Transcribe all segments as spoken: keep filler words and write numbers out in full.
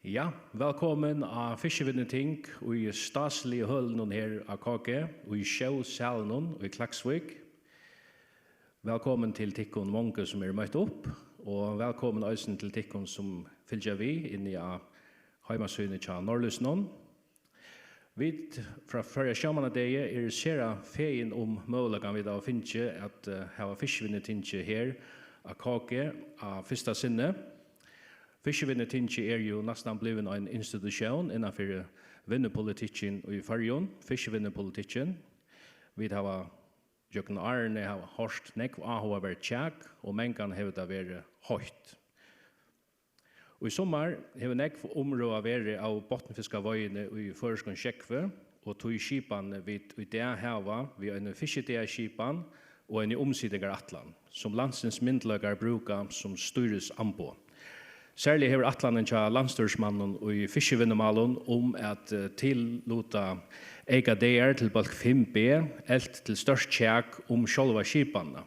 Ja, vælkomin á Fiskivinnuting í stásiligu hølunum her á K G, í sjósalinum í Klaksvík. Vælkomin til tykkum mongu, sum eru møtt upp, og vælkomin eisini til tykkum, sum fylgja við inni á heimasíðuni hjá Norðlýsinum. Vit frá Føroya Sjómannadegi eru sera fegin um møguleikan, vit hava fingið at, eh, hava Fiskivinnutingið her á K G á fyrsta sinni. Fiskivinnutingið er jú næstan blivin ein institutión innan fyri vinnupolitikkin í Føroyum, fiskivinnupolitikkin. Vit hava gjøgnum árini hava hoyrt nógv áhugaverd kjak, og mangan hevur tað verið heitt. Í summar hevur nógv umrøða verið av botnfiskaveiðini í føroyskum sjógvi, og tí skipan, vit í dag hava við eini fiskidagaskipan og eini umsitarætlan, sum landsins myndugleikar brúka sum stýrisamboð. Serliga hevur ætlanin hjá landsstýrismanninum í fiskivinnumálum um at, eh, tilluta eyka dagar til bólk fimm B elt til stórt kjak um sjálva skipanina.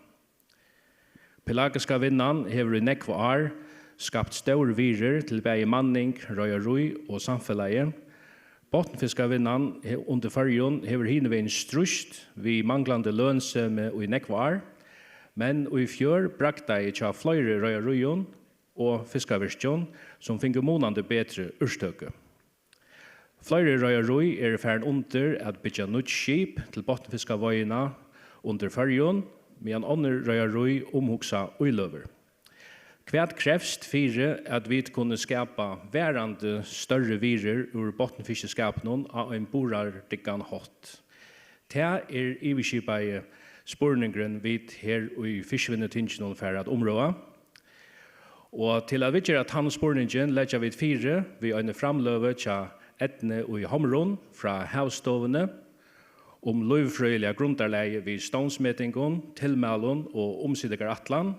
Pelagiska vinnan hevur í nógv ár skapt stór virðir til bæði manning, reiðarí og samfelagið. Botnfiskavinnan he-, undir Føroyum hevur hinvegin stríðst við manglandi lønsemi í nógv ár, men í fjør bragdaði hjá fleiri reiðaríum og fiskavirkjum, sum fingu munandi betri úrtøku. Fleiri reiðarí eru farin undir at byggja nýggj skip til botnfiskaveiðina undir Føroyum, meðan onnur reiðarí umhugsa íløgur. Hvat krevst fyri, at vit kunnu skapa varandi størri virðir úr botnfiskiskapinum á ein burðardyggan hátt? Tað er yvirskipaði spurningurin, vit her í Fiskivinnutinginum fara at umrøða. Og til at viðgera tann spurningin leggja vit fyri við eini framløgu hjá Eydnu í Hamrun frá Havstovuni um lívfrøðiliga grundarlagið við stovnsmetingum, tilmælum og umsitarætlan.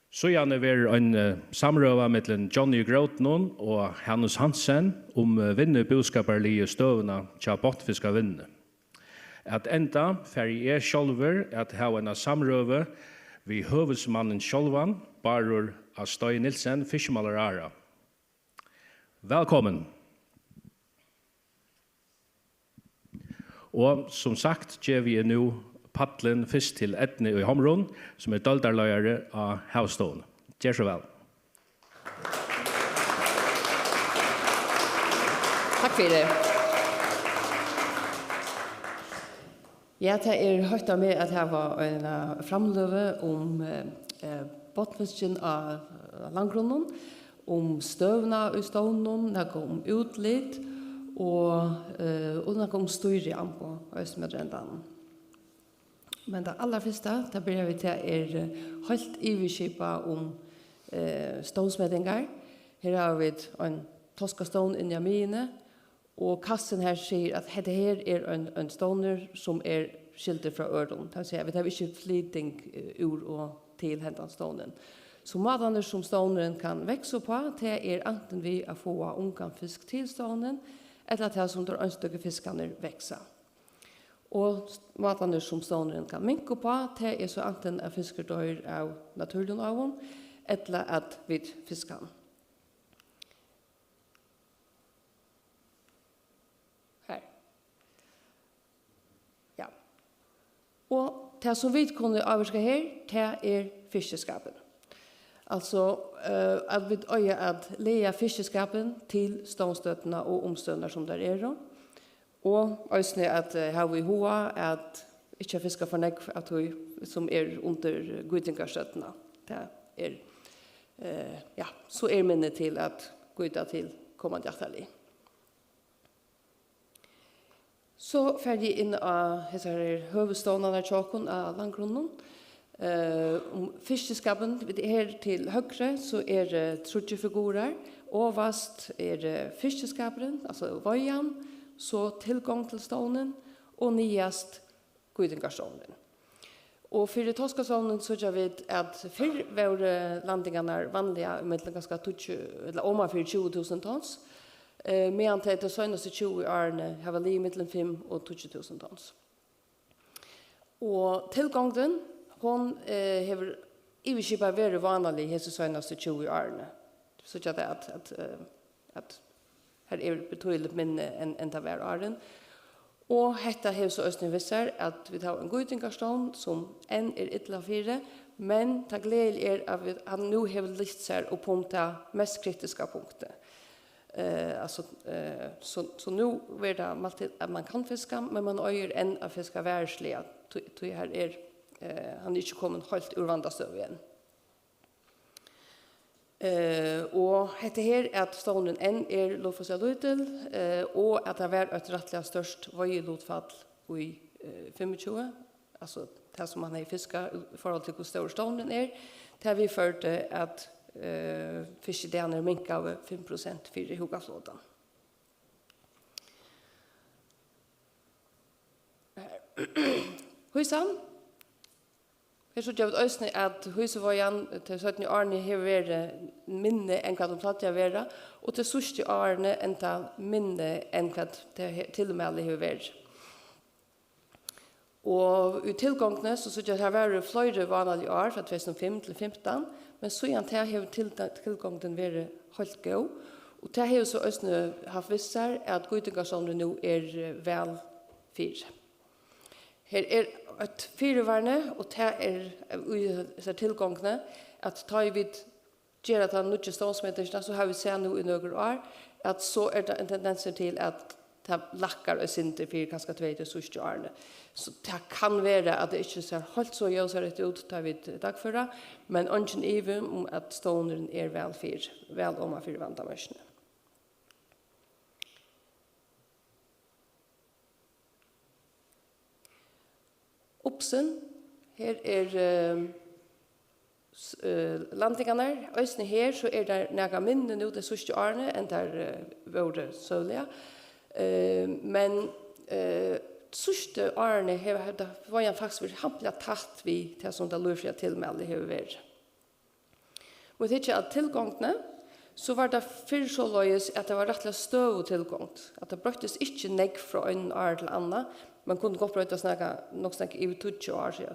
Síðani verður ein, eh, samrøða millum Johnny í Grótinum og Hanus Hansen um, eh, vinnubúskaparligu støðuna hjá botnfiskavinnuni. At enda fari eg sjálvur at hava eina samrøðu við høvuðsmannin sjálvan, Bárður á Steig Nielsen, fiskimálaráðharra. Vælkomin. Og sum sagt gevi eg nú pallin fyrst til Eydnu í Hamrun, sum er deildarleiðari á Havstovuni. Ger so væl. Takk fyri. Ja, tað er heitt av meg at hava eina framløgu um, eh, eh, botnfiskin á, á landgrunnum, um støðuna í stovninum, nakað um útlit og, eh, og nakað um stýriamboð eisini, meðan tað er enn. Men tað allarfyrsta, tað byrja vit, tað er, eh, heilt yvirskipað um, eh, stovnsmetingar. Her hava vit ein toskastovn inni á miðjuni, og kassin her sigur, at hetta her er ein, ein stovnur, sum er skildur frá øðrum. Tað vil siga, vit hava ikki flyting, eh, úr og til hendan stovnin. So mátarnir, sum stovnurin kann vaksa uppá, tað er antin við at fáa ungan fisk til stovnin, ella tað, sum teir einstøku fiskarnir vaksa. Og s-, mátarnir, sum stovnurin kann minka uppá, tað er so antin, at fiskur doyr av natúrligum ávum, ella at vit fiska hann. Her. Ja. Og tað, sum vit kunnu ávirka her, tað er fiskiskapin. Altso, eh, at vit eiga at laga fiskiskapin til stovnstøddina og umstøðurnar, sum tær eru. Og eisini at, eh, hava í huga at ikki at fiska for nógv av tí, sum er undir gýtingarstøddina. Tað er, eh, ja, so er minni til at gýta til komandi ættarlið. So fari eg inn á hesar her høvuðsstovnarnar hjá okkum á landgrunninum. Eh, um fiskiskapin, vit, her til høgru, so eru tríggir figurar. Ovast er, eh, fiskiskapurin, altso veiðan, so tilgongd til stovnin, og niðast gýtingarstovnurin. Og fyri toskastovnin síggja vit, at fyrr vóru landingarnar vanliga ímillum kanska tíggju, ella oman fyri tjúgu túsund tons, eh, meðan tey tey seinastu tjúgu árini hava ligið millum fimm og tíggju túsund tons. Og tilgongdin, hon, eh, hevur yvirskipað verið vánalig hesi seinastu tjúgu árini. Síggja tey, at, at, eh, at har er betýdeligt minni enn, enn tað var áðrenn. Og hetta hevur so eisini við sær, at vit hava ein gýtingarstovn, sum enn er illa fyri, men tað gleðiliga er, at vit, hann nú hevur lyft sær upp um tað mest kritiska punktið. Eh, altso, eh, so, so nú verður tað mælt til, at man kann fiska, men man eigur enn at fiska varisliga, tí, tí har er, eh, hann er ikki komin heilt úr vandastøðu enn. Eh, og hetta her, at stovnurin enn er lutfalsliga lítil, eh, og at tað var eitt rættiliga stórt veiðilutfall í, eh, fimmogtjúgu, altso tað, sum man hevði fiskað í forhold til, hvussu stórur stovnurin er, tað viðførdi, at, eh, fiskidagarnir minkaðu fimm prosent fyri húkaflotan. Hýsan. Her síggja vit eisini, at hýsuveiðan tey seinnu árini hevur verið minni enn hvat hon plagdi at vera, og tey síðstu árini enntá minni enn hvat tað he-, tilmæli hevur verið. Og í tilgongdini, so síggja vit, har vóru fleiri vánalig ár frá tvey túsund og fimm til fimtan, men síðan tað hevur til-, tilgongdin verið heilt góð, og tað hevur so eisini havt við sær, at gýtingarstovnurin nú er, eh, væl fyri. Her er eitt fyrivarni, og tað er, eh, í hesari tilgongdini, at tá ið vit gera ta nýggju stovnsmetingina, so hava vit sæð nú í nøkur ár, at so er tað ein tendensur til, at tað lækkar eitt sindur fyri kanska tvey til síðstu árini. So tað kann vera, at tað ikki sær heilt so ljósareytt út, tá vit dagføra, men eingin ivi um, at stovnurin er væl fyri, væl oman fyri vandamørkini. Upsin, her er, eh, s-, eh, landingarnar. Eisini her, so er tað nakað minni nú tey síðstu árini, enn tær, eh, vóru søguliga. Eh, men, eh, síðstu árini hevur hetta veiðan faktiskt verið hampiliga tætt við tað, sum tað lívfrøðiliga tilmælið hevur verið. Um vit hyggja at tilgongdini, so var tað fyrr soleiðis, at tað var rættiliga støðug tilgongd, at tað broyttist ikki nógv frá einum ári til annað, men kundi gott broytast nakað, nokk so nógv yvir tíggju ár, siga,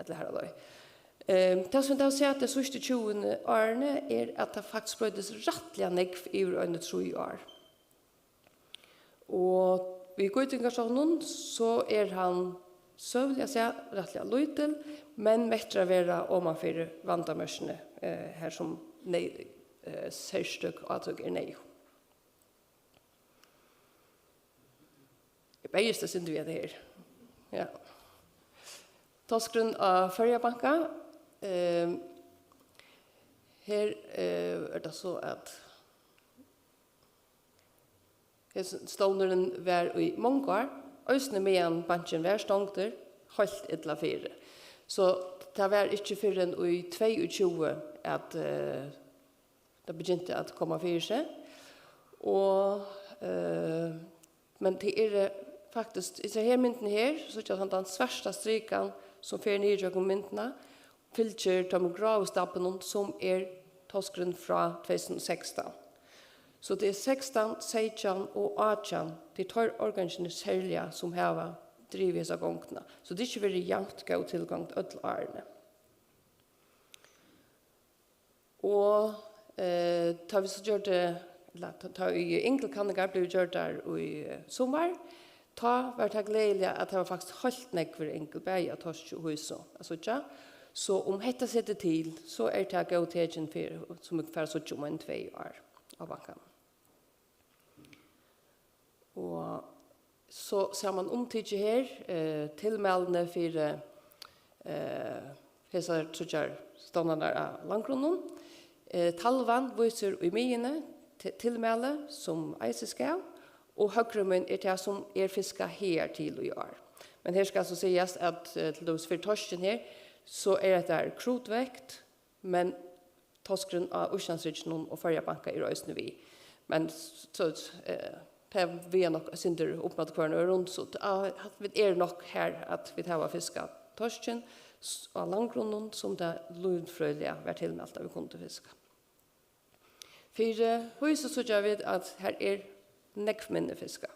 ella har á leið. Ehm, tað, sum vit hava sæð tey síðstu tjúgu árini, er, at tað faktiskt broyttist rættiliga nógv yvir eini trý ár. Og við gýtingarstovninum, so er hann søguliga sæð rættiliga lítil, men mettur at vera oman fyri vandamørkini, eh, har sum neyð-, eh, serstøk átøk er neyðug. Eg berjist eitt sindur við hetta her. Ja. Toskurin á Føroyabanka. Ehm, her, eh, er tað so, at hesin stovnurin var í mong ár, eisini meðan bankin var stongdur, heilt illa fyri. So tað var ikki fyrr enn í tveyogtjúgu, at, eh, tað begynti at koma fyri seg. Og, eh, men tað er, eh, faktiskt, í hesi her myndini her, so síggja vit handan svarta strikan, sum fer niður gjøgnum myndina, fylgir teimum gráu stabbunum, sum er toskurin frá tvey túsund og sekstan. So tað er sekstan, seytjan og átjan, tað er teir árgangirnir serliga, sum hava drivið hesa gongdina. So tað er ikki verið javnt góð tilgongd øll árini. Og, eh, tá vit so gjørdu, ella tá, tá ið ynglukanningar blivu gjørdar í, eh, summar, tá var tað gleðiliga, at tað var faktiskt heilt nógvir yngul, bæði av toski og hýsu, at síggja. So um hetta setur til, so er tað góð tekin fyri, sum vit fara at síggja um ein tvey ár á bankanum. Og so samanumtikið her, eh, tilmælini fyri, eh, hesar tríggjar stovnarnar av landgrunnum. Eh, talvan vísir í miðjuni ti-, tilmæli, sum eisini skal, og høgrumegin er tað, sum er fiskað higartil í ár. Men her skal so sigast, at, eh, til dømis fyri torskin her, so er hetta her krutvekt, men toskurin á Íslandshrygginum og Føroyabanka er eisini við. Men s-, so, eh, tað vigar nokk eitt sindur upp móti hvørjum øðrum, so t-, á, vit eru nokk har, at vit hava fiskað torskin s-, á landgrunnum, sum tað lívfrøðiliga var tilmælt, at vit kundu fiska. Fyri hýsu síggja vit, at har er nógv minni fiskað.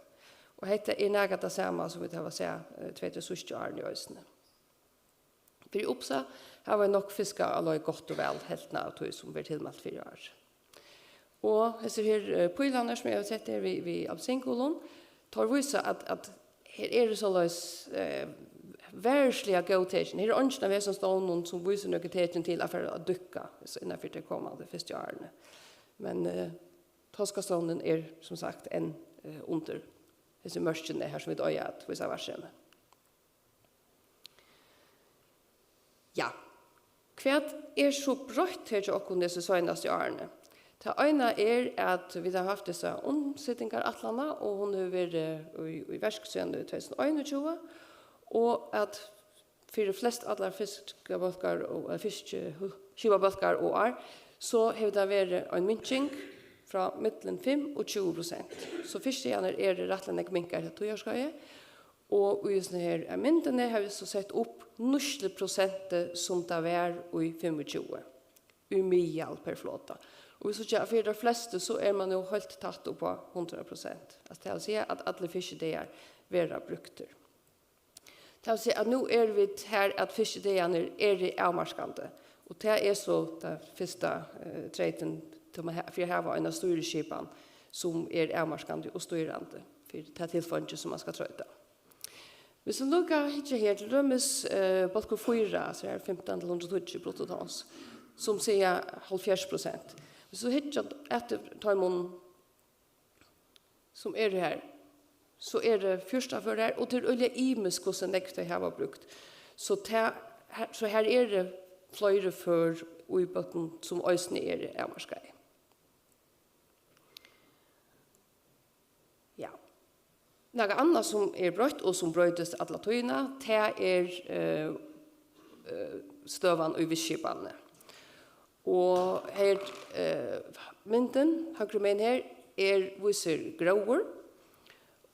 Og hetta er nakað tað sama, sum vit hava sæð, eh, tvey til síðstu árini eisini. Fyri upsa hava vit nokk fiskað á leið gott og væl helvtina av tí, sum verður tilmælt fyri ár. Og hesir her eh, pílarnir, sum eg havi sett her við, við appelsingulum, teir vísa, at, at her eru soleiðis eh, verðsliga góð tekin. Her er eingin av hesum stovnum, sum vísir nøkur tekin til at fara at dúkka, so innan fyri tey komandi fyrstu árini. Men eh, toskastovnurin er, sum sagt, enn eh, undir hesi mørkini, har sum vit eiga at vísa varðsemi. Ja, hvat er so broytt her hjá okkum hesi seinastu árini? Tað eina er, at vit hava havt hesa umsetingarætlanina, og hon hevur verið í, í verk síðan í tvey túsund og einogtjúgu, og at fyri flest allar fiskabólkar og, eh, fiskiskipabólkar og ár, so hevur tað verið ein minking frá millum fimm og tjúgu prosent. So fiskidagarnir eru rættiliga nógv minkaðir hetta tíðarskeiðið, og í hesum her myndini havi eg so sett upp nýtsluprosentið, sum tað var í fimmogtjúgu, í miðal per flota. Og vit síggja, at fyri teir flestu, so er man nú heilt tætt upp á hundrað prosent. Altso, tað vil siga, at allir fiskidagar verða brúktir. Tað vil siga, at nú eru vit har, at fiskidagarnir eru avmarkandi, og tað er so tann fyrsta eh, treytin, tá man ha- fyri at hava eina stýrisskipan, sum er avmarkandi og stýrandi fyri tað tilfeingi, sum man skal troyta. Hvis man nú kann hyggja her, til dømis eh, bólkur fýra, so er fimtan til hundrað og tíggju bruttotons, sum siga hálvfjerðs prosent. Hvis tú hyggja eftir teimum, sum eru her, so eru fjúrtan føroyar, og tað er øgiliga ymiskt, hvussu nógv tey hava brúkt. So, tað, her, so her eru fleiri før í bólkum, sum eisini eru avmarkaði. Ja. Nakað annað, sum er broytt, og sum broytist alla tíðina, tað er eh, eh, støðan í vistskipanini. Og her eh, myndin, høgru megin her, er, vísir gróður,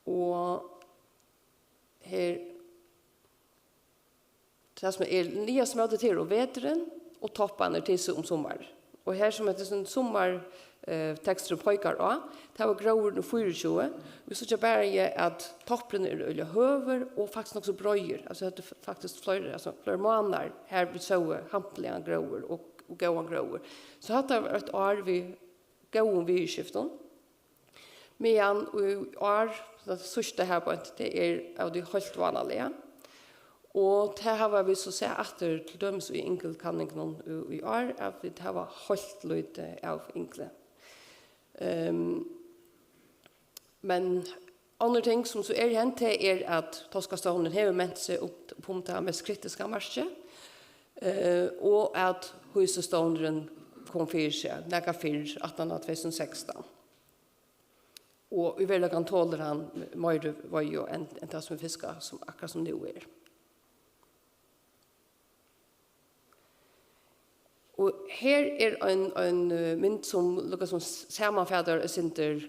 og her, tað sum er niðast móti, tað er um veturin, og topparnir, tað er so um summarið. Og her, sum hetta sum summar eh, teksturin peikar á, tað var gróðurin í fýraogtjúgu. Vit síggja bara, at toppurin er øgiliga høgur og faktiskt nokk so breiður. Altso, hetta er f- faktiskt fleiri, altso, fleiri mánaðir, har vit sóu hampiligan gróður og, og góðan gróður. So hatta var eitt ár við góðum viðurskiftum. Meðan í ár, tað síðsta her beint, tað er av tí heilt vánaliga. Og tað hava vit so sæð aftur, til dømis í yngulkanningunum í, í ár, at vit hava heilt lítið av yngli. Um, men onnur ting, sum so er hent, tað er, at toskastovnurin hevur ment seg upp, upp um tað mest kritiska markið, eh, og at hýsustovnurin kom fyri seg nakað fyrr, aftan á tvey túsund og sekstan. Og í veruleikanum tolir hann meiri veiðu enn, enn tað, sum er fiskað, sum akkurát sum nú er. Og her er ein, ein eh, mynd, sum líka sum s- samanfatar eitt sindur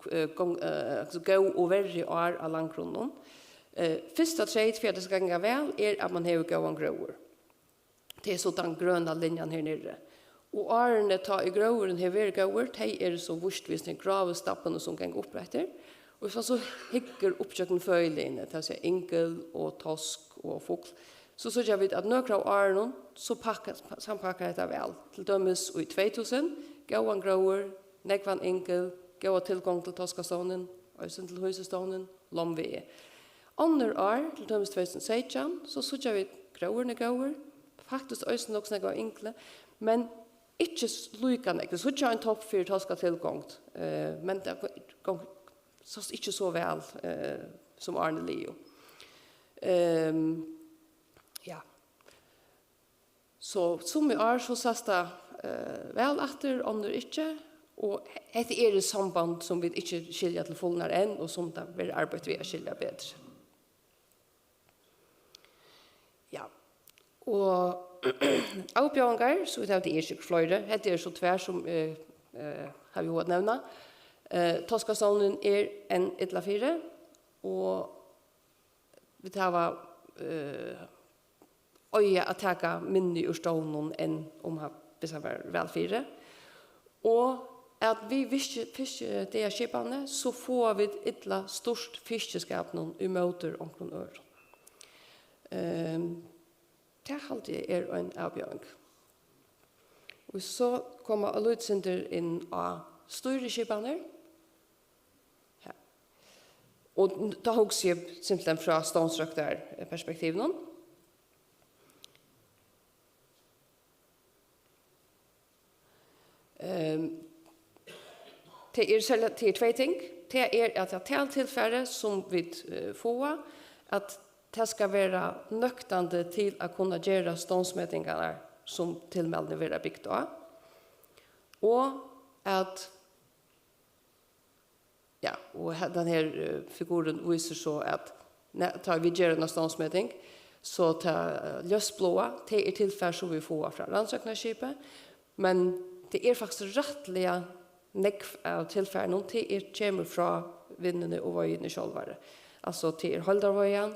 eh, gong, eh, altso góð og verri ár á landgrunninum. Eh, fyrsta treyt fyri, at tað skal ganga væl, er, at man hevur góðan gróður. Tað er so tann grøna linjan her niðri. Og árini, tá ið gróðurin hevur verið góður, tey eru so víst við hesum gráu stabbunum, sum ganga upp eftir. Og hvis man so hyggur upp gjøgnum føðiligini, tað vil siga yngul og tosk og fugl, so síggja vit, at nøkur av árunum, so pakka, sampakkar hetta væl. Til dømis í tvey túsund, góðan gróður, nógvan yngul, góða tilgongd til toskastovnin, eisini til hýsustovnin, lomvigi. Onnur ár, til dømis tvey túsund og seytjan, so síggja vit, gróðurin er góður, faktiskt eisini nokk so nógv av yngli, men ikki s- líka nógv. Vit síggja ein topp fyri toskatilgongd, eh, men tað go- gong- sást ikki so væl eh, sum árini liðu. Ehm, ja. So summi ár, so sæst tað eh, væl aftur, onnur ikki. Og he- hetta er eitt samband, sum vit ikki skilja til fulnar enn, og sum tað verður arbeitt við at skilja betri. Ja. Og avbjóðingar, so vit hava, tað eru sikkurt fleiri. Hetta eru so tvær, sum eg eh, havi hug at nevna. Eh, toskastovnurin er enn illa fyri, og vit hava eh, eiga at taka minni úr stovninum enn um hann, viss hann var væl fyri. Og at við fiski- fiskidagaskipanini, so fáa vit illa stýrt fiskiskapinum ímóti onkrum øðrum. Ehm, tað haldi eg er ein avbjóðing. Og so koma eg eitt lítið sindur inn á Stýrisskipanir. Ja. Og n-, tá hugsi eg simpelthen frá stovnsrøktarperspektivinum. Ehm, tað er serliga, tað er tvey ting. Tað er, at tað taltilfarið, sum vit, eh, fáa, at tað skal vera nøktandi til at kunna gera stovnsmetingarnar, sum tilmælini verða bygd á. Og at, ja, og he-, den her, eh, figurin vísir so, at ne-, tá vit gera eina stovnsmeting, so tað, eh, ljósbláa, tað er tilfar, sum vit fáa frá rannsóknarskipi, men tað er faktiskt rættiliga nógv av tilfarinum, tað er, kemur frá vinnuni og veiðuni sjálvari. Altso, tað er heildarveiðan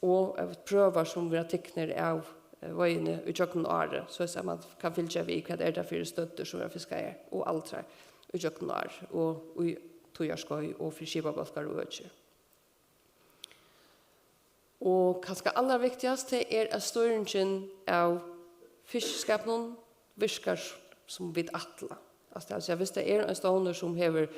og, eh, prøvar, sum verða tiknir av, eh, veiðuni í gjøgnum árið, so at man kann fylgja við, hvat er tað fyri støddir, sum verða fiskaðar, og aldrar í gjøgnum ár, og í tíðarskeið, og fyri skipabólkar og økir. Og kanska allarvigtigast, tað er, at stýringin av fiskiskapinum virkar, sum vit ætla. Altso, tað vil siga, viss tað er ein stovnur, sum hevur,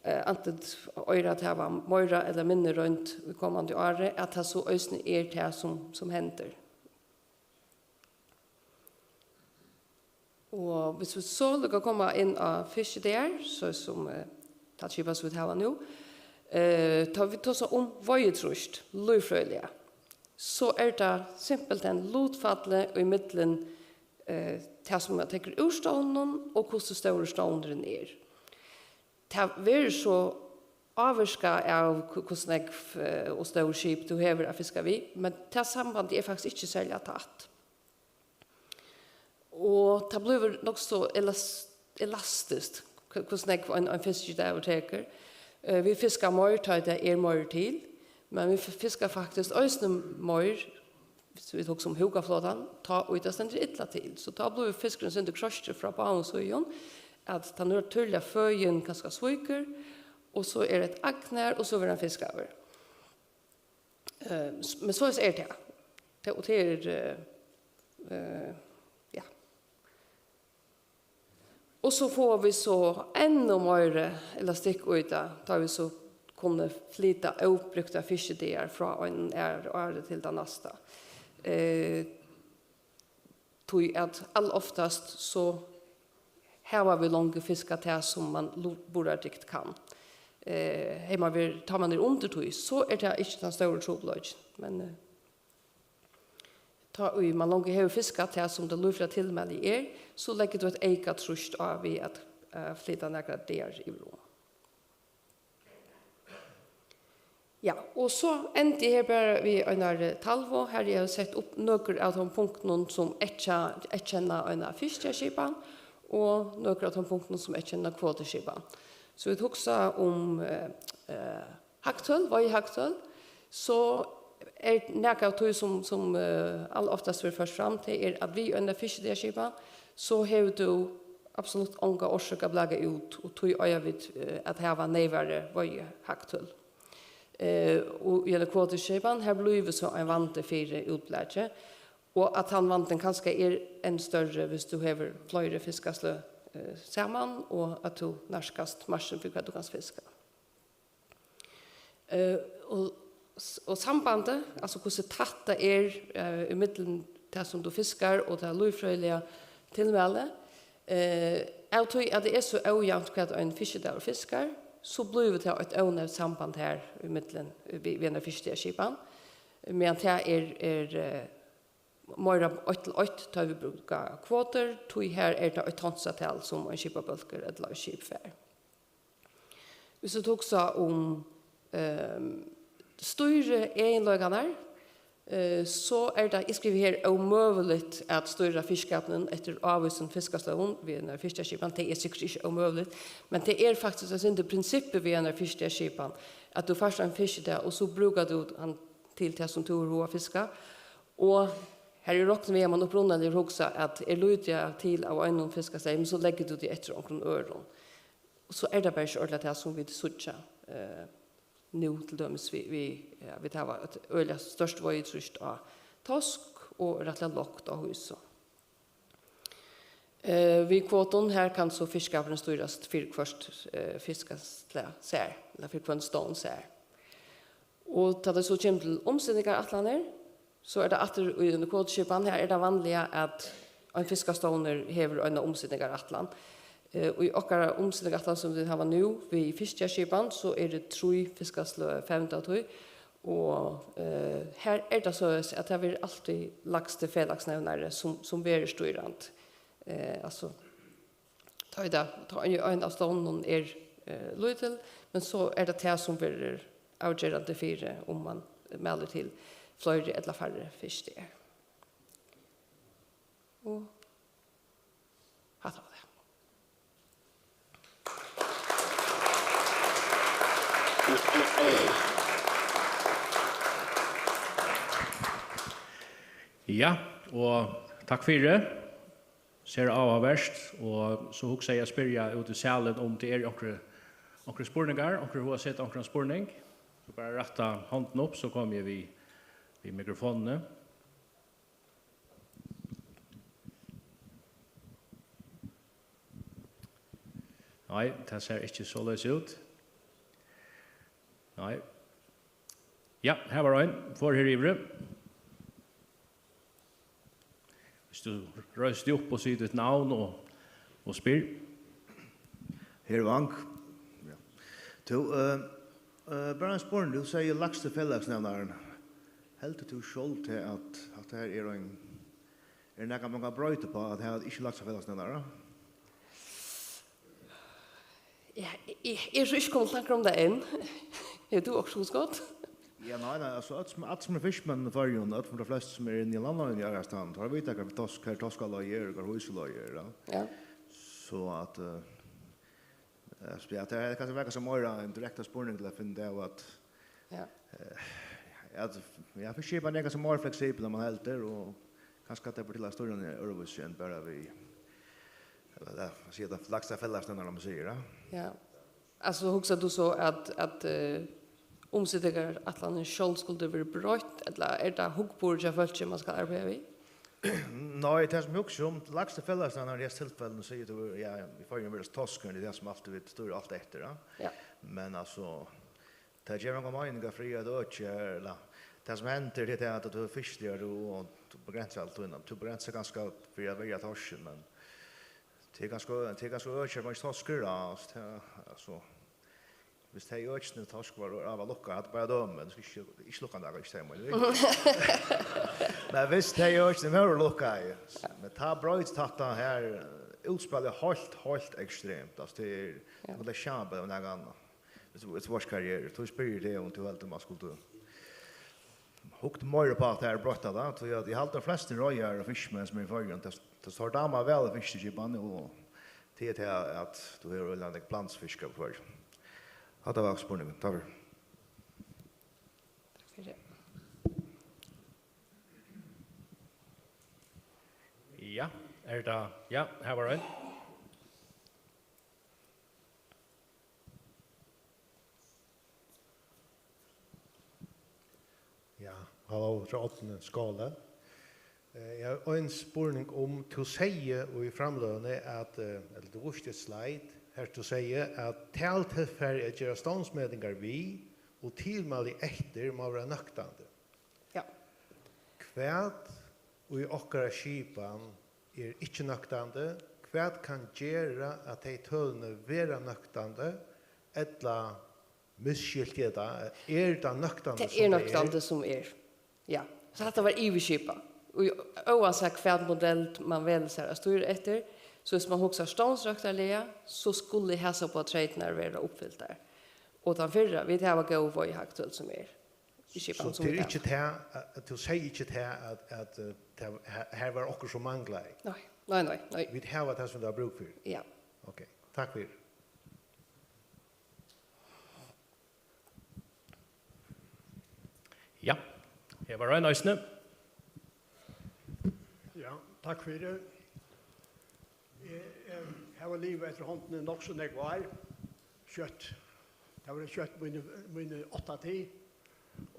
eh, antin oyra at hava meira ella minni roynd í komandi ári, at tað so eisini er tað, sum, sum hendir. Og viss vit so líka koma inn á fiskidagar, so sum, eh, tað skipað, sum vit hava nú, eh, tá vit tosa um veiðitrýst, lívfrøðiliga, so er tað simpelthen lutfallið ímillum, eh, tað, sum man tekur úr stovninum, og hvussu stórur stovnurin er. Tað verður so ávirkað av, hv-, hvussu nógv, eh, og stór skip tú hevur at fiska við, men tað sambandið er faktiskt ikki serliga tætt. Og tað blívur nokk so elas-, elastiskt, hv-, hvussu nógv ein, ein fiskidagur tekur. Eh, vit fiska meir, tá ið tað er meir til, men vit f-, fiska faktiskt eisini meir, viss vit hugsa um húkaflotan, tá ið tað stendur illa til. So tá blívur fiskurin sindur kroystur frá báðum síðum, at tann natúrliga føðin kanska svíkur, og so er eitt agn har, og so verður hann fiskaður. Eh, s-, men soleiðis er tað. Tað, og tað er, eh, eh, ja. Og so fáa vit so enn meiri elastikk í tað, tá vit so kunnu flyta óbrúktar fiskidagar frá einum ár, ári til tað næsta. Eh, tí at aloftast so hava vit longu fiskað tað, sum man lu-, burðardygt kann. Eh, hevði man verið, tá man er undir tí, so er tað ikki tann stóri trupulleikin. Men, eh, tá ið man longu hevur fiskað tað, sum tað lívfrøðiliga tilmælið er, so leggur tú eitt eyka trýst á við at, eh, flyta nakrar dagar yvir um. Ja, og so endi eg her bara við einari talvu, har eg havi sett upp nøkur av teimum punktunum, sum eyðke-, eyðkenna eina fiskiskipan, og nøkur av teimum punktunum, sum eyðkenna kvotuskipan. So vit hugsa um, eh, eh, hagtøl, veiðihagtøl, so er nakað av tí, sum, sum, eh, aloftast verður ført fram, tað er, at við eina fiskidagaskipan, so hevur tú absolutt onga orsøk at blaka út, og tí eiga vit, eh, at hava neyvari veiðihagtøl. Eh, og í eini kvotuskipan, har blívur so ein vandi fyri útblaki, og at tann vandin kanska er enn størri, viss tú hevur fleiri fiskasløg, eh, saman, og at tú nærkast markin fyri hvat tú kanst fiska. Eh, og, og sambandið, altso hvussu tætt tað er, eh, ímillum tað, sum tú fiskar, og tað lívfrøðiliga tilmælið, eh, av tí at tað er so ójavnt, hvat ein fiskidagur fiskar, so blívur tað eitt óneyvt samband har ímillum, við, við eina fiskidagaskipan, meðan tað er, er, eh, meira eitt til eitt, tá vit brúka kvotur, tí har er tað eitt tonsatal, sum ein skipabólkur ella eitt skip fær. Viss vit hugsa um, ehm, stýrieginleikarnar, eh, so er tað, eg skrivi her, ómøguligt at stýra fiskiskapinum eftir ávísum fiskasløgum við einari fiskiskipan. Tað er sikkurt ikki ómøguligt, men tað er faktiskt eitt sindur prinsippið við einari fiskiskipan, at tú fært ein fiskidag, og so brúkar tú hann til tað, sum tú hevur hug at fiska. Og har eg rokni við, at man upprunaliga hevur hugsað, at er lítið til av einum fiskasteymi, so leggur tú tað eftir onkrum øðrum. Og so er tað bara ikki ordiliga tað, sum vit síggja, eh, nú, til dømis við, við, ja, vit hava eitt øgiliga stórt veiðitrýst á tosk og rættiliga lágt á hysu. Eh, við kvotum, her kann so fiskarin stýrast fyri hvørt, eh, fiskaslag sær, ella fyri hvønn stovn sær. Og tá tað so kemur til umsetingarætlanir, so er tað aftur í eini kvotuskipan. Her er tað vanliga, at ein fiskastovnur hevur eina umsetingarætlan. Eh, í okkara umsetingarætlan, sum vit hava nú við fiskiskipan, so eru trý fiskasløg fevnd av tí, og, eh, her er tað soleiðis, at tað verður altíð lægsti felagsnevnari, sum, sum verður stýrandi. Eh, altso, tá er tað, tá ein, ein av stovnunum er, eh, lítil, men so er tað tað, sum verður avgerandi fyri, um mann mælir til fleiri ella færri fisk dagar. Og hatta var tað. Ja, og takk fyri. Sera áhugavert, og so hugsaði eg at spyrja út í salin, um tað eru onkrir, onkrir spurningar, onkrir hug at seta onkran spurning. So bara rætta hondina upp, so komi eg við, við mikrofonini. Nei, tað sær ikki soleiðis út. Nei. Ja, her var ein. Fór her yviri. Vilt tú reisa teg upp og siga títt navn og, og spyrja? Her Vang. Ja. Tú, eh, eh, bara ein spurning. Tú sigur lægsti felagsnevnarin. Heldur tú sjálv til, at, at hatta her er ein, er nakað, man kann broyta uppá, at hava ikki lægsta felagsnevnara? Ja, eg, eg, eg eri so ikki komin langt um tað enn. Hevur tú okkurt hugskot? Ja, nei, nei, altso, øll sum, øll sum eru fiskimenn í Føroyum, øll sum, tey flestu sum eru inni í landloyvini í Arastaðnum, teir vita, hvar tosk-, hvar toskalagið er, hvar hýsulagið er, ja. Ja. So at, eh, eh, so ja, tað er kanska, kanska meira ein direkta spurning til at finna út av at, ja, eh, at, ja, fiskiskipanin er kanska meira fleksibel enn man heldur, og kanska at tað ber til at stýra henni øðrvísi enn bara við, ella, ja, at siga, at lægsta felagsnevnara, man sigur, ja. Ja. Altso, hugsar tú so, at, at, eh, umsetingarætlanin sjálv skuldi verið broytt, ella er tað hugburður hjá fólki, man skal arbeiða við? Nei, tað sum eg hugsi um, lægsti felagsnevnari í hesum tilfellinum, sigur tú, ja, í Føroyum verður toskurin, tað er tað sum altíð vit stýra alt eftir, ja. Ja. Men altso, tað gevur onga meining at friða eitt øki, ella, tað sum hendir, tað er at tú fiskar, og, og tú begrensar alt, tú, tú begrensar kanska fyri at verja torskin, men tað er kanska, tað er kanska økið, man toskur, altso, tað, altso, viss tey økini toskur var, var lukka, hatta er bara dømi, nú skal ikki, ikki lukka nakað, ikki tey, men, men viss tey økini vóru lukka, ja, men tá broytist hatta her, eh, útspælið heilt, heilt ekstremt, altso, tað er, ja, tað er samband við nakað annað. Viss, viss vars karriere, tú spyr teg, um tú heldur, man skuldi hugt meira upp á at tað er broytt av tað, tí at eg haldi, at flestu reiðarar og fiskimenn sum eru í Føroyum, tað, tað sær dáma væl at fiskiskipan, og tað er tað, at tú hevur ein blandingsfiskar í Føroyum. Hatta var spurningurin. Takk fyri. Takk fyri. Ja, er tað, ja, her var ein. Ja, halló, frá Árna, skál. Eh, eg havi ein spurning um, tú segði í framløguni at, eh, ella tú vísti eitt slide, har tú segði at taltilfarið at gera stovnsmetingar við og tilmæli eftir má vera nøktandi. Ja. Hvat í okkara skipan er ikki nøktandi? Hvat kann gera at tey tølini verða nøktandi? Ella misskilti eg tað? Er tað nøktandi sum tað er? Tað er nøktandi sum er. Ja. So hatta var yvirskipað. Og óansæð hvat modell man velur sær at stýra eftir, so viss man hugsar stovnsrøktarliga, so skulu hasar báðar treytirnar vera uppfyltar. Og tann fyrra, vit hava góð veiðihagtøl sum er. Í skipan sum vit hava. So tað er ikki tað, at, at tú segði ikki tað, at, at, eh, tað, her, her var okkurt sum manglaði? Nei, nei, nei, nei. Vit hava tað sum tað er brúk fyri? Ja. Ok, takk fyri. Ja, her var ein eisini. Ja, takk fyri. Eg, eg havi livað eftir hondini nokk so nógv ár. Skjótt. Tað var skjótt míni, míni átta tíð.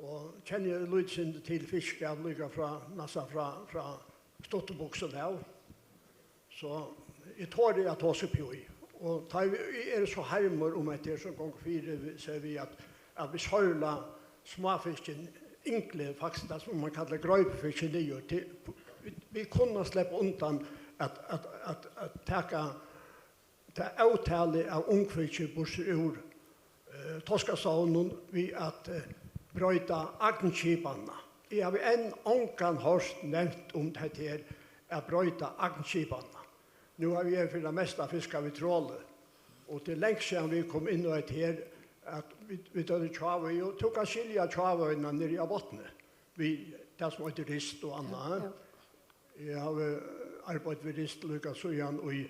Og kenni eg lítið sindur til fiskiskap líka frá, næstan frá, frá stuttubuksum av. So Eg tori at tosa upp í, og tá eg eri so harmur um hetta her sum gongur fyri seg við at, at vit sørla smáfiskin, yngli, faktiskt tað sum man kallar greipufiskin niður til, vit, vit kunnu sleppa undan at, at, at, at taka tað ótalið av ungfiski burtur úr, eh, toskastovninum við at, eh, broyta agnskipanina. Eg havi enn ongan hoyrt nevnt um hetta her at broyta agnskipanina. Nú havi eg fyri tað mesta fiskað við troli, og tað er langt síðan vit komu inn á hetta her, at vit, vit høvdu tjávøðu, og tú kanst skilja tjávøðuna niðri á botni við tað sum eitur rist og annað. Ja, ja. Eg havi arbeitt við rist líka síðan í,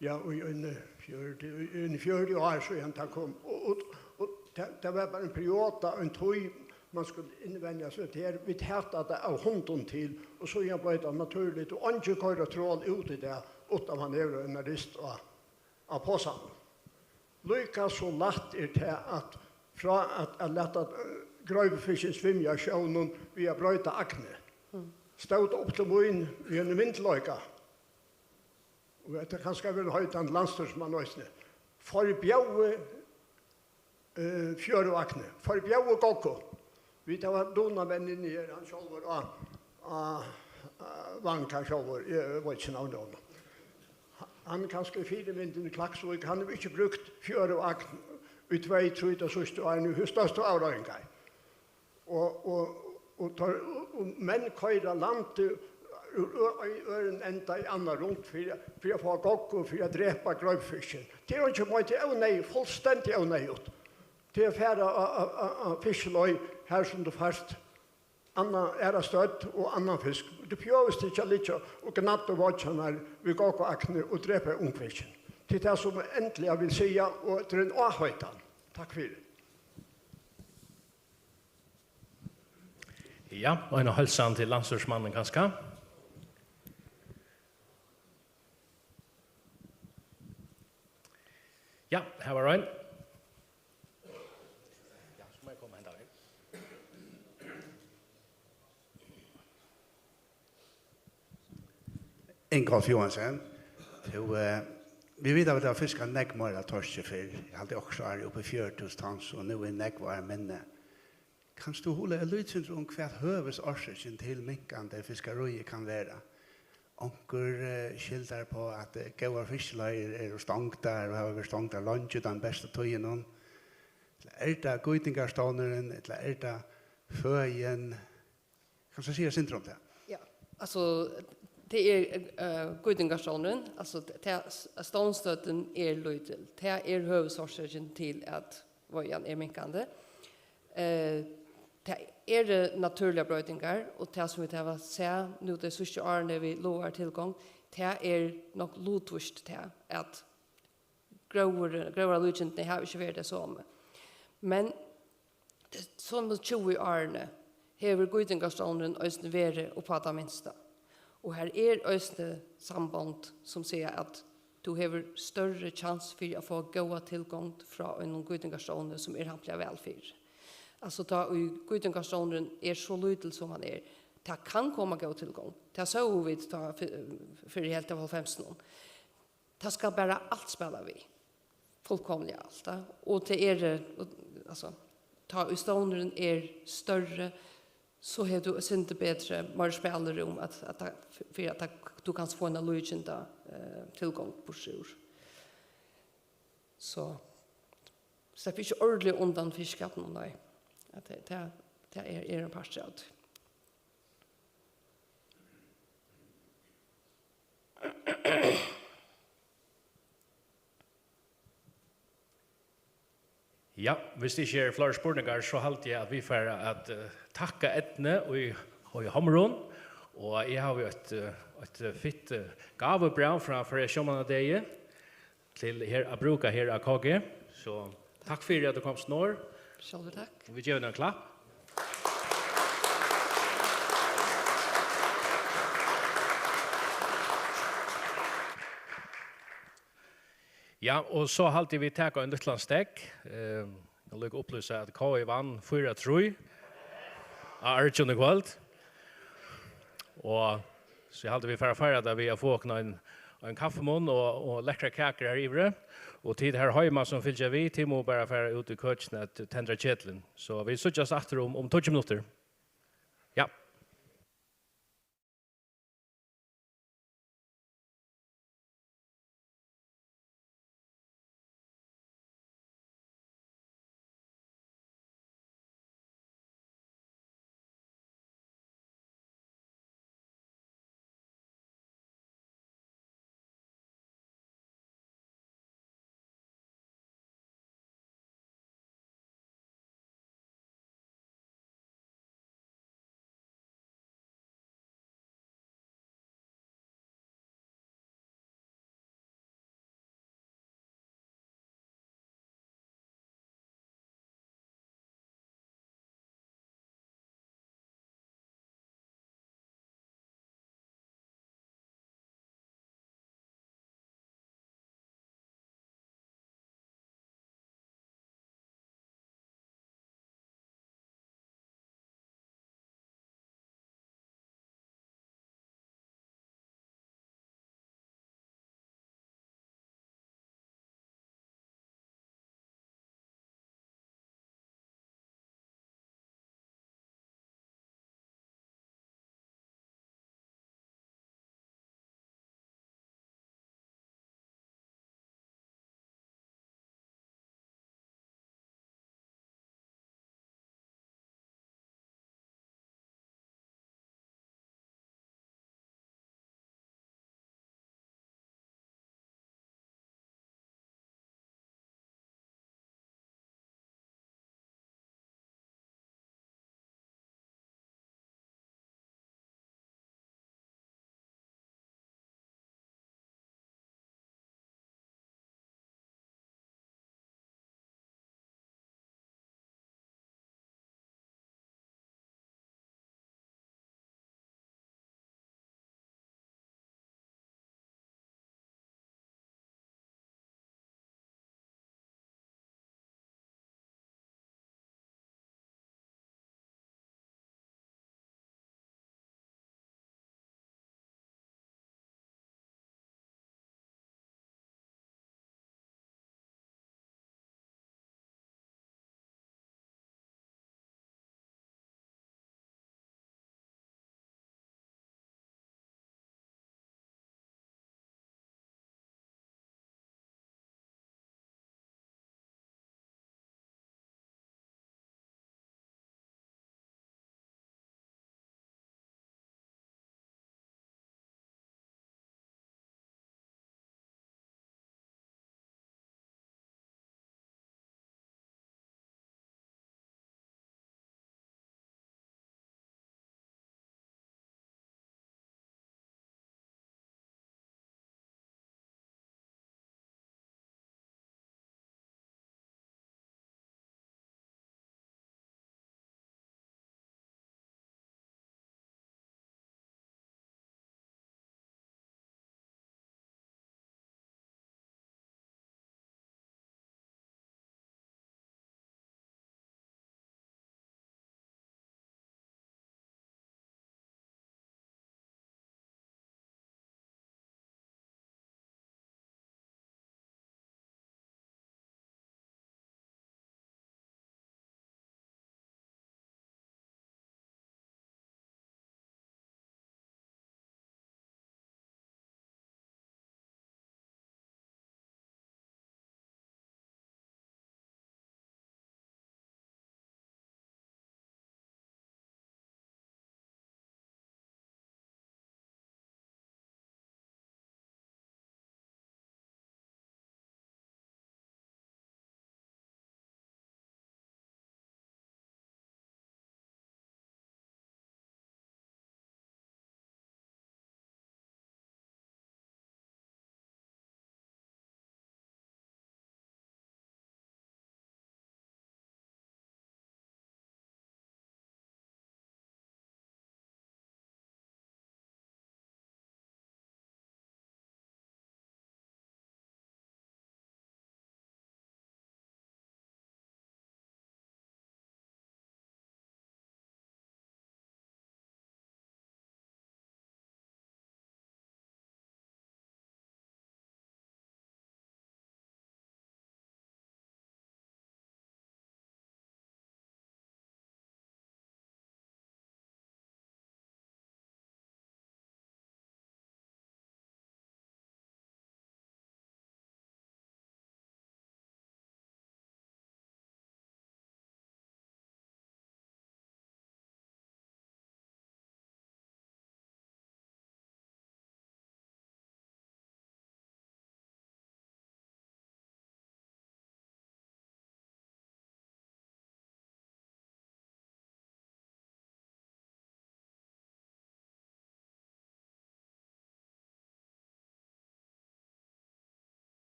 ja, í eini fjøruti, í eini fjøruti ár síðan tað kom. Og, og, og tað, tað var bara ein perioda, ein tíð, man skuldi innvenja seg til. Vit hata tað av hundum til, og síðan bleiv tað natúrligt, og eingin koyrir trol út í tað, uttan man hevur eina rist á, á posanum. Líka so lætt er tað at, frá at, at lata, eh, greipufiskin svimja á sjónum við at broyta agnið. Mm. Stóð upp til mín við einum myndugleika, og hetta kanska vil heita ein landsstýrismann eisini, forbjóði, eh, fjøruagni, forbjóði goggu. Vit hava dugnaðan mann inni her, hann sjálvur á, á, á Vang, hann sjálvur, eg veit ikki navnið á honum. Hann er kanska fyrimyndin í Klaksvík, hann hevur ikki brúkt fjøruagn í tvey, trý tey síðstu árini, hevur størstu avleiðingar. Og, og, og, teir, og, og menn koyra landið úr ø-, í øðrum enda í annað runt fyri, fyri at fáa goggu, fyri at drepa greipufiskin. Tað er einki meir, tað er óneyðugt, fullstendiga óneyðugt. Tað er at fara á, á, á, á fiskileið, har sum tú fært annan, aðra stødd og annan fisk. Tú behøvist ikki at liggja og gnadda voggjurnar við gogguagni og drepa ungfiskin. Tað er tað, sum eg endiliga vil siga, og tað er ein áheitan. Takk fyri. Ja, og ein heilsan til landsstýrismannin kanska. Ja, her var ein. Ja, so má eg koma hendan vegin. Ingolf Johansen, tú, eh, vit vita, at vit hava fiskað nógv meira av toski fyrr. Eg haldi, okkurt ár uppi í fjøruti túsund tons, og nú er nógv ár minni. Kanst tú hugleiða eitt lítið sindur um, hvat høvuðsorsøkin til minkandi fiskaríið kann vera? Onkur, eh, skyldar á, at, eh, góðar fiskileiðir eru stongdar og hava verið stongdar leingi, tann besta tíðin. Er tað gýtingarstovnurin, ella er tað føðin? Kanst tú siga eitt sindur um tað? Ja, altso, tað er, eh, gýtingarstovnurin, altso, tað, at stovnstøddin er lítil. Tað er høvuðsorsøkin til, at veiðan er minkandi. Eh, tað eru natúrligar broytingar, og tað, sum vit hava sæð nú tey síðstu árini við lágari tilgongd, tað er nokk lutvíst tað, at gróður-, gróðrarlíkindini hava ikki verið tey somu. Men tey somu tjúgu árini hevur gýtingarstovnurin eisini verið upp á tað minsta. Og har er eisini sambond, sum siga, at tú hevur størri kjans fyri at fáa góða tilgongd frá einum gýtingarstovni, sum er hampiliga væl fyri. Altso, tá ið gýtingarstovnurin er so lítil, sum hann er, tað kann koma góð tilgongd. Tað sóu vit tá fy-, fyri helvt av hálvfemsunum. Tað skal bara alt spæla við. Fullkomiliga alt, tá. Og tað er, eh, altso, tá ið stovnurin er størri, so hevur tú eitt sindur betri, meira spælirúm at, at, at, fyri at, at tú kanst fáa eina líkinda, eh, tilgongd burturúr. So sleppur ikki ordiliga undan fiskiskapinum, nei. At tað, tað, tað er, er ein partur av tí. Ja, hvis tað ikki eru fleiri spurningar, so haldi eg, at vit fara at, eh, takka Eydnu í, í Hamrun. Og eg havi eitt, eh, eitt fitt, eh, gávubræv frá Føroya Sjómannadegi til her at brúka her á K G. So takk fyri, at tú komst norður. Sjálvur takk. Og vit geva henni ein klapp. Ja, og so haldi eg, vit taka ein lítlan steðg. Eh, eg vil líka upplýsa, at K I vann fýra trý á Argjum í kvøld. Og so eg haldi, vit fara at feira tað við at fáa okkum ein ein kaffimunn og, og lekkrar kakur har yviri. Og tit her heima sum fylgja við, tit mugu bara fara út í køkin at tendra ketilin. So vit síggjast aftur um, um tíggju minuttir. Ja.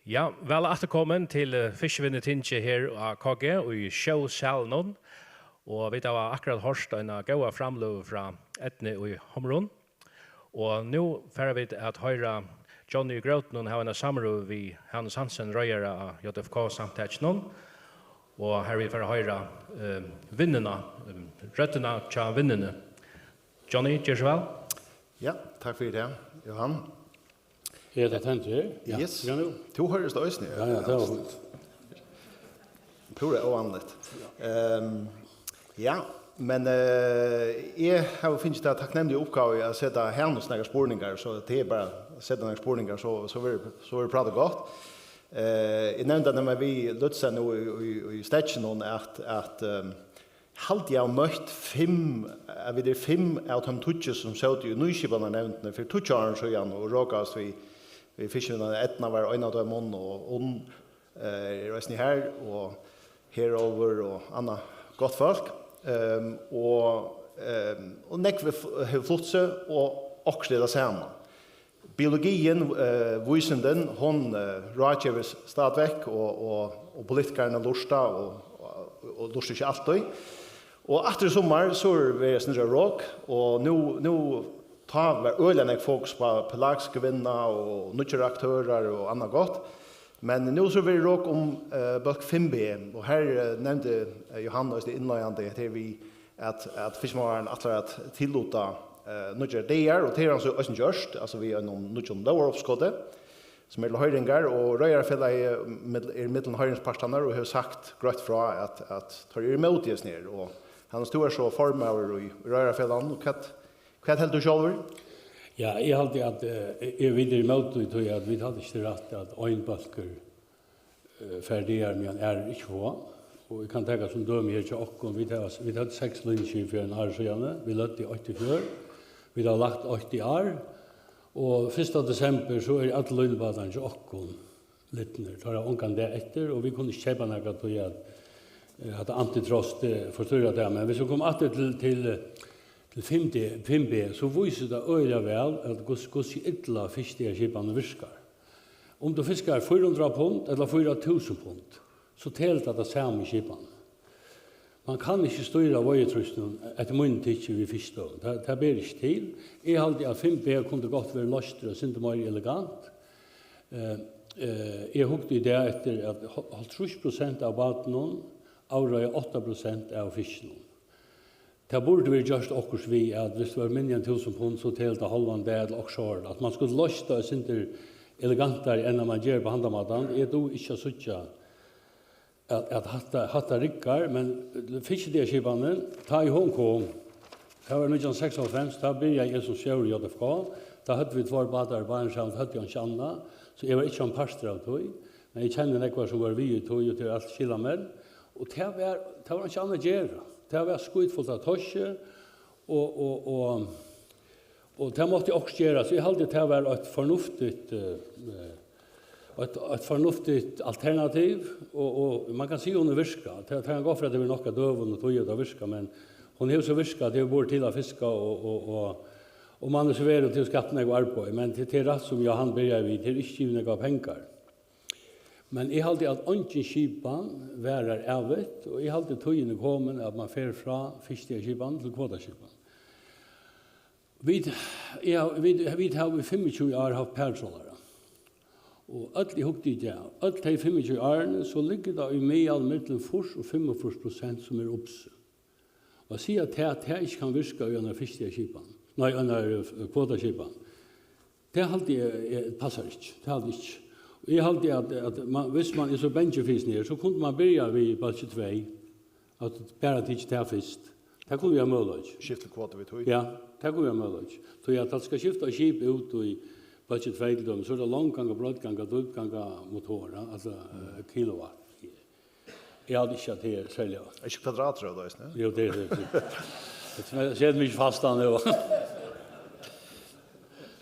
Ja, væl afturkomin til, eh, Fiskivinnutingið her á K G í sjósalinum. Og vit hava akkurát hoyrt eina góða framløgu frá Eydnu í Hamrun. Og nú fara vit at hoyra Johnny í Grótinum hava eina samrøðu við Hanus Hansen, reiðara á J F K-samtakinum. Og har vit fara at hoyra, eh, vinnuna, eh, røddina hjá vinnuni. Johnny, ger so væl. Ja, takk fyri tað, Johan. Er hetta tent her? Ja. Yes. Ja, nú. Tú hoyrist eisini. Ja, ja, tað var fínt. Púra óvanligt. Ehm, ja, men, eh, eg havi fingið ta takknemligu uppgávu at seta Hanus nakrar spurningar, so tað er bara at seta nakrar spurningar, so, so verður, so verður prátið gott. Eh, eg nevndi tað við Lutz nú í, í, í steðginum, at, at, ehm, haldi eg havi møtt fimm, at vit eru fimm av teimum tíggju, sum sótu í nýskipanarnevndini fyri tíggju árum síðan og rokaðust við, við fiskivinnuni. Eydna var ein av teimum, og Unn, eh, er eisini her, og Herálvur og annað gott fólk. Ehm, og, ehm, og nógv hevur fl-, hevur flutt seg, og okkurt er tað sama. Biologiin, eh, vísindin, hon, eh, ráðgevur s-, stadigvekk, og, og, og politikararnir lurta, og, og, og lurta ikki altíð. Og aftur í summar, so er verið eitt sindur rok, og nú, nú tá var øgiliga nógv fokus á pelagiska vinnu og nýggjar aktørar og annað gott. Men nú so verður rok um, eh, bólk fimm B, og her, eh, nevndi, eh, Johan eisini innleiðandi, hetta her við at, at fiskimálaráðið ætlar at tilluta, eh, nýggjar dagar, og tað er hann so eisini gjørt, altso við einum nýggjum lógaruppskoti, sum er til hoyringar, og Reiðarafelagið mitt-, er millum hoyringspartarnar og hevur sagt greitt frá, at, at teir eru ímóti hesum her, og Hanus, tú ert so formaður í Reiðarafelagnum, hvat, hvat heldur tú sjálvur? Ja, eg haldi, at, eh, eg, vit eru ímóti tí, tí at vit halda ikki, tað er rætt, at ein bólkur eh, fær dagar, meðan aðrir ikki fáa. Og eg kann taka sum dømi her hjá okkum, vit hava, vit høvdu seks línuskip fyri einum ári síðani, vit løgdu eitt í fjør, vit hava lagt eitt í ár, og fyrsta desembur, so eru allir línubátarnir hjá okkum lidnir. Teir hava ongan dag eftir, og vit kunnu ikki keypa nakað, tí at, eh, at antitrust, eh, forstyrrar tað. Men hvis vit koma aftur til, til, til fimm D, fimm B, so vísir tað øgiliga væl, at hvussu, hvussu illa fiskiskipanin virkar. Um tú fiskar fýra hundrað pund ella fýra túsund pund, so telur tað tað sama í skipanini. Man kann ikki stýra veiðitrýstinum eftir mínum tykki við fiskistøðum. Tað, tað ber ikki til. Eg haldi, at fimm B kundi gott verið loystur eitt sindur meira elegant. Eh, eh, eg hugdi í dag eftir, at hálvtrýss prosent av bátunum avreiða átta prosent av fiskinum. Tað burdi verið gjørt okkurt við, at viss tað var minni enn túsund pund, so telur tað hálvan dag ella okkurt sovorðið. At man skuldi loyst tað eitt sindur elegantari enn at man ger upp á handan mátan. Eg dugi ikki at síggja, at, at hatta, hatta riggar, men fiskidagaskipanin, tá ið hon kom, tað var nítjan hundrað og seksoghálvfems, tá byrjaði eg sum stjóri í J F K. Tá høvdu vit tveir bátar í Barentshavi, høvdu einki annað, so eg var ikki ein partur av tí. Men eg kenni nógvar, sum vóru við í tí, og tað eru alt skilamenn. Og tað var, tað var einki annað at gera. Tað var skítfult av toski, og, og, og, og tað mátti okkurt gerast. Eg haldi, tað var eitt fornuftigt, eh, eh, eitt, eitt fornuftigt alternativ, og, og man kann siga, hon hevur virkað. Tað, tað kann gott vera, at tað verður nokk av døgum og tíð, at tað virkar, men hon hevur so virkað, tað hevur borið til at fiska, og, og, og, og man er so verið til at skapa nógv arbeiði, men tað, tað er rætt, sum Johan byrjaði við, tað er ikki givið nógvar pengar. Men eg haldi, at eingin skipan varar ævigt, og eg haldi, tíðin er komin, at man fer frá fiskiskipan til kvotaskipan. Vit, eg havi, vit, vit hava í fimmogtjúgu ár havt paratrolarar. Og øll, eg hugdi í dag, øll tey fimmogtjúgu árini, so liggur tað í miðal millum fýrs og fimmogfýrs prosent, sum er upsi. Og at siga, at tað, tað ikki kann virka í einari fiskiskipan, nei, einari, eh, kvotaskipan, tað haldi eg, eh, passar ikki. Tað haldi eg ikki. Og eg haldi, at, at man, viss man er so bangin fyri hesum her, so kundi man byrja við bólki tvey, at bara tikið tað fyrst. Tað kundi vera møguleiki. Skift til kvota við tí. Ja, tað kundi vera møguleiki. Tí at tað skal skifta skip út í bólki tvey til dømis, so er tað longdganga, breiddiganga, dýpdiganga motorar, altso, eh, kilowatt. Eg haldi ikki, at tað er serliga. Er ikki kvadratir av tí eisini? Jú, tað er tað. Eg seti meg ikki fast á nú.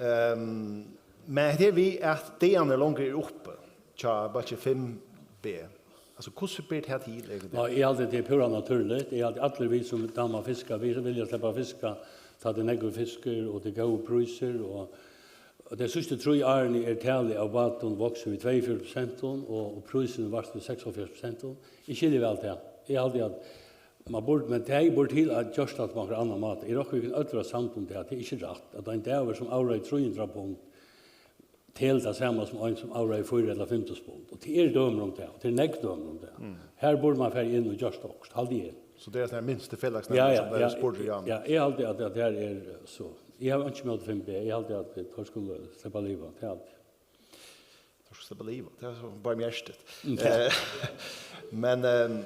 Ehm, men hetta er við, at dagarnir longu eru uppi hjá bólki fimm B. Altso, hvussu ber tað til, eigentliga? Nei, eg haldi, tað er púra natúrligt. Eg haldi, allir vit, sum dáma at fiska, vit vilja sleppa at fiska, tá tað er nógvur fiskur, og tað er góðir prísir, og Og tey síðstu trý árini er talið av bátum vaksið við tveyogfjøruti prosent, og, og prísurin vart við seksoghálvfjerðs prosent. Eg skilji væl tað. Eg haldi, at man burdi, men tey burdi til at gjørt tað á onkran annan máta. Eg rokni, vit kunnu øll vera samd um tað, at tað er ikki rætt, at ein dagur, sum avreiðir trý hundrað pund, telur tað sama sum ein, sum avreiðir fýra ella fimm túsund pund. Og tað eru dømi um tað, og tað eru nógv dømi um tað. Mm. Her burdi man farið inn og gjørt okkurt, haldi eg. So tað er sånn minsti felagsnevnari, ja, ja, sum tað er, ja, spurdur, ja. Ja, eg haldi, at, at her er, eh, so. Eg havi einki ímóti fimm B, eg haldi, at, eh, teir skulu sleppa at liva, tað haldi eg. Teir skulu sleppa at liva, tað er so barmhjertigt. Mm, ja. Eh, men, ehm,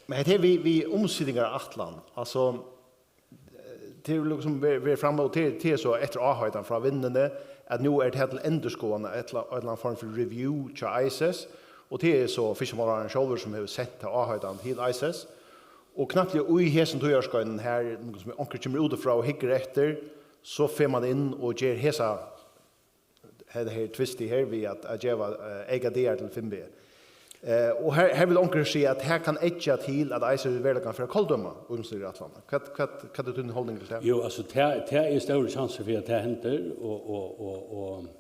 men hetta her við, við umsitingarætlan, altso, eh, tað er líkasum verið, verið frammi, og tað, tað er so eftir áheitan frá Vinnuni, at nú er tað til endurskoðan, ella, ella ein form fyri review hjá ICES, og tað er so fiskimálaráðharrin sjálvur, sum hevur sent ta áheitan til ICES. Og knappliga í hesum tíðarskeiðinum her, sum onkur kemur útifrá og hyggur eftir, so fer man inn og ger hesa, hetta her twistið her við at, at geva, eh, eyka dagar til fimm B. Eh, og her, her vil onkur siga, at her kann eggja til, at ICES í veruleikanum fer at koldøma umsitingarætlanina. Hvat, hvat, hvat er tín holdning til tað? Jú, altso, tað, tað er stórur kjansur fyri, at tað hendir, og, og, og, og,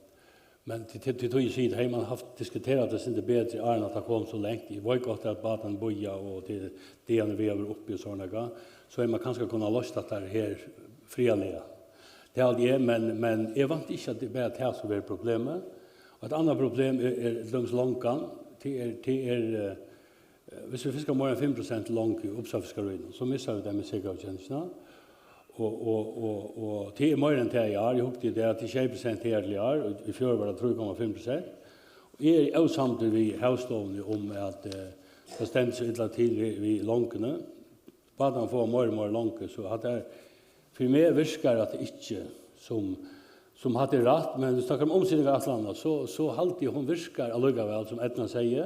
men til, til, til tí eg sigi, hevði man havt diskuterað tað sindur betri, áðrenn at tað kom so langt. Eg veit gott, at bátarnir bíða, og tað er dagarnir við at vera uppi og sovorðið nakað, so hevði man kanska kunnað loyst hatta her friðarliga. Tað haldi eg, men, men eg vænti ikki, at tað er bara tað, sum verður problemið. Og eitt annað problem er, er til dømis longan. Tað er, tað er, eh, viss vit fiska meira enn fimm prosent long í uppsjávarfiskarínum, so missa vit tað við seyðaavgerðingina. Og, og, og, og tað er meira enn tað í ár. Eg hugdi í dag, tað er sjey prosent her til í ár, og í fjør var tað trý komma fimm prosent. Og eg eri ósamdur við Havstovuni um, at, eh, tað stendur so illa til við, við longuni. Bátarnir fáa meira og meira longu, so hatta er, fyri meg virkar hatta ikki sum, sum hatta er rætt, men viss tú snakkar um umsitingarætlanina, so, so haldi eg, hon virkar allíkavæl, sum Erna segði.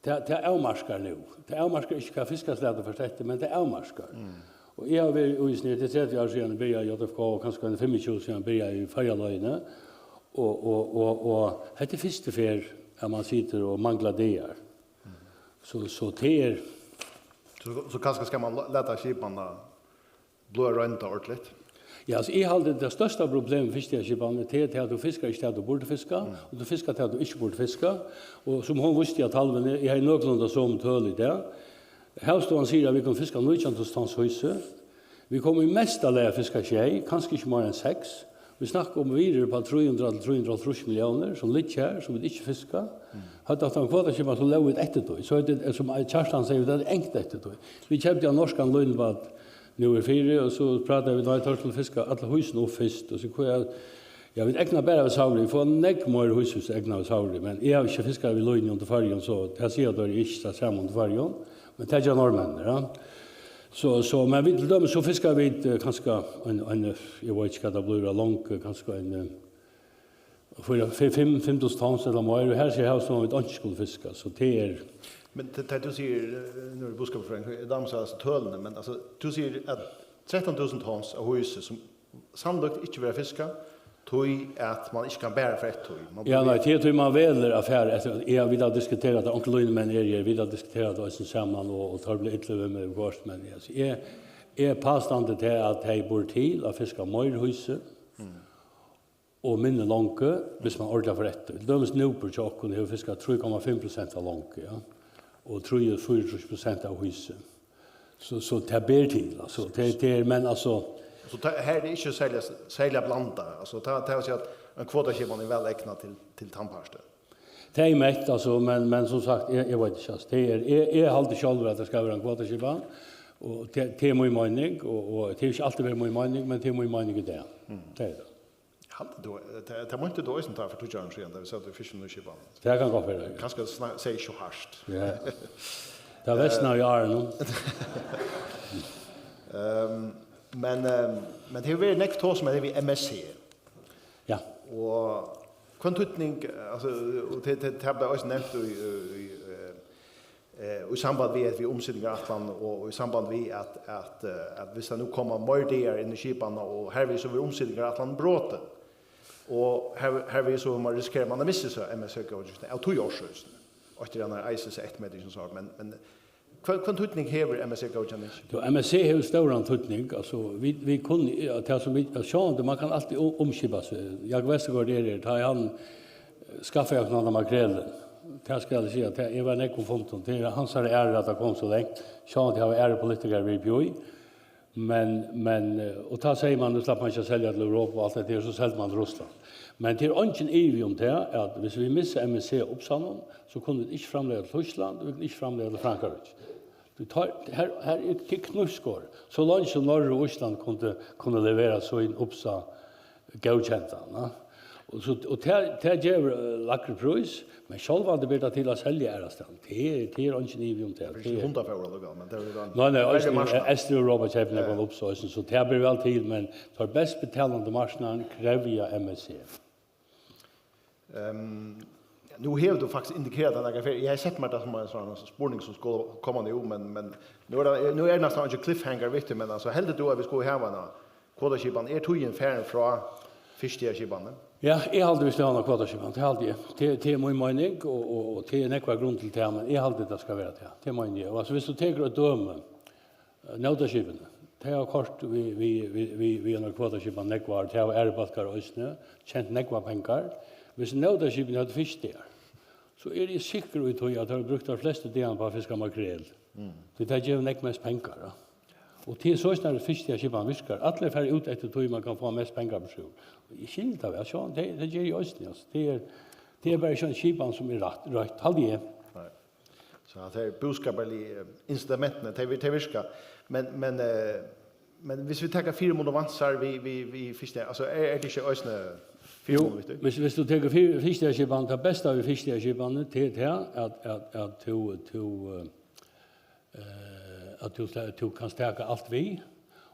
Tað, tað avmarkar nú. Tað avmarkar ikki, hvat fiskaslag tú fært eftir, men tað avmarkar. Mm. Og eg havi verið í ICES, tað er tretivu ár síðan eg byrjaði í J F K, og kanska ein fimmogtjúgu síðan eg byrjaði í Føroyaloyini. Og, og, og, og hetta er fyrstu ferð, at man situr og manglar dagar. So, so tað er. So, so kanska skal man la-, lata skipanina blíva roynda ordentligt? Ja, altso, eg haldi, tað størsta problemið við fiskiskipanini, tað er tað, at tú fiskar ikki tað, tú burdi fiska, mm, og tú fiskar tað, tú ikki burdi fiska. Og sum hon vísti á talvuni, eg hevði nøkulunda somu tøl í dag. Havstovan sigur, at vit kunnu fiska nítjan túsund tons hysi. Vit koma í mesta lagi at fiska sjey, kanska ikki meira enn seks. Vit snakka um virðir upp á trý hundrað til trý hundrað og hálvtrýss milliónir, sum liggja har, sum vit ikki fiska. Mm. Høvdu hatta ein kvotaskipan, so lógu vit eftir tí. So er tað, sum Kjartan sigur, vit høvdu engt eftir tí. Vit keyptu ein norskan línubát nú í fjør, og so prátaðu vit, nei, teir skulu fiska alla hýsini upp fyrst, og so hvat, ja, vit egna bara við Suðuroy, vit fáa nógv meira hýsu, vit egna við Suðuroy, men eg havi ikki fiskað við línu undir Føroyum, so tað siga teir ikki tað sama undir Føroyum, men tað gera norðmenninir, ja. So, so, men vit til dømis, so fiska vit, eh, kanska ein, ein, eg veit ikki, hvat tað blívur av long, eh, kanska ein, eh, fýra, fi-, fimm, fimm túsund tons ella meir, og her sigur Havstovan, vit einki skulu fiska, so tað er. Men tað, tað tú sigur, eh, nú er búskapsfrøðingur, eg dámar so, altso, tølini, men, altso, tú sigur, at trettan túsund tons av hýsu, sum sannlíkt ikki verða fiskað, tí at man ikki kann bara fara eftir tí. Man Ja, blívur nei, tað er tí man velur at fara eftir. Ja, vit hava diskuterað tað, onkur línumenn eru her, vit hava diskuterað tað eisini saman, og, og teir blíva illir við meg, viðhvørt, men, altso, eg, eg pástandi tað, at tey burdu til at fiska meir hýsu, mm, og minni long, viss man ordiliga fær eftir. Til dømis Núpur hjá okkum hevur fiskað trý komma fimm prosent av long, ja, og trý, fýraogtrýss prosent av hýsu. So, so tað ber til, altso. Tað, tað er, men, altso. So tað, her er tað ikki serliga, serliga blandað. Altso, tað, tað vil siga, at ein kvotaskipan er væl egnað til, til tann partin. Tað er mett, altso, men, men sum sagt, eg, eg veit ikki, altso, tað er, eg, eg haldi sjálvur, at tað skal vera ein kvotaskipan, og tað, tað er mín meining, og, og tað hevur ikki altíð verið mín meining, men tað er mín meining í dag. Mm. Tað er tað. Eg haldi, tú, tað, tað meinti tú eisini tá fyri tjúgu árum síðan, tá vit sótu í fiskiskipanini. Tað kann gott vera. Kanska sna-, segði ikki so hart. Ja. Tað versnaði í árinum. Ehm, men, ehm, men tað hevur verið nógv tosað um tað við M S C. Ja. Og hvønn týdning, altso, og tað, tað, tað bleiv eisini nevnt í, í, í, eh, eh, í samband við, at við umsitingarætlan og, og í samband við, at, at, eh, at viss tað nú koma meir dagar inn í skipanina, og hervið so verður umsitingarætlanin brotin. Og her, hervið so má risikera, man missir so M S C-góðgerðina av tí orsøkini. Eftir hann har ICES eftirmeting, sum sagt, men, men Hvønn, hvønn týdning hevur M S C-góðkenning? Jú, M S C hevur stóran týdning. Altso, vit, vit kunnu, ja, tað sum vit, ja, sjálvandi, man kann altíð um-, umskipa seg. Jakob Vestergaard er her, tá ið hann, eh, skaffaði okkum handa makrelin. Tað skal eg siga, tað, eg var nógv um fundin. Tað er hansara æra, at tað kom so langt. Sjálvandi hava aðrir politikarar verið uppi í. Men, men, eh, og tá segði man, nú slapp man ikki at selja til Europa og alt det der, so seldi man til Russland. Men tað er eingin ivi um tað, at hvis vit missa M S C á Uppsalanum, so kunnu vit ikki framleiða til Týskland, og vit kunnu ikki framleiða til Frankrike. Tú tar, her, her er til knívskor. So leingi sum Noreg og Ísland kundu, kundu levera sín Uppsa góðkendan, na. Og so, og tað, tað gevur, eh, lægri prís, men sjálvandi ber tað til at selja aðrastaðni. Tað er, tað er eingin ivi um tað. Tað er ikki hundafóður allíkavæl, men tað er ein Nei, nei, verri eisini, marknað. Eistureuropa keypir nógvan Uppsa eisini, so tað ber væl til, men teir best betalandi marknaðirnir krevja M S C. Ehm, nú hevur tú faktiskt indikerað tað nakrar ferðir. Eg hevði sett mær tað sum ein sånn spurning sum skuldi koma nú, men, men nú er tað, nú er næstan ein cliffhanger við tí, men altso, heldur tú at vit skulu hava eina kvotaskipan? Er tíðin farin frá fiskiskipanini? Ja, eg haldi, vit skulu hava eina kvotaskipan, tað haldi eg. Tað, tað er mín meining, og, og, og tað er nógvar grundir til tað, men eg haldi, tað skal vera tað. Tað meini eg. Og altso, viss tú tekur eitt dømi, eh, nótaskipini, tey hava koyrt við, við, við, við, við eina kvotaskipan nógv ár, tey hava aðrar bólkar eisini, tjent nógvar pengar. Viss nótaskipini høvdu fiskdagar, so eri eg sikkur í tí, at tey høvdu brúkt teir flestu dagarnar upp á at fiska makrel. Mm. Tí tað gevur nógv mest pengar, ja. Og tað er soleiðis, at fiskiskipanin virkar. Allir fara út eftir tí, man kann fáa mest pengar burturúr. Eg skilji tað væl, sjálvandi, tað, tað geri eg eisini, altso. Tað er, tað er bara ikki ein skipan, sum er rætt, røtt, haldi eg. Nei. So at tey búskaparligu, eh, incitamentini, tey vir-, tey virka. Men, men, eh, men viss vit taka fyrimunir og vansar við, við, við fiskiskipan, altso, er, er tað ikki eisini Jú, fyrimunir við tí? Viss, viss tú tekur fyri-, fiskiskipan, tað besta við fiskiskipan, tað er tað, at, at, at tú, tú, eh, eh, at tú, tú kanst taka alt við,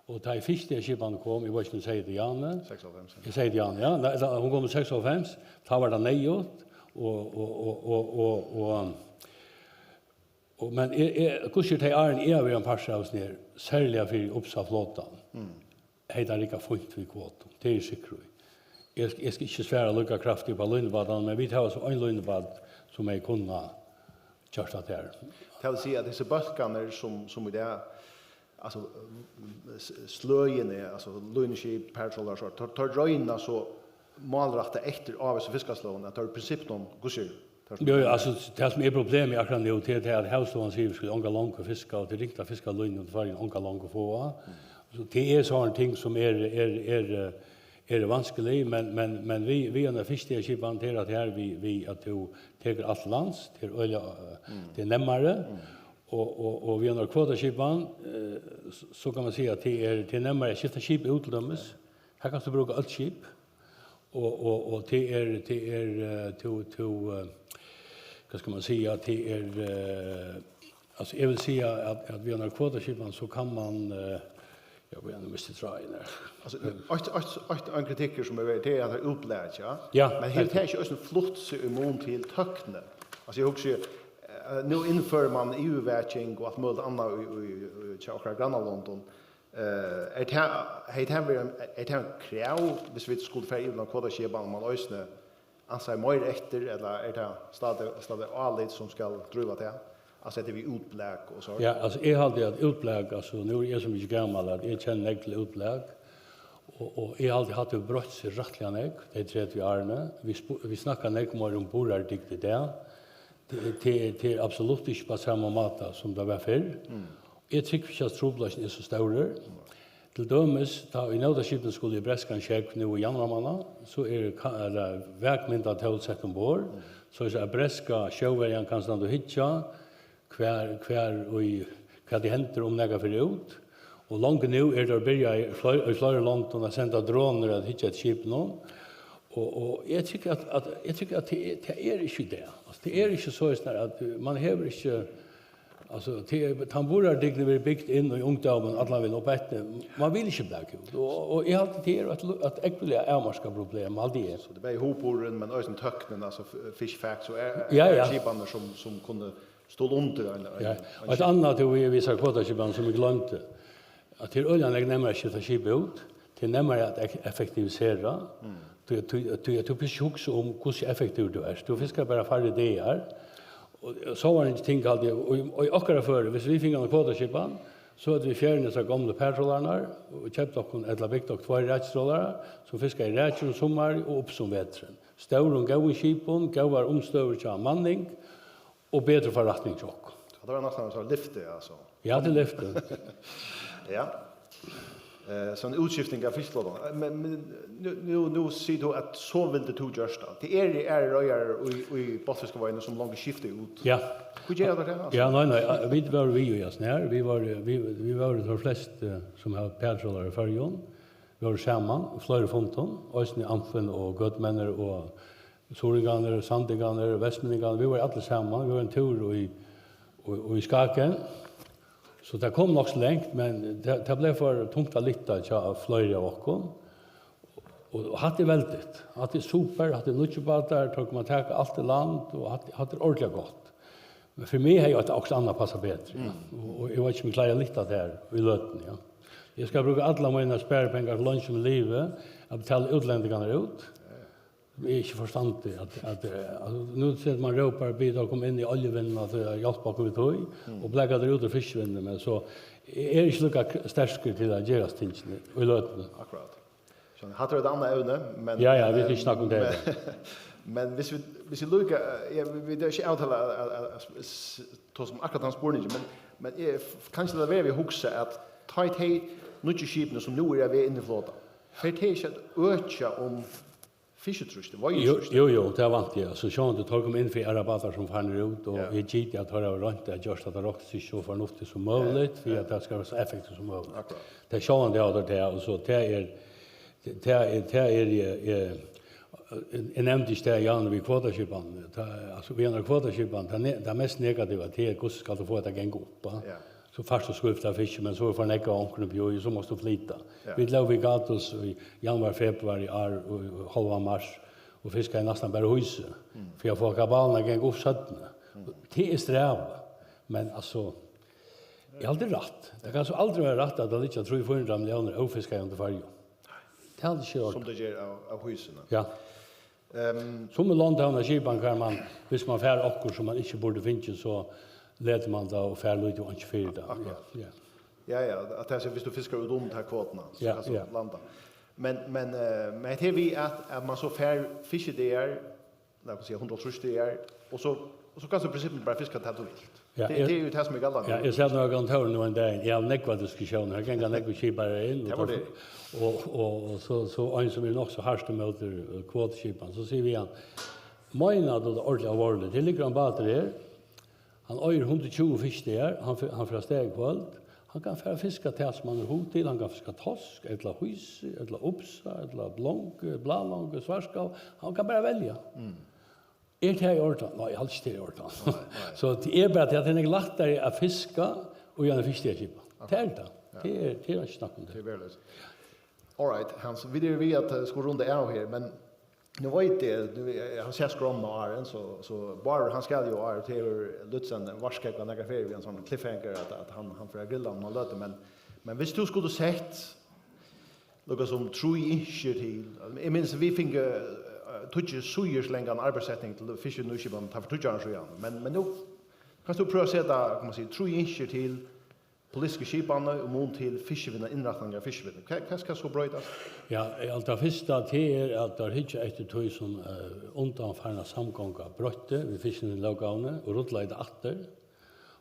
og tá ið fiskiskipanin kom, eg veit ikki, um eg segði tað, Jane? Seksoghálvfems, ja. Eg segði tað, Jane, ja. Nei, tá hon kom í seksoghálvfems, tá var tað neyðugt, og, og, og, og, og, og, og, men eg, eg, hvussu er tey árini, eg havi verið ein partur av hesum her, serliga fyri Uppsa flotan. Mm. Hevði tað rikkað fínt við kvotum, tað eri eg sikkur í. Eg, eg skal ikki svara líka kraftigt upp á línubátarnar, men vit hava so ein línubát, sum hevði kunnað gjørt hatta her. Tað vil siga, at hesir bólkarnir, sum, sum í dag, altso, s-, sløgini, altso, línuskip, paratrollar, so, teir, teir royna so málrætta eftir ávísum fiskasløgum, at teir í prinsippinum, hvussu er, teir Jú, jú, altso, tað sum er problemið akkurát nú, tað er tað, at Havstovan sigur, vit skulu onga longu fiska, og tað er ringt at fiska línu út í Føroyum, onga longu fáa. So tað er sovorðin ting sum er, er, er, eh, er vanskilig, men, men, men við, við eini fiskiskipan, tað er at her við, við at tú tekur alt til lands, tað er øgiliga, eh, Mm. tað er nemmari, Mm. og, og, og við eini kvotaskipan, eh, so, so kann man siga at tað er, tað er nemmari at skifta skip út til dømis. Her kanst tú brúka øll skip, og, og, og tað er, tað er, eh, tú, tú, eh, hvat skal man siga, tað er, eh, altso, eg vil siga at, at við eini kvotaskipan, so kann man, eh, ja, við eini misti tráðin her. Altso, eitt, eitt, eitt, ein kritikkur sum er verið, tað er at tað er útlag, ja. Ja, Men hevur tað ikki eisini flutt seg í mun til tøkni? Altso, eg hugsi, eh, nú innførir man yvirvaking og alt møguligt annað í, í, í, hjá okkara grannalondum. Eh, er tað, hevði tað verið, er tað ein krav, viss vit skuldu fara yvir á kvotaskipan, um man eisini ansar meir eftir, ella er tað stadig, stadig álit sum skal dríva tað? Altso, hetta við útblak og so. Ja, altso, eg haldi, at útblak, altso, nú eri eg so mikið gamal, at eg kenni nógv til útblak, og, og eg haldi, hatta hevur broytt seg rættiliga nógv, tey tretivu árini. Vit spu-, vit snakka nógv meir um burðardygd í dag. Tað, tað, tað er absolutt ikki á sama máta, sum tað var fyrr. Mm. Eg trúgvi ikki, at trupulleikin er so stórur. Til dømis, tá ið nótaskipini skulu í breskan sjógv nú í januar mánað, so eru ka-, ella vakmyndatól sett umborð, Mm. soleiðis at breska sjóverjan kann standa og hyggja, hvar, hvar í, hvat ið hendir, um nakað fer út. Og longu nú eru teir byrjaðir í fleir-, í fleiri londum at senda dronur at hyggja eftir skipinum. Og, og eg tykki, at, at, eg tykki, at tað er, tað er ikki í dag. Altso, tað er ikki soleiðis, at, uh, man hevur ikki, altso, tað er, tann burðardygdin verður bygd inn í ungdómin allan vegin upp eftir. Man vil ikki blaka út. Og, og eg haldi, tað er eitt, eitt ógvuliga avmarkað problem, haldi eg. So tað er bæði hugburðurin, men eisini tøknin, altso f-, fish facts og er, Ja, er ja. skipanir sum, sum kunnu stuðla undir ein, ein, Ja. ein Og eitt skip. annað, tú, við, við hesar kvotaskipanir, sum eg gloymdi, at tað er øgiliga nógv nemmari at skifta skipið út, tað er nemmari at ek-, effektivisera. Mm. Tú, tú, tú, tú behøvir ikki hugsa um, hvussu effektivur tú ert. Tú fiskar bara færri dagar, Og sovorðin ting, haldi eg, og í, og í okkara føri, viss vit fingu eina kvotaskipan, so høvdu vit fjerað hesar gomlu partrollararnar og keypt okkum ella bygt okkum tveir rakistrollarar, sum fiskaðu í raki um summarið og uppi um veturin. Stórum, góðum skipum, góðar umstøður hjá manning og betri forretning hjá okkum. Hatta var næstan eitt lyfti, altso. Ja, til lyfti. Ja. Eh, so ein útskifting av fiskiflotan. Eh, men, men nú, nú, nú sigur tú, at so vildi tú gjørt tað. Tað eru aðrir reiðarar í, í botnfiskaveiðini, sum longu skifta út. Ja. Hví gera teir tað, altso? Ja, nei, nei, eh, vit vóru við í hasum her. Vit vóru, vit, vit vóru teir flestu, eh, sum hava partrollara í Føroyum. Vit vóru saman í fleiri fundum, eisini Amfin og Gøtumenninir og Suðuroyingarnir, Sandoyingarnir, Vestmanningarnir, vit vóru allir saman. Vit vóru ein túr í, í, í Skagen. So tað kom nokk so langt, men tað, tað bleiv for tungt at lyfta hjá fleiri av okkum. Og, og hatta er veldigt. Hatta er super, hatta er nýggir bátar, teir koma at taka alt í land, og hatta, hatta er ordiliga gott. Men fyri meg hevði eitt okkurt annað passað betri, ja. Mm. Og, og eg veit ikki, um eg klári at lyfta tað her í løtuni, ja. Eg skal brúka allar mínar sparipengar, so leingi sum eg livi, at betala útlendingarnar út. Tað er ikki forstandigt at, at, eh, altso, nú situr man og rópar, biður teir koma inn í oljuvinnuna til at hjálpa okkum við tí, mm, og blaka teir út úr fiskivinnuni, men so er eg ikki líka k-, sterkur til at gera tingini í løtuni. Akkurát. So, hatta er eitt annað evni, men, ja, ja, vit skulu ikki snakka um tað. Men, men viss vit, viss vit líka, ja, vit, vit eru ikki avtalað at, at, at, at s-, tosa um akkurát tann spurningin, men, men eg f-, kanska tað verður við at hugsa at tá ið tey nýggju skipini, sum nú eru á veg inn í flotan, fer tað ikki at økja um fiskitrýstið, jú, veiðitrýstið? Jú, jú, tað vænti eg. Altso, sjálvandi teir koma inn fyri aðrar bátar sum farnir út, og, ja, eg giti at teir hava roynt at gjørt at tað roktist so fornuftigt sum møguligt, ja, fyri, ja, at tað skal vera so effektivt sum møguligt. Akkurát. Tað er sjálvandi av tað, og so tað er, tað er, tað er, eg, eg, eg nevndi ikki tað, Jan, við kvotaskipan. Tað, altso, við eina kvotaskipan, tað ne-, tað mest negativa, tað er, hvussu skal tú fáa tað at ganga upp, va? Ja. So fært tú skuld av fiski, men so er for nógv av onkrum uppi í, so mást tú flyta. Ja. Vit lógu við Gatus í januar, februar í ár, og, og hálvan mars, og fiskaðu næstan bara hýsu, mm, fyri at fáa kabalin at ganga upp seinni. Mm. Tað er strævið, men altso, eg haldi rætt. Tað kann so aldri vera rætt, at tað liggja trý, fýra hundrað milliónir ófiskaðar undir Føroyum. Tað haldi eg ikki er í ordan. Sum tað ger av, av hýsuni. Ja. Ehm. Summi lond hava eina skipan, har man, viss man fær okkurt sum man ikki burdi fingið, so letur man tað og fær lítið og einki fyri tað. Akkurát. Ja, ja. Ja, ja, at tað er, viss tú fiskar út um ta kvotuna, so, ja, kanst tú, ja, landa. Men, men, eh, men hetta er við at, at man so fær fiskidagar, lat okkum siga hundrað og hálvtrýss dagar, og so, og so kanst tú í prinsippinum bara fiska tað tú vilt. Ja, tað, eg, tað er jú tað sum er galdandi. Ja, eg sat nú á kontórið nú ein dagin. Eg havi nógvar diskusjónar. Her ganga nógvir skiparar inn, og, tað var tað, og, og, og so, so ein sum er nokk so hart ímóti, eh, kvotaskipan. So sigi eg við hann: "Meinar tú tað ordiliga álvarsliga? Her liggur ein bátur her. Hann eigur hundrað og tjúgu fiskidagar. Hann fer, hann fer avstað í kvøld. Hann kann fara at fiska tað sum hann hevur hug til. Hann kann fiska tosk, ella hýsu, ella upsa, ella blong, blálong, svartskál. Hann kann bara velja." Mm. Er tað í ordan? Nei, eg haldi ikki, tað er í ordan. Nei, nei. So tað er bara tað, at tað er nógv lættari at fiska í eini fiskiskipan. Aha. Tað er tað. Ja. Tað er, tað er ikki snakk um tað. Tað er veruliga. All right, Hans, vit eru við at, eh, skulu runda av her, men nú veit eg, nú, eg havi sæð skránna á áðrenn, so, so Bárður, hann skal jú á áðrenn, tað hevur Lützen varskeggað nakrar ferðir við ein sånn cliffhanger, at, at hann, hann fer at grilla um eina løtu, men, men viss tú skuldi sett líka sum trý ynskir til. Eg minnist, vit fingu, eh, tíggju síður langan arbeiðssetning til fiskvinnuskipan, tá fyri tíggju árum síðan. Men, men nú kanst tú prøva at seta, kann man siga, trý ynskir til politisku skipanini og mun til fiskivinnu, innrættingar av fiskivinnu. Hvat, hvat skal so broytast? Ja, alt tað fyrsta, tað er, at teir hyggja eftir tí, sum, eh, undanfarna samgonga broytti við fiskivinnulógávuni og rullaði tað aftur.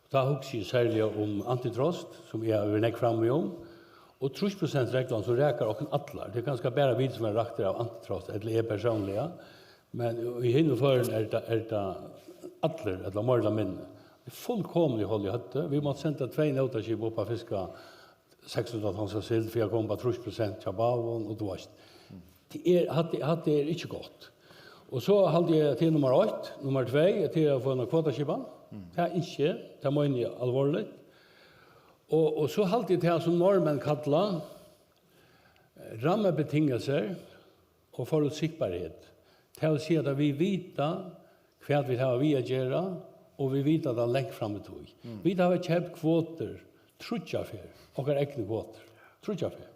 Og tá hugsi eg serliga um antitrust, sum eg havi verið nógv frammi um, og trýss prosent reglan, sum rakar okkum allar. Tað er kanska bara vit, sum eru raktir av antitrust, ella eg persónliga, men í hinum førum er tað, er tað allir, ella meira ella minni. Tað er fullkomiliga hol í høvdið. Vit máttu senda tvey nótaskip upp at fiska seks hundrað tons av sild fyri at koma upp á trýss prosent hjá báðum, og tú veitst, tað er, hatta, hatta er ikki gott. Og so haldi eg, at tað er nummar eitt, nummar tvey, at tað er at fáa eina kvotaskipan. Mm. Tað ynski eg, tað meini eg álvarsliga. Og, og so haldi eg tað, sum norðmenn kalla, eh, rammebetingelser og forutsigbarhet. Tað vil siga, at vit vita, hvat vit hava við at gera, og vit vita tað langt fram í tíð. Mm. Vit hava keypt kvotur tríggjar ferðir, okkara egnu kvotur, tríggjar ferðir.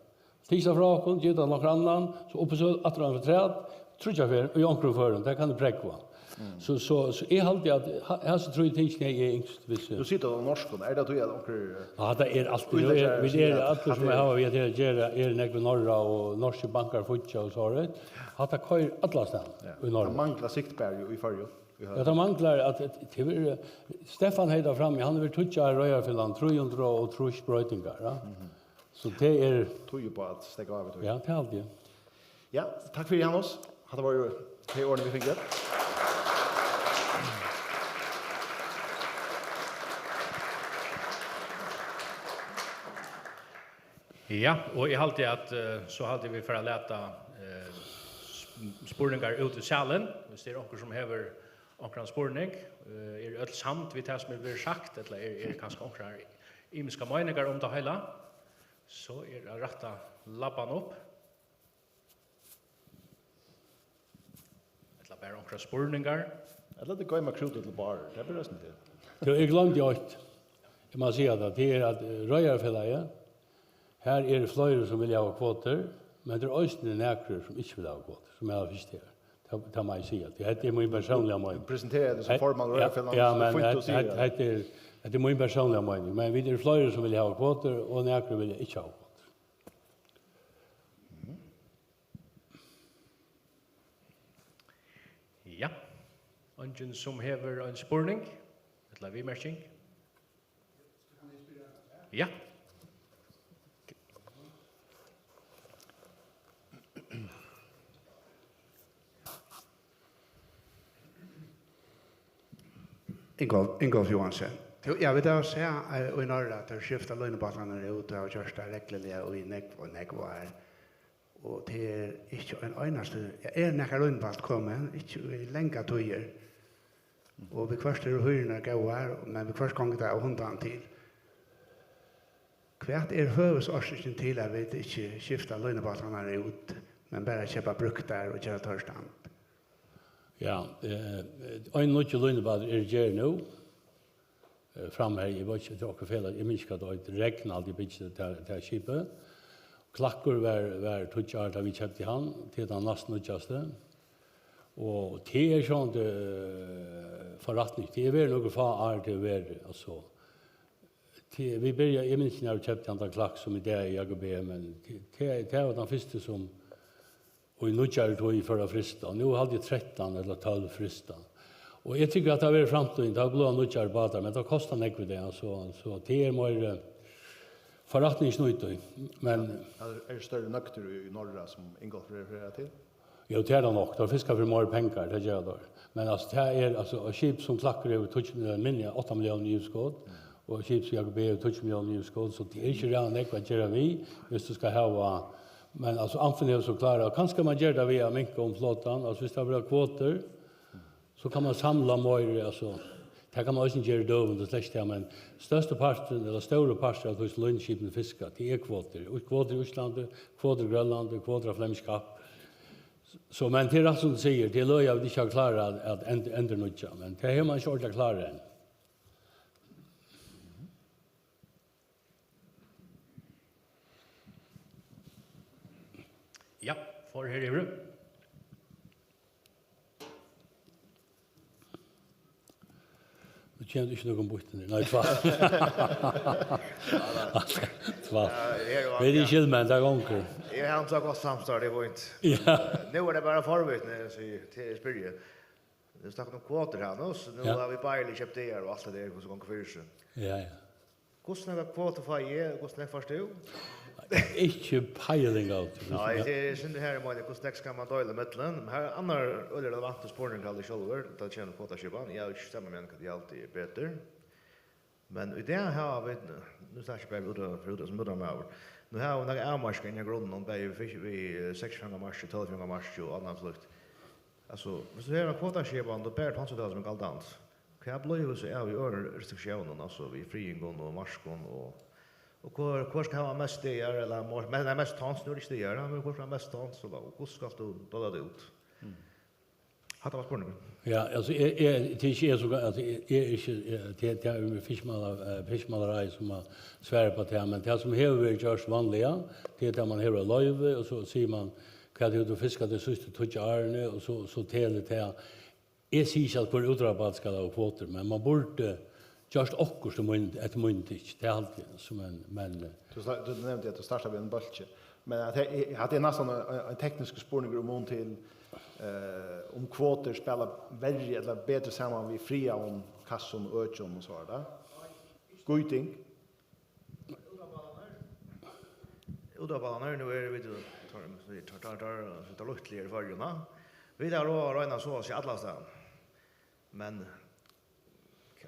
Tikið tað frá okkum, givið tað til onkran annan, so uppboðssølu, aftur afturat, tríggjar ferðir í onkrum førum, tað kann eg prógva. Mm. So, so, so eg haldi, at ha-, hasi trý tingini er ynskt, hvis, eh, Nú situr tú á norskum. Er tað tí, at onkur, eh, Ja, hatta er alt. Útlendingar Vit eru, vit siga, eru at allir, sum hatta er hava við at gera, eru nógv í Norra, og norskir bankar fíggja og so, right? Hatta koyrir allastaðni Ja, í Norra. Tað manglar siktbert jú í Føroyum. Ja, tað manglar at, at, til, Stefan hevði tað frammi, hann hevur verið tíggju ár í Reiðarfelagnum, trý hundrað og trýss broytingar, ja. Mhm. So tað er Tíð upp á at steðga av við tí. Ja, tað haldi eg. Ja, takk fyri, Janus. Hatta var jú tey orðini, vit fingu. Ja, og eg haldi at, eh, so haldi eg vit fara at lata, eh, sp-, spurningar út í salin. Hvis tað er onkur sum hevur onkran spurning, eh, eru øll samd við tað sum er verið sagt, ella er, er kanska onkrar ymiskar meiningar um tað heila, so er at rætta labban upp. Ella bara onkrar spurningar. Ella tey goyma krútið til bárar. Tað ber eisini til. Tú, eg gloymdi eitt. Eg má siga tað. Tað er at, eh, Reiðarfelagið, har eru fleiri sum vilja hava kvotur, men tað eru eisini nakrir sum ikki vilja hava kvotur, sum hava fyrst her. Tað, tað má eg siga. Tað, hetta er mín persónliga meining. Presentera teg sum He-, formann ja, Reiðarfelagsins, ja, tað er men fínt, hetta, tú sigur hetta, tað. Hetta er, hetta er mín persónliga meining. Men vit eru fleiri sum vilja hava kvotur, og nakrir vilja ikki hava kvotur. Ja. Eingin sum hevur ein spurning ella viðmerking? Ja. Ingolf, Ingolf Johansen. Tú, ja, vit hava sæð, eh, í Norra, at teir skifta línubátarnar út og hava gjørt tað regluliga í nógv og nógv ár. Og tað er ikki ein einasti, ja, er nakar línubátur komin, ikki í langar tíðir. Og viðhvørt eru hýrurnar góðar, men viðhvørt gongur tað av hundanum til. Hvat er høvuðsorsøkin til, at vit ikki skifta línubátarnar út, men bara keypa brúktar og gera teir stand? Ja, eh, ein nýggjur línubátur er í gerð nú. Eh, fram her, eg veit ikki, tað er okkurt felag, eg minnist ikki, hvat tað eitur, Regn, haldi eg, byggir tað, tað skipið. Klakkur var, var tíggju ár, tá vit keypti hann, tað er tann næstnýggjasti. Og tað er sjálvandi, eh, forretning, tað er verið nøkur fá ár til verið, altso. Tað, vit byrjaðu, eg minnist ikki, nær vit keyptu handan Klakk, sum í dag er J G B, men tað, tað, tað var tann fyrsti, sum og í nýggjari tíð fór at frysta. Nú haldi eg trettan ella tólv frysta. Og eg tykki, at tað verður framtíðin, tað blíva nýggjar bátar, men tað kostar nógv í dag, so, so tað er meir, eh, forretningsnýti. Men Er, er størri nøgdir í, í Norra, sum Ingolf refererar til? Jú, tað er tað nokk. Teir fiska fyri meir pengar, tað gera teir. Men altso, tað er, altso, og skip sum Klakkur hevur tíggju milliónir, minni, átta milliónir í yvirskot, og skip sum J G B hevur tíggju milliónir í yvirskot, so tað er ikki ræðuliga nógv at gera við, viss tú skal hava, men altso, Amfin hevur so klárað, og kanska man ger tað við at minka um flotan, altso, viss tað verða kvotur, so kann man samla meir, altso, tað kann man eisini gera í døgum, tað er slett tað, men størsti parturin, ella stóri parturin av tí sum línuskipini fiska, tað er kvotur. Kvotur í Íslandi, kvotur í Grønlandi, kvotur á Flemish Cap. So, men tað er rætt sum tú sigur, tað er løgið, at vit ikki hava klárað at, at end-, endurnýggja, men tað hevur man ikki ordiliga klárað enn. Ja, far her yvir. Nú kemur ikki nøkur býttur. Nei, tvætl. Tvætl. Ja, her var Vit eru ikki menn, tað gongur. Eg havi so gott samstarv, tað er fínt. Ja. Nú er tað bara forvitni, eg sigi, til eg spyrji. Nú snakkar um kvotur her, nú, so nú Ja. hava vit bæði keypt dagar og alt tað har, hvussu gongur fyri seg. Ja, ja. Hvussu nógvar kvotur fái eg, og hvussu nógv fært tú? Ikki peiling á tí. Nei, tað er synd, her, meini, hvussu nógv skal man deila millum? Men her er annar øgiliga relevantur spurningur, haldi eg sjálvur, tá tað kemur kvotaskipan. Eg havi ikki stóra meining, hvat eg haldi er betur. Men í dag hava vit, nú snakki eg bara út av, fyri út av, sum útróðrarmaður. Nú hava vit nakrar avmarkingar inni í grunninum, bæði við fisk-, við, eh, seksogfjøruti marki, tólv-fjøruti marki og annað slíkt. Altso, viss tú hevur eina kvotaskipan, tá ber tonsutala sum er galdandi. Hvat blívur so av í øðrum restriktiónum, altso við friðingum og markum og, og hvør, hvør skal hava mest dagar, ella mor-, men, nei, mest tons, nú er tað ikki dagar, men hvør skal hava mest tons, og, og hvussu skalt tú deila tað út? Mm. Hatta var spurningurin. Ja, altso, eg, eg, tað er ikki eg sum, altso, eg, eg er ikki, eg, tað, tað er fiskimála-, eh, fiskimálaráðið sum má svara upp á tað, men tað sum hevur verið gjørt vanliga, tað er at man hevur eitt loyvi, og so sigur man, hvat hevur tú fiskað tey síðstu tíggju árini, og so, so telur tað Eg sigi ikki, at hvør útróðrarbátur skal hava kvotur, men man burdi gjørt okkurt, um mín, eftir mínum tykki. Tað haldi eg, so, men, men, eh, Tú snar-, tú nevndi, at tú startar við ein bólki, men at tað er, at tað er næstan ein, ein tekniskur spurningur um mun til, eh, um kvotur spæla verri ella betri saman við friðaðum kassum, økjum og so er tað. Gýting. Útróðrarbátarnir, nú eru vit jú, teir, teir, teir, teir, teir lítlu her í Føroyum, ha? Vit hava lov at royna so at siga allastaðni. Men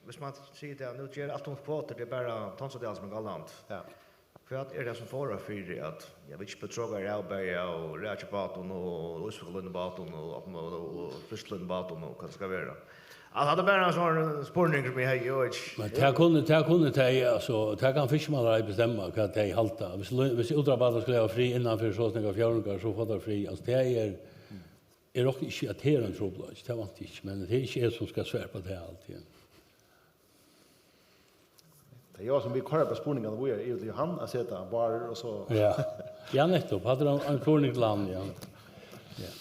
hvis man sigur tað, nú ger alt um kvotur, tað er bara Tonsadalur sum er galdandi. Ja. Hvat er tað sum forðar fyri at, ja, vit ikki betróka av bæði av rækjubátum og ísfjallalínubátum og, og, og, og fiskulínubátum og hvat tað skal vera? Altso, tað er bara ein sånn spurning sum eg hevði, eg veit ikki. Men tað kunnu, tað kunnu tey, altso, tað kann fiskimannaráðið bestemma, hvat tey halda. Hvis lí-, hvis útróðrarbátar skulu hava frið innan fyri so og so nógvar fjórðingar, so fáa teir frið. Altso, tað er, eg rokni ikki, at tað er ein trupulleiki, tað vænti eg ikki, men tað er ikki eg, sum skal svara upp á tað alt, ja. Tað er jú sum vit koyra bara spurningarnar víðari yvir til Johan at seta barrir og so. Ja. Ja, nettupp. Hatta er ein, ein spurningur til hann, ja. Ja.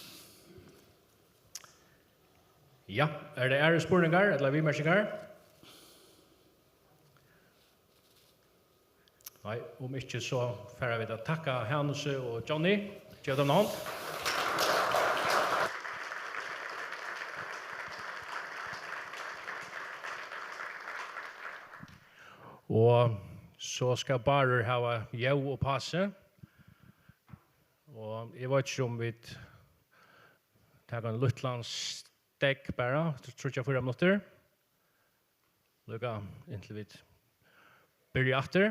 Ja, eru tað aðrar spurningar ella viðmerkingar? Nei, um ikki, so fara vit at takka Hanusi og Johnny. Gev teimum eina hond. Og so skal Bárður hava ljóð uppá seg. Og eg veit ikki, um vit taka ein lítlan steðg bara, tríggjar, fýra minuttir. Líka inntil vit byrja aftur.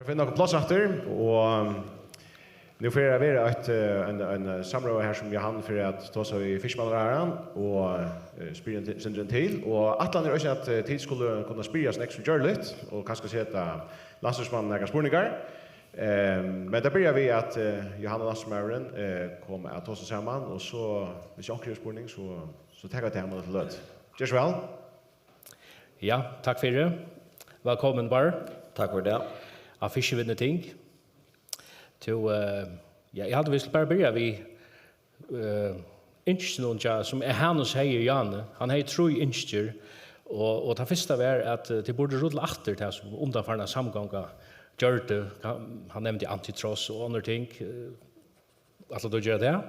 Finna okkum pláss aftur, og nú fer at vera eitt, eh, ein, ein, eh, samrøða her, sum Johan fer at tosa við fiskimannalærara og, eh, spyrja inn til, sindur inn til. Og ætlanin er eisini, at, eh, tit skulu kunna spyrja so nógv sum gjørligt, og kanska seta landsstýrismannin nakrar spurningar. Ehm, men tað byrjar við, at, eh, Johan, landsstýrismaðurin, eh, kom at tosa saman, og so, viss onkur hevur spurning, so, so taka vit tað her til løt. Ger so væl. Ja, takk fyri. Vælkomin, Bárður. Takk fyri tað. Á Fiskivinnuting. Tú, eh, ja, eg haldi, vit skulu bara byrja við, eh, ynskjunum, ja, sum Hanus hevði, Jane. Hann hevði trý ynskir, og, og tað fyrsta var, at, eh, tit burdu rulla aftur tað, sum undanfarna samgonga gjørdi. Hann, hann nevndi antitross og onnur ting. Eh, ætlar tú at gera tað?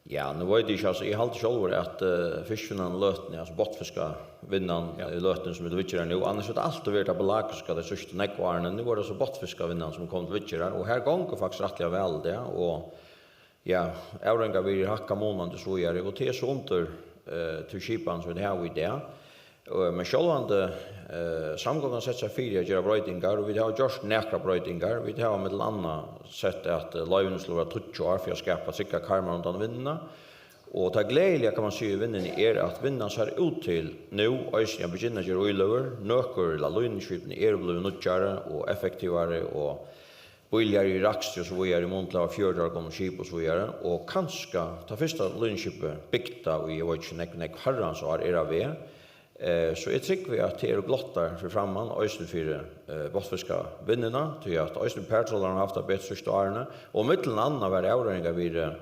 Ja, nú veit eg ikki, altso, eg haldi sjálvur, at, eh, fiskivinnan í løtuni, altso botnfiskavinnan, ja, í løtuni, sum er viðgerð nú, annars hevur tað altíð verið tabulakus, skal tað síðstu nógv árini. Nú er tað so botnfiskavinnan, sum er komin til viðgerðar, og her gongur faktiskt rættiliga væl í dag, og, ja, avroyingarvirði er hækkað munandi og so víðari, og tað er so undir, eh, tí skipan, sum vit hava í dag. Eh, men sjálvandi, eh, samgongan setti seg fyri at gera broytingar, og vit hava gjørt nakrar broytingar. Vit hava millum annað sett, at, eh, loyvini skulu vera tíggju ár fyri at skapa tryggar karmar undan vinnuni. Og tað gleðiliga, kann man siga, í vinnuni er, at vinnan sær út til nú eisini at begynna at gera íløgur. Nøkur, ella línuskipini, eru blivin nýggjari og effektivari og bíligari í rakstri og so víðari, í mun til at hava fjøruti ára gomul skip og so víðari. Og kanska tað fyrsta línuskipið bygda í, eg veit ikki, nógv, nógv harrans ár er á veg. Eh, so eg trúgvi, at tað eru glottar fyri framman, eisini fyri, eh, botnfiskavinnuna, tí at eisini partrolarar hava havt tað betri síðstu árini, og millum annað var avroyingarvirði,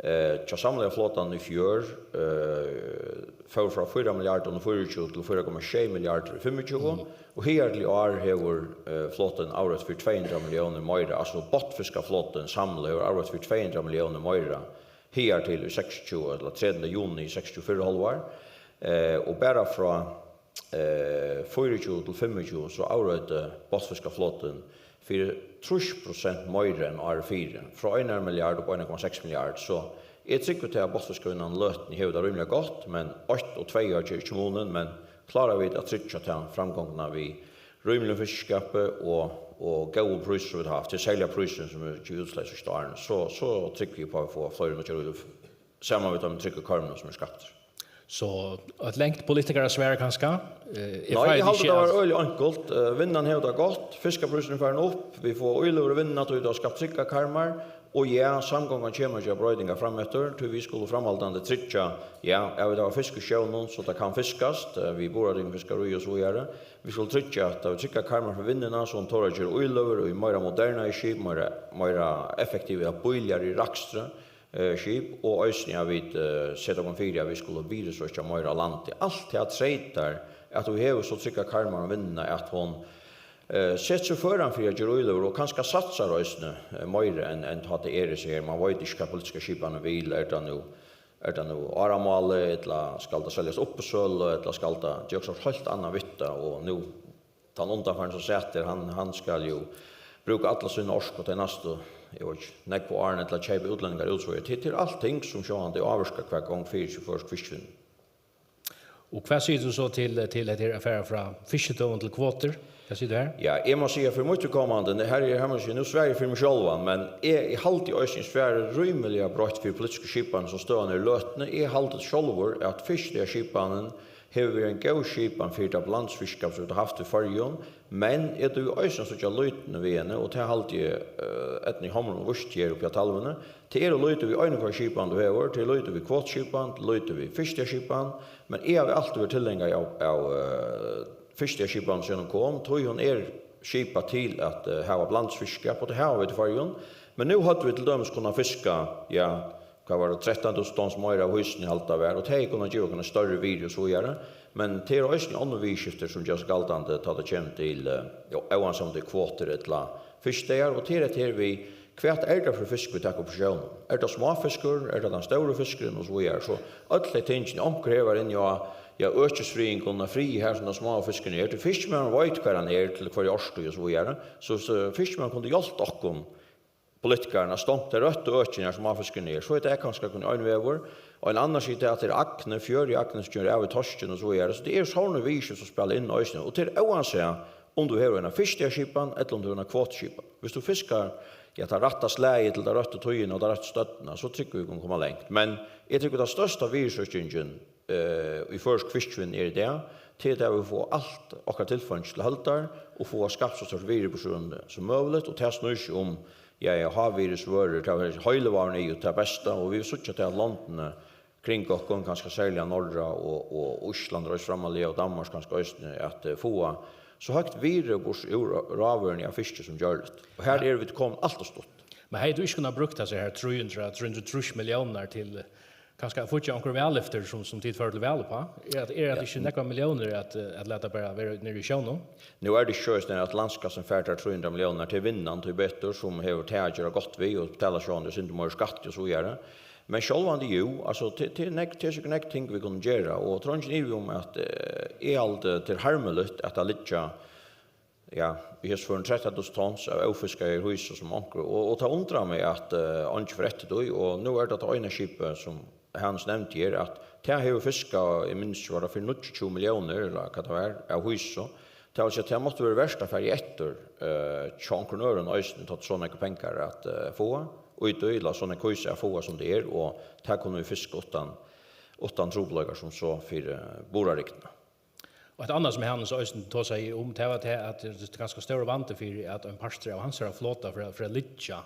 eh, hjá samlaða flotanum í fjør, eh, fór frá fýra milliardum í fýraogtjúgu til fýra komma sjey milliardir í fimmogtjúgu, og higartil í ár hevur, eh, flotin avroytt fyri tvey hundrað milliónir meira, altso botnfiskaflotin samlaður hevur avroytt fyri tvey hundrað milliónir meira higartil í seksogtjúgu, ella tretivta juni í seksogtjúgu fyrra hálvár. Eh, og bara frá, eh, fýraogtjúgu til fimmogtjúgu, so avroytti botnfiskaflotin fyri trýss prosent meira enn árið fyri, frá einari milliard upp á ein komma seks milliard. So eg trúgvi tað, at botnfiskavinnan í løtuni hevur tað rímiliga gott, men eitt og tvey ár ger ikki munin, men klára vit at tryggja ta framgongdina við rímiligum fiskiskapi og, og góðum prísum, sum vit hava havt, til serliga prísurin, sum er givið útslag í síðstu árini, so, so trúgvi eg upp á, at vit fáa fleiri nýggjar íløgur saman við teimum tryggu karmunum, sum eru skaptir. So eitt langt politikararsvar kanska? Eh, eg Nei, fái eg tað haldi, ikki tað var at øgiliga einkult. Eh, vinnan hevur tað gott, fiskaprísurin er farin upp, vit fáa íløgur í vinnuna, tí tað er skapt tryggar karmar, og ja, samgongan kemur at gera broytingar frameftir, tí vit skulu framhaldandi tryggja, ja, at vit hava fisk í sjónum, so tað kann fiskast, eh, við burðardýrum, fiskarí og so víðari. Vit skulu tryggja, at tað verða tryggar karmar fyri vinnuna, so hon torir at gera íløgur í meira modernaði skip, meira, meira effektiv, ja, bíligari rakstri, eh, skip, og eisini at vit, eh, seta okkum fyri, at vit skulu virðisøkja meira á landi. Alt tað treytar, at tú hevur so tryggar karmar um vinnuna, at hon, eh, setir seg føran fyri at gera íløgur, og kanska satsar eisini, eh, meira enn, enn tá tað er, so her, man veit ikki, hvat politiska skipanin vil, er tað nú, er tað nú áramálið, ella skal tað seljast upp á sølu, ella skal tað gerast okkurt heilt annað við tað, og nú Tann undanfarni, sum sat her, hann, hann skal jú brúka alla sína orku tey næstu, eg veit ikki, nógvu árini til at keypa útlendingar út, so tað, tað er alt ting, sum sjálvandi ávirkar, hvat gongur fyri seg í føroysk fiskivinnu. Og hvat sigur tú so til, til hetta her at fara frá fiskidøgum til kvotur? Hvat sigur tú her? Ja, eg má siga, fyri mítt viðkomandi, ne-, her er, her má eg siga, nú svari eg fyri meg sjálvan, men eg, eg haldi eisini, eg svari rímiliga breitt fyri politisku skipanini, sum støðan er í løtuni. Eg haldi sjálvur, at fiskiliga skipanin hevur verið ein góð skipan fyri tað blandingsfiskiskap, sum vit hava havt í Føroyum, men eg dugi eisini at síggja lítið við henni, og tað haldi eg, eh, Eydna í Hamrun vísti her uppi á talvuni. Tað er ov lítið við einhvørja skipan, tú hevur, tað er lítið við kvotuskipan, tað er lítið við fiskiskipan, men eg havi altíð verið tilhengari av, av, eh, fiskiskipan, síðan hon kom, tí hon er skipað til at, eh, hava blandingsfiskiskap, og tað hava vit í Føroyum. Men nú høvdu vit til dømis kunnað fiska, ja, hvat var tað, trettan túsund tons meira av hýsuni, haldi eg tað var, og tað hevði kunnað givið okkum eitt størri virði og so víðari. Men tað eru eisini onnur viðurskifti, sum gera seg galdandi, tá tað kemur til, eh, jú, óansett um tað er kvotur ella fiskidagar, og tað er hetta her við, hvat er tað fyri fisk, vit taka upp úr sjónum? Er tað smáfiskur? Er tað tann stóri fiskurin? Og so víðari. So øll tey tingini, onkur her var inni á, ja, økisfriðingum, at friða har, sum tann smái fiskurin er. Tí fiskimaðurin veit, hvar hann er, til hvørja árstíð og so víðari. So, so fiskimaðurin kundi hjálpt okkum, politikararnar, stongt tey røttu økini, har smáfiskurin er, so er tað kanska kun ein vegur. Og ein annar sigur tað, at tað er agnið, fjørið í agnið, sum kemur av í torskin og so víðari. So tað eru sovorðin viðurskifti, sum spæla inn eisini. Og tað er óansett, um tú hevur eina fiskiskipan ella um tú hevur eina kvotuskipan. Viss tú fiskar, ja, tað rætta slagið til ta røttu tíðina og ta røttu støddina, so trúgvi eg, vit kunnu koma langt. Men eg trúgvi, tað størsta virðisøkingin, eh, í føroysk fiskivinnu er í dag, til tað, vit fáa alt okkara tilfeingi til høldar og fáa skapt so stórt virði burtur úr sum møguligt, og tað snýr seg um, ja, ja, hávirðisvørur, tað er, heilivágurin er jú tað besta, og vit síggja tað, at londini kring okkum, kanska serliga Norra og, og Ísland, reist frammarliga, og Danmark kanska eisini, at, eh, fáa so høgt virði burtur úr rávøruni av fiski sum gjørligt. Og her eru vit komin alt ov stutt. Men hevði tú ikki kunnað brúkt hasar her trý hundrað, trý hundrað og trýss milliónirnar til, eh, kanska at fáa onkur valeftir sum, sum tit fóru til val uppá? Er at, er at Ja. ikki nógvar milliónir at, eh, at lata bara vera niðri í sjónum? Nú er tað ikki soleiðis, at landskassin fær tær trý hundrað milliónirnar til vinnan, tí betur, sum hevur tað at gera gott við, og betala sjálvandi eitt sindur meira skatt og so víðari. Men sjálvandi, jú, altso, tað, tað er nógv, tað er sikkurt nógv ting, vit kunnu gera, og tað er eingin ivi um, at, eh, eg haldi, tað er harmiligt, at tað liggja, ja, í hesum førum trettan túsund tons av ófiskaðum hýsu sum onkur, og, og tað undrar meg, at, eh, eingin fer eftir tí, og nú er tað tað eina skipið, sum Hanus nevndi her, at tað hevur fiskað, eg minnist ikki, var tað fyri níggjuogtjúgu milliónir, ella hvat tað var, av hýsu. Tað vil siga, tað mátti verið vert at fara eftir, eh, hjá onkrum øðrum eisini, tá so nógvar pengar at, eh, fáa, og í tí, ella so nógv hýsu at fáa sum tað er, og tað kunnu vit fiska uttan, uttan trupulleikar sum so fyri, eh, burðarryggdina. Og eitt annað, sum Hanus eisini tosaði um, tað var tað, at tað er ganska stórur vandi fyri, at ein partur av hansara flota fer, fer at liggja,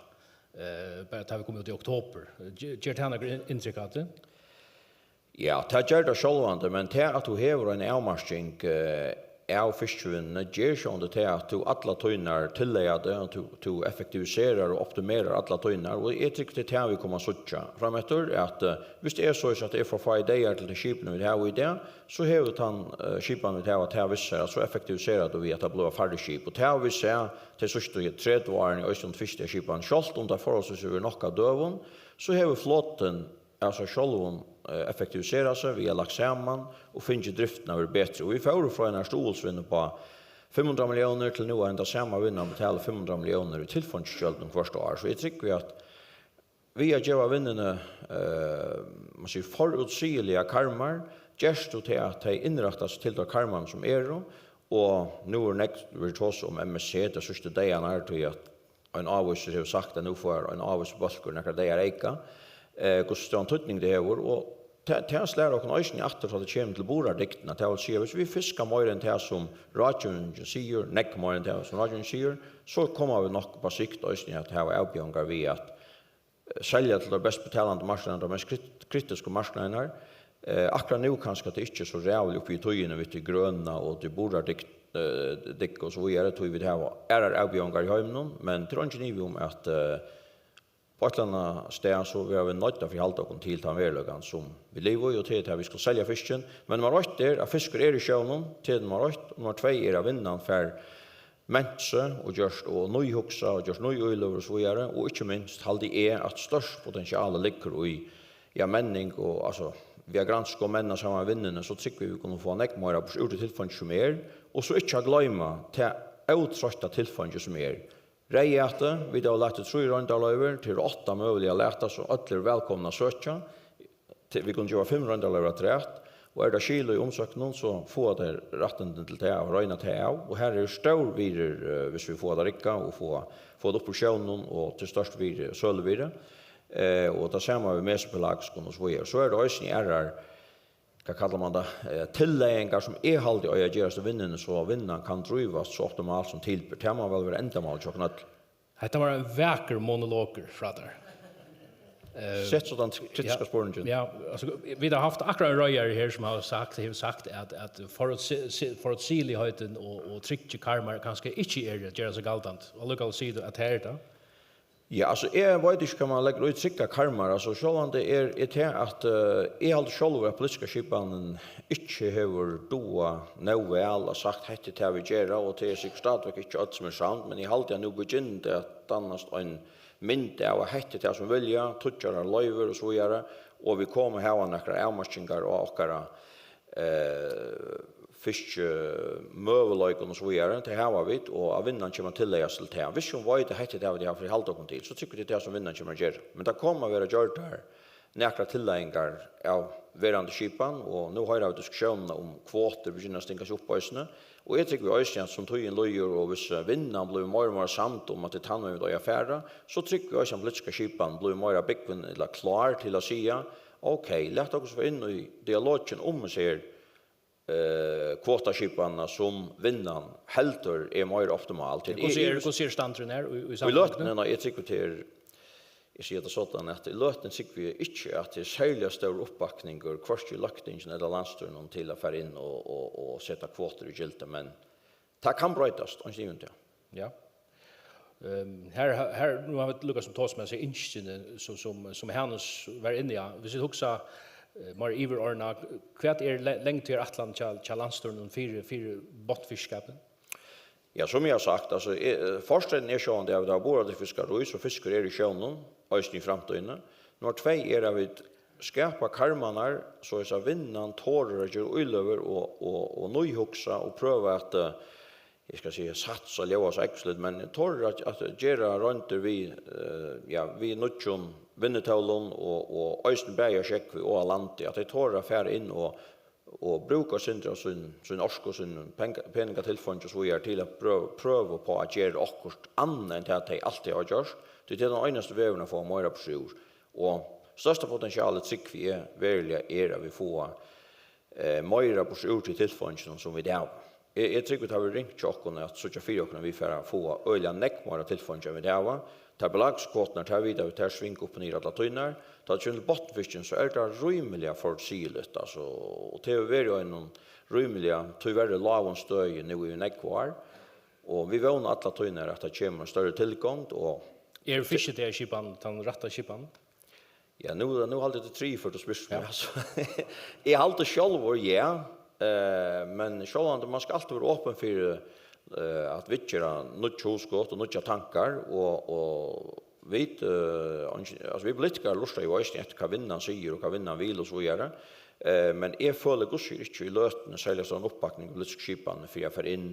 eh, bara tá vit koma út í oktober. Ger, ger tað nakað inn-, inntrykk á teg? Ja, tað ger tað sjálvandi, men tað, at tú hevur eina avmarking, eh, av fiskivinnuni, ger sjálvandi tað, at tú allar tínar tillagar teg, og tú, tú effektiviserar og optimerar allar tínar, og eg trúgvi, tað er tað, vit koma at síggja frameftir, at, eh, viss tað er soleiðis, at tað eru for fáir dagar til tey skipini, vit hava í dag, so hevur tann, eh, skipan, vit hava, tað við sær, at so effektiviserar tú við, at tað blíva færri skip. Og tað hava vit sæð tey síðstu tretivu árini, eisini um fyrstu skipan. Sjálvt um tað forholdsvis hevur nokk av døgum, so hevur flotin av sær sjálvum, eh, effektiviserað seg, vit hava lagt saman og fingið driftina at vera betri. Og vit fóru frá einari stuðulsvinnu upp á fimm hundrað milliónir til nú at henda sama vinnan betalir fimm hundrað milliónir í tilfeingisgjøldum hvørt ár. So eg trúgvi, at við at geva vinnuni, eh, man sigur, forútsigiligar karmar, gerst tú tað, at tey innrætta seg til teir karmarnar, sum eru, og nú er nógv verið tosað um M S C tey síðstu dagarnar, tí at ein ávísur hevur sagt, at nú fær ein ávísur bólkur nakrar dagar eyka, eh, hvussu stóran týdning tað hevur, og tað, tað slær okkum eisini aftur, tá tað kemur til burðardygdina, tað vil siga, viss vit fiska meira enn tað, sum ráðgevingin sigur, nógv meira enn tað, sum ráðgevingin sigur, so koma vit nokk upp á sikt eisini at hava avbjóðingar við, at selja til teir best betalandi marknaðirnar, teir mest krit-, kritisku marknaðirnar. Eh, akkurát nú kanska tað ikki er so ræðuligt uppi í tíðini við tí grøna og tí burðardygg-, eh, dygg og so víðari, tí vit hava aðrar avbjóðingar í heiminum, men tað er eingin ivi um, at, eh, á eitt ella annað stað, so verða vit noydd at forhalda okkum til tann veruleikan, sum vit liva í, og tað er tað, vit skulu selja fiskin. Men nummar eitt er, at fiskur er í sjónum, tað er nummar eitt. Nummar tvey er, at vinnan fær ment seg og gjørt og nýhugsað og gjørt nýíløgur og so víðari, og ikki minst haldi eg, at stórt potential liggur í, ja, menning og, altso, við at granska og menna saman vinnuna, so trúgvi eg, vit kunnu fáa nógv meira burtur úr tí tilfeingi, sum er, og so ikki at gloyma tað ótroytta tilfeingi, sum er. Reyðhættur, vit hava lagt út trý royndarloyvir, tað eru átta møguliga at lata, so øll eru vælkomin at søkja. Til, vit kunnu geva fimm royndarloyvir afturat, og er tað skil í umsóknunum, so fáa tey rættindini til tað og royna tað av. Og her eru stór virði, eh, viss vit fáa tað riggað og fáa, fáa tað upp úr sjónum, og til stórt virði, søluvirði. Eh, og tað sama við mesopelagiskum og so víðari. So eru tað eisini aðrar, hvat kallar man tað, eh, tillagingar, sum eg haldi eiga at gerast í vinnuni, so vinnan kann drívast so optimalt sum til ber. Tað má væl vera endamálið hjá okkum øllum. Hetta var ein vakur monologur frá tær. Eh, Sett so tann kritiska ja, spurningin. Ja, altso, vit hava havt akkurát ein reiðari her, sum hevur sagt, hevur sagt, at, at forútsi-, si-, forútsigiligheitin og, og tryggir karmar kanska ikki eru at gera seg galdandi. Og allíkavæl sigur tú, at tað er tað. Ja, altso, eg veit ikki, hvat man leggur í tryggar karmar. Altso, sjálvandi er, er tað, at, eh, eg haldi sjálvur, at politiska skipanin ikki hevur dugað nóg væl at sagt, hetta er tað, vit gera, og tað er sikkurt stadigvæk ikki øll, sum eru samd, men eg haldi, at nú begynnar tað at dannast ein mynd av, at hetta er tað, sum vilja, tryggjar loyvir og so víðari, og vit koma at hava nakrar avmarkingar á okkara, eh, fiskimøguleikum og so víðari. Tað hava vit, og at vinnan kemur at tilleggjast til tað. Viss hon veit, at hetta er tað, vit hava fyri at halda okkum til, so trúgvi eg, tað er tað, sum vinnan kemur at gera. Men tað koma at vera gjørdar nakrar tilleiðingar av verandi skipan, og nú hoyra vit diskussiónina um kvotur byrja at stinga seg upp eisini. Og eg trúgvi eisini, at sum tíðin líður, og hvis, eh, vinnan blívur meira og meira samd um, at tað er tann vegin, vit eiga at fara, so trúgvi eg eisini, at politiska skipan blívur meira búgvin ella klár til at siga, ok, lat okkum fara inn í dialogin um hesi her, eh, kvotaskipanina, sum vinnan heldur er meira optimal. Til Hvussu er, eg, hvussu er standurin her í, í í samfelagnum? Løtuni, nei, eg trúgvi til, eg sigi tað sodan, at í løtuni trúgvi eg ikki, at tað er serliga stórur uppbakningur, hvørki í Løgtinginum ella landsstýrinum, til at fara inn og, og, og seta kvotur í gildi, men tað kann broytast, eingin ivi um tað. Ja. Ehm, her, her, nú hava vit lukkað sum tosað um hesi ynskini, sum, sum, sum Hanus var inni á. Hvis vit hugsa, eh, meira yvirordnað, hvat er le-, langtíðarætlan hjá, hjá landsstýrinum fyri, fyri botnfiskiskapin? Ja, sum eg havi sagt, altso, eh, forstevnan er sjálvandi, at vit hava borað til fiskarí, so fiskur er í sjónum, eisini í framtíðini. Nummar tvey er, at vit skapa karmarnar, so at vinnan torir at gera íløgur og, og, og nýhugsa og prøva at, eh, eg skal siga, satsa, ljóðar so ógvusligt, men torir at, at gera royndir við, eh, ja, við nýggjum vinnutólum og, og eisini bæði á sjógvi og á landi, at tey tora at fara inn og, og brúka eitt sindur av sín, sín orku, sín penga-, peningatilfeingi og so víðari til at prøva, prøva upp á at gera okkurt annað enn tað, tey altíð hava gjørt, tí tað er tann einasti vegurin at fáa meira burturúr. Og størsta potentialið, trúgvi eg veruliga, er, at vit fáa, eh, meira burturúr tí tilfeinginum, sum vit hava. Eg, eg trúgvi, tað verður ringt hjá okkum at síggja fyri okkum, at vit fara at fáa øgiliga nógv meira tilfeingi, enn vit hava. Tær pelagisku kvoturnar, tær vita vit, tær svinga upp og niður allar tíðirnar. Tá tað kemur til botnfiskin, so er tað rímiliga forútsigeligt, altso, og tað hevur verið einum rímiliga, tíverri, lágum støði nú í nógv ár. Og vit vóna allar tíðirnar, at tað kemur ein størri tilgongd, og Er fiskidagarskipanin tann rætta skipanin? Ja, nú, nú haldi eg, tað er triðja ferð, tú spyrt meg, Ja. altso. Eg haldi sjálvur, ja. Eh, men sjálvandi, man skal altíð vera opin fyri, eh, at viðgera nýggj hugskot og nýggjar tankar, og, og vit, eh, eingin, altso, vit politikarar lurta jú eisini eftir, hvat vinnan sigur, og hvat vinnan vil, og so víðari. Eh, men eg føli, hvussu er ikki í løtuni, serliga stóran uppbakning í politisku skipanini fyri at fara inn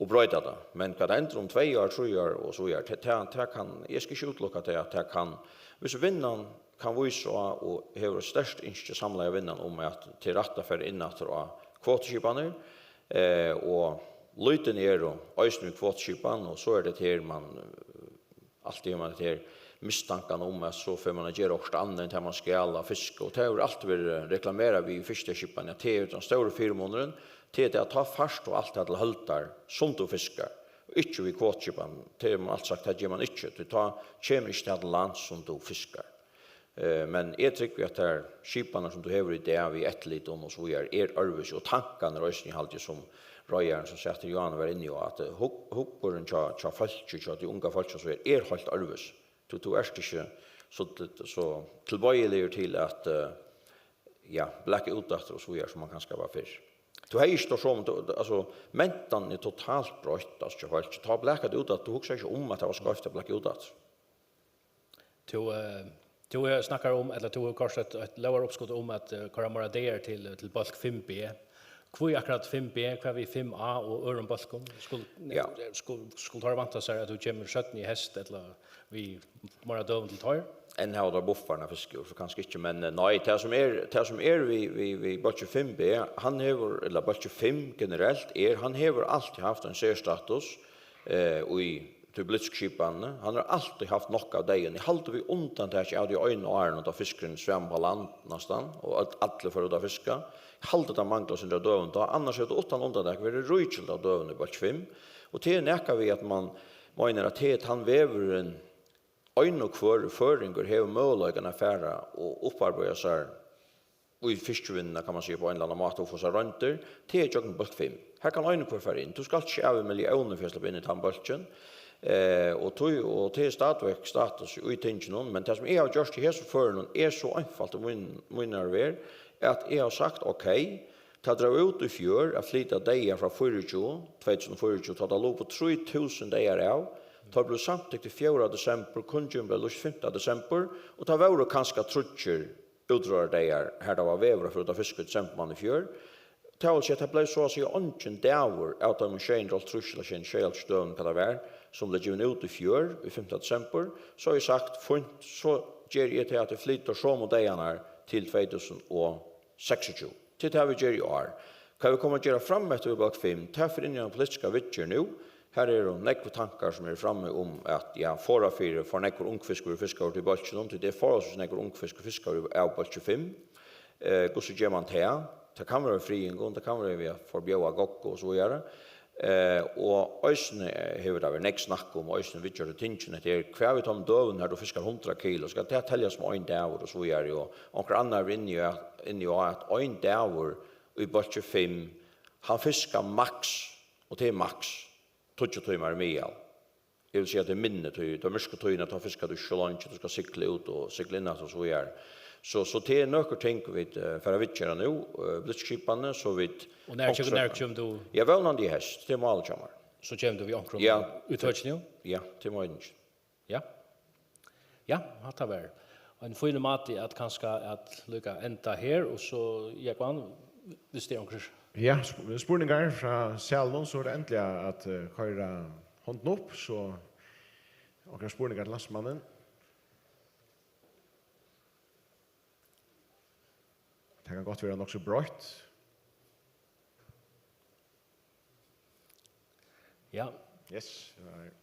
og broyta tað. Men hvat hendir um tvey ár, trý ár og so víðari, tað, tað, tað kann, eg skal ikki útiloka tað, at tað kann, hvis vinnan kann vísa á og hevur eitt sterkt ynski, samlaða vinnan, um at til rætta fara inn aftur á kvotuskipanir, eh, og lítini eru eisini í kvotuskipan, og so er tað her, man, eh, altíð hevur man hetta her mistankan um, at so fer man at gera okkurt annað enn tað man skal á fiski, og tað hevur altíð verið reklamerað við í fiskiskipan, at tað er tann stóri fyrimunurin, tað er tað, at tá fært tú alt tað til høldar, sum tú fiskar, og ikki við kvotuskipan, tað hevur man altíð sagt, tað ger man ikki, tí tá kemur ikki tað til lands, sum tú fiskar. Eh, men eg trúgvi, at tær skipanir, sum tú hevur í dag, við eftirlitum og so víðari, er øðrvísi, og tankarnir eisini, haldi eg, sum reiðarin, sum Sættir Johan var inni á, at, eh, hug-, hugburðurin hjá, hjá fólki, hjá tí unga fólki, so er, er heilt øðrvísi. Tú, tú ert ikki so, so tilbøyiligur til at, eh, ja, blaka út aftur og so víðari, sum man kanska var fyrr. Tú hevði ikki tað somu, tú, altso, mentan er totalt broytt, altso, hjá fólki. Tá blakar tú út aftur, tú hugsar ikki um, at tað var skeivt at blaka út aftur. Tú, eh, tú, eh, snakkar um, ella tú hevur koyrt eitt, eitt lógaruppskot um at, eh, koyra meira dagar til, til bólk fimm B. Hví akkurát fimm B? Hvat við fimm A og øðrum bólkum? Skulu, Ja. skulu, skulu teir vænta sær, at tú kemur seinni í heyst, ella við meira døgum til teir? Enn hava teir buffarnar at fiska úr, so kanska ikki, men, eh, nei, tað sum er, tað sum er við, við, við bólki fimm B, hann hevur, ella bólki fimm generelt, er, hann hevur altíð havt ein serstatus, eh, í tí politisku skipanini. Hann hevur altíð havt nokk av deyðum. Eg haldi, við undantaki av tí eina árinum, tá fiskurin svam á land næstan, og øll, allir fóru út at fiska. Eg haldi, tað manglar eitt sindur av døgum tá. Annars hevur tað uttan undantak verið ríkiligt av døgum í bólki fimm. Og tað er nakað við, at man meinar, at tað er tann vegurin, ein og hvør føroyingur hevur møguleikan at fara og upparbeiða sær í fiskivinnuna, kann man siga, á ein ella annan máta og fáa sær royndir, tað er gjøgnum bólk fimm. Har kann ein og hvør fara inn. Tú skalt ikki av við milliónir fyri at sleppa inn í tann bólkin. Eh, og tí, og tað er stadigvekk status í tinginum, men tað, sum eg havi gjørt í hesum førunum, er so einfalt í mín, mínari verð, at eg havi sagt, ok, tað dró út í fjør at flyta dagar frá fýraogtjúgu, tvey túsund og fýraogtjúgu, tá tað lóg upp á trý túsund dagar av. Teir blivu samtyktir fjórða desembur, kunngerðin bleiv lýst fimta desembur, og tað vóru kanska tríggir útróðrardagar, har tað var veður at fara út at fiska í desember mánað í fjør. Tað vil siga, at tað bleiv so at siga eingin dagur av teimum sjey hundrað og hálvtrýss ella sjey hundrað og sjeyoghálvtrýss døgum, hvat tað var, sum bleiv givin út í fjør, í fimta desembur. So havi eg sagt, fínt, so geri eg tað, at eg flytur somu dagarnar til tvey túsund og seksogtjúgu. Tað er tað, vit gera í ár. Hvat vit koma at gera frameftir við bólk fimm, tað fer inn í eina politiska viðgerð nú. Her eru nógvir tankar, sum eru frammi um, at, ja, forða fyri for nógvur ungfiskur verður fiskaður út í bólkinum, tí tað er forholdsvis nógvur ungfiskur fiskaður av bólki fimm. Eh, hvussu ger man tað? Tað kann vera við friðingum, tað kann vera við at forbjóða goggu og so víðari. Eh, og eisini, eh, hevur tað verið nógv snakk um, eisini viðgjørt í tingini, at her, hvat við teimum døgum har tú fiskar hundrað kilo, skal tað teljast sum ein dagur og so víðari, og onkur annar var inni á, inni á, at ein dagur í bólki fimm, hann fiskar maks, og tað er maks tíggju tímar í miðal. Eg vil siga, at tað er minni, tí tað er myrku tíðina, tá fiskar tú ikki so leingi, tú skal sigla út og sigla inn aftur og so víðari. So, so tað er nøkur ting, vit, eh, fara at viðgera nú, eh, politiska skipanini, so vit Og nær kemur, nær kemur tú? Ja, vónandi í heyst, tað er málið hjá mær. So kemur tú við onkrum Ja. úttøki nú? Ja, tað er meiningin. Ja. Ja, hatta var ein fínur máti at kanska at líka enda her, og so, Jógvan, viss tað er onkur Ja, sp-, spurningar frá salinum, so er tað endiliga at, eh, koyra hondina upp, so onkrar spurningar til landsmannin. Tað kann gott vera nokk so broytt. Ja. Yes, right.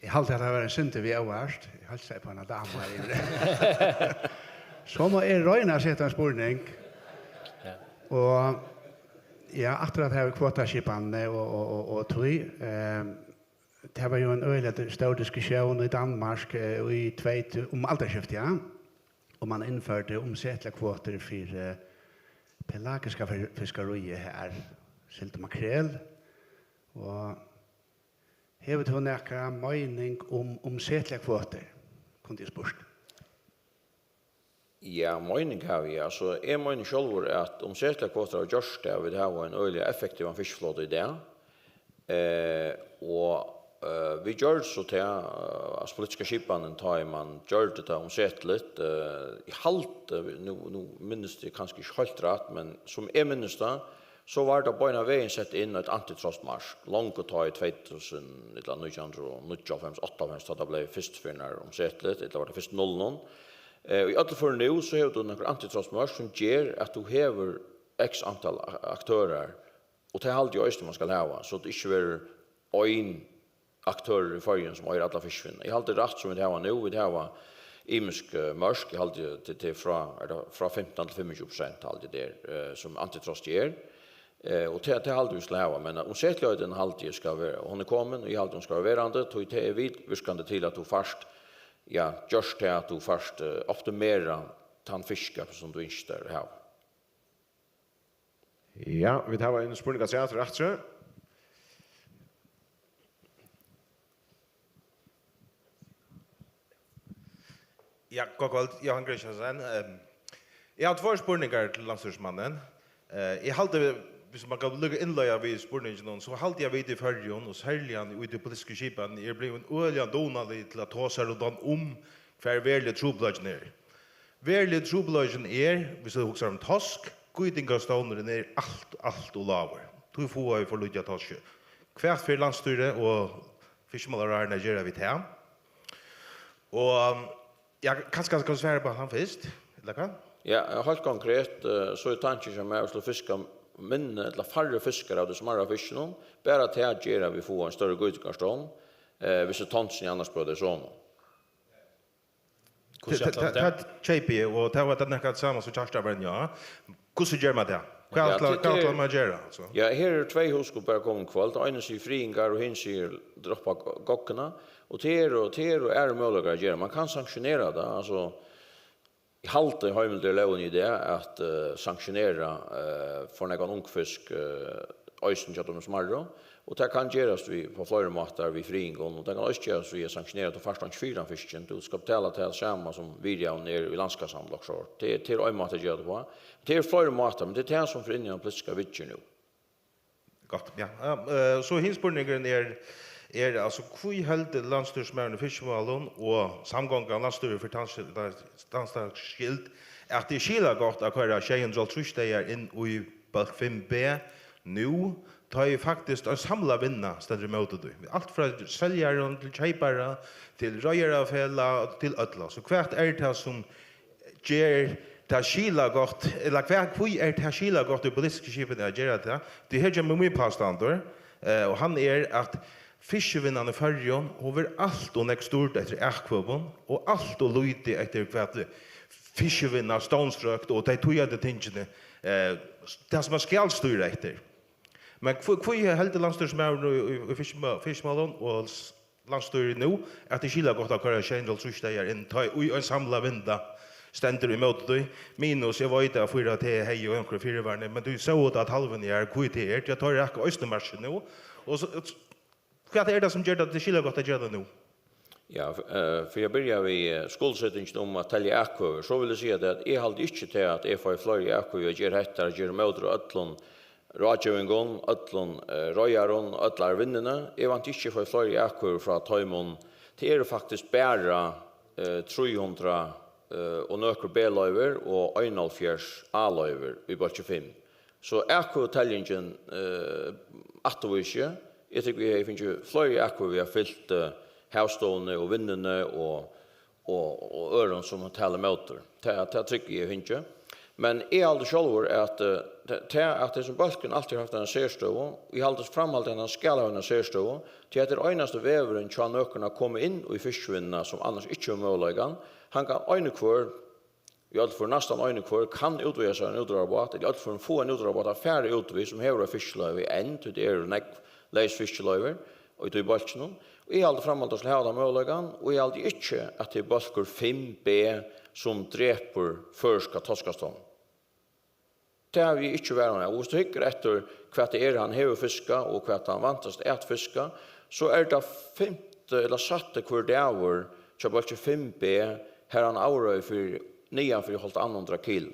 Eg haldi, at tað var ein synd við óvart. Eg heilsaði på eina damu her inni. So má eg royna at seta ein spurning. Ja. Og, ja, aftur at hava kvotaskipan, eh, og, og, og, og tí, eh, tað var jo ein øgiliga stór diskusjón í Danmark, eh, í tvey tú-, um aldarskiftið, ja. Og man innførdi umsetliga kvotur fyri, eh, pelagiska fis-, fiskaríið her, sild og makrel. Og hevur tú nakra meining um umsetliga kvotur, kundi eg spurt. Ja, meining havi eg. Altso, eg meini sjálvur, at umsetligar kvotur hava gjørt tað, at vit hava ein øgiliga effektivan fiskiflota í dag. Eh, og, eh, vit gjørdu so tað, eh, altso, politiska skipanin, tá ið man gjørdi tað umsetligt, eh, eg haldi, nú, nú minnist eg kanska ikki heilt rætt, men sum eg minnist tað, so var tað beinan vegin sett inn eitt antitrustmark, longu tá í tvey túsund, ella nítjan hundrað og níggjuoghálvfems, áttaoghálvfems, tá tað bleiv fyrst fyri nær umsetligt, ella var tað fyrst nullunum. Eh, í øllum førum nú, so hevur tú nøkur antitrustmørk, sum ger, at tú hevur x antal a-, aktørar, og tað haldi eg eisini, man skal hava, so tað ikki verður ein aktørur í Føroyum, sum eigur alla fiskivinnuna. Eg haldi rætt, sum vit hava nú, vit hava ymisk, eh, mørk, eg haldi, til, til frá, er tað frá fimtan til fimmogtjúgu prosent, haldi eg, tað er, eh, sum antitrust ger. Eh, og tað, tað haldi eg, vit skal hava, men umsetligheiturin haldi eg skal vera, hon er komin, og eg haldi, hon skal vera verandi, tí tað er viðvirkandi til, at tú fært, ja, gjørt tað, at tú fært, eh, optimera tann fiskaflota, sum tú ynskir tær at hava. Ja, vit hava ein spurning afturat, rætt so. Ja, gott kvøld, Jóhan Christiansen. Ehm, eg havi tveir spurningar til landsstýrismannin. Eh, eg haldi, viss man kann líka innleiða við spurninginum, so haldi eg, at vit í Føroyum, og serliga í tí politisku skipanini, eru blivin øgiliga dugnalig til at tosa rundan um, hvar veruliga trupulleikin er. Veruliga trupulleikin er, viss tú hugsar um tosk, gýtingarstovnurin er alt, alt ov lágur. Tí fáa vit for lítið av toski. Hvat fer landsstýrið og fiskimálaráðharrin at gera við tað? Og, ja, kanska skal svara upp á hann fyrst, ella hvat? Ja, heilt konkret, eh, so er tankin hjá mær, at fiska minni ella færri fiskar av tí smærra fiskinum, bara tað gera, at vit fáa ein størri gýtingarstovn, eh, viss tonsurin annars bleiv tað sama. Hvussu ætlar tú tað? Tað keypi eg, og tað var tað nakað sama sum Kjartan var inni á. Hvussu ger man tað? Hvat Ja, ætlar, tað, hvat tað ætlar man at gera, altso? Ja, her eru tvey hugskot bara komin í kvøld. Ein sigur friðingar, og hin sigur droppa go-, gogguna. Og tað eru, tað eru aðrir møguleikar at gera. Man kann sanktionera tað, altso, eg haldi, heimild er í lógini í dag at, eh, sanktionera, eh, for nógvan ungfisk, eh, eisini hjá teimum smærru, og tað kann gerast við, á fleiri mátar við friðingum, og tað kann eisini gerast við at sanktionera, at tú fært einki fyri tann fiskin, tú skal betala tað sama sum virðiavgiftin er í landskassan, ella okkurt sovorðið. Tað er, tað er ein máti at gera tað uppá. Tað eru fleiri mátar, men tað er tað sum fer inn í ein politiskan viðgerð nú. Gott, ja. Ja, eh, so hin spurningurin er, er, altso, hví heldur landsstýrismaðurin í fiskimálum og samgongan, landsstýrið fyri tans-, tans-, tann skyld, at tað er skilagott at koyra sjey hundrað og hálvtrýss dagar inn í bólk fimm B, nú, tá ið faktiskt ein samlað vinna stendur ímóti tí. Alt frá seljarum til keypara, til reiðarafelag, til øll. So hvat er tað, sum ger tað skilagott, ella hvat, hví er tað skilagott í politisku skipuni at gera tað? Tí her kemur mín pástandur, eh, og hann er, at fiskivinnan í Føroyum, hon verður alt ov nógv stýrd eftir atkvøðum, og alt ov lítið eftir hvat fiskivinna, stovnsrøkt og tey týðandi tingini, eh, tað sum man skal stýra eftir. Men hví, hví heldur landsstýrismaðurin í, í, í fiskimá-, fiskimálum og s-, landsstýrið nú, at tað er skilagott at koyra sjey hundrað og hálvtrýss dagar inn, tá ið ein samlað vinna stendur ímóti tí, minus, eg veit, at fýra T hevði jo onkrar fyrivarnir, men tú sá út at halvin er, hví tað er, tí at teir rakka eisini marsjin nú, og so, hvat er tað, sum ger tað til skilagott at gera tað nú? Ja, f-, eh, fyri at byrja við, eh, skuldsetingina um at telja atkvøður, so vil eg siga tað, at eg haldi ikki til, at eg fái fleiri atkvøður, eg geri hetta, eg geri móti øllum ráðgevingum, øllum, eh, reiðarum, øllari vinnuni. Eg vænti ikki, eg fái fleiri atkvøður frá teimum. Tað eru faktiskt bara, eh, trý hundrað, eh, og nøkur B-loyvir og einoghálvfjerðs A-loyvir í bólki fimm. So atkvøðuteljingin, eh, afturvísi, eg tykki, vit hevði fingið fleiri atkvøður, vit hava fylt, eh, Havstovuni og Vinnuni og, og, og øðrum, sum tala ímóti. Tað, tað trúgvi eg, vit hava fingið. Men eg haldi sjálvur, at, eh, ta-, tað, at hesin bólkurin altíð hevur havt eina serstøðu, eg haldi framhaldandi, at hann skal hava eina serstøðu, tí at tað er einasti vegurin hjá nøkrum at koma inn í fiskivinnuna, sum annars ikki hevur møguleikan. Hann kann ein og hvør í øll førum, næstan ein og hvør, kann útvega sær ein útróðrarbát, ella í øll førum fáa ein útróðrarbát at fara út við, sum hevur eitt fiskiloyvi enn, tí tað eru nógv leys fiskiloyvir í tí bólkinum. Og eg haldi framhaldandi til at hava tann møguleikan, og eg haldi ikki, at tað er bólkur fimm B, sum drepur føroyska toskastovnin. Tað havi eg ikki varan av. Og viss tú hyggur eftir, hvat tað er, hann hevur fiskað, og hvat hann væntast at fiska, so er tað fimti ella sætti hvør dagur hjá bólki fimm B, har hann avreiðir fyri, niðan fyri hálvt annað hundrað kilo.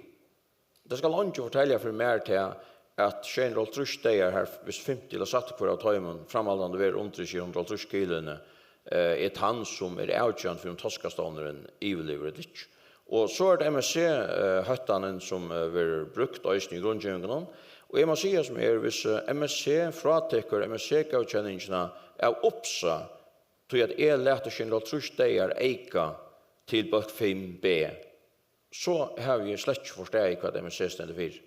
Tað skal eingin fortelja fyri mær tað, at sjey hundrað og hálvtrýss dagar, har viss fimti ella sætti hvør av teimum framhaldandi verður undir sjey hundrað og hálvtrýss kiloini, eh, er tann, sum er avgerandi fyri, um toskastovnurin yvirlivir ella ikki. Og so er tað M S C, eh, hóttanin, sum, eh, verður brúkt eisini í grundgevingunum. Og eg má siga sum er, viss, eh, M S C frátekur M S C-góðkenningina av upsa, tí at eg lati sjey hundrað og hálvtrýss dagar eyka til bólk fimm B, so havi eg slett ikki forstaðið, hvat M S C stendur fyri.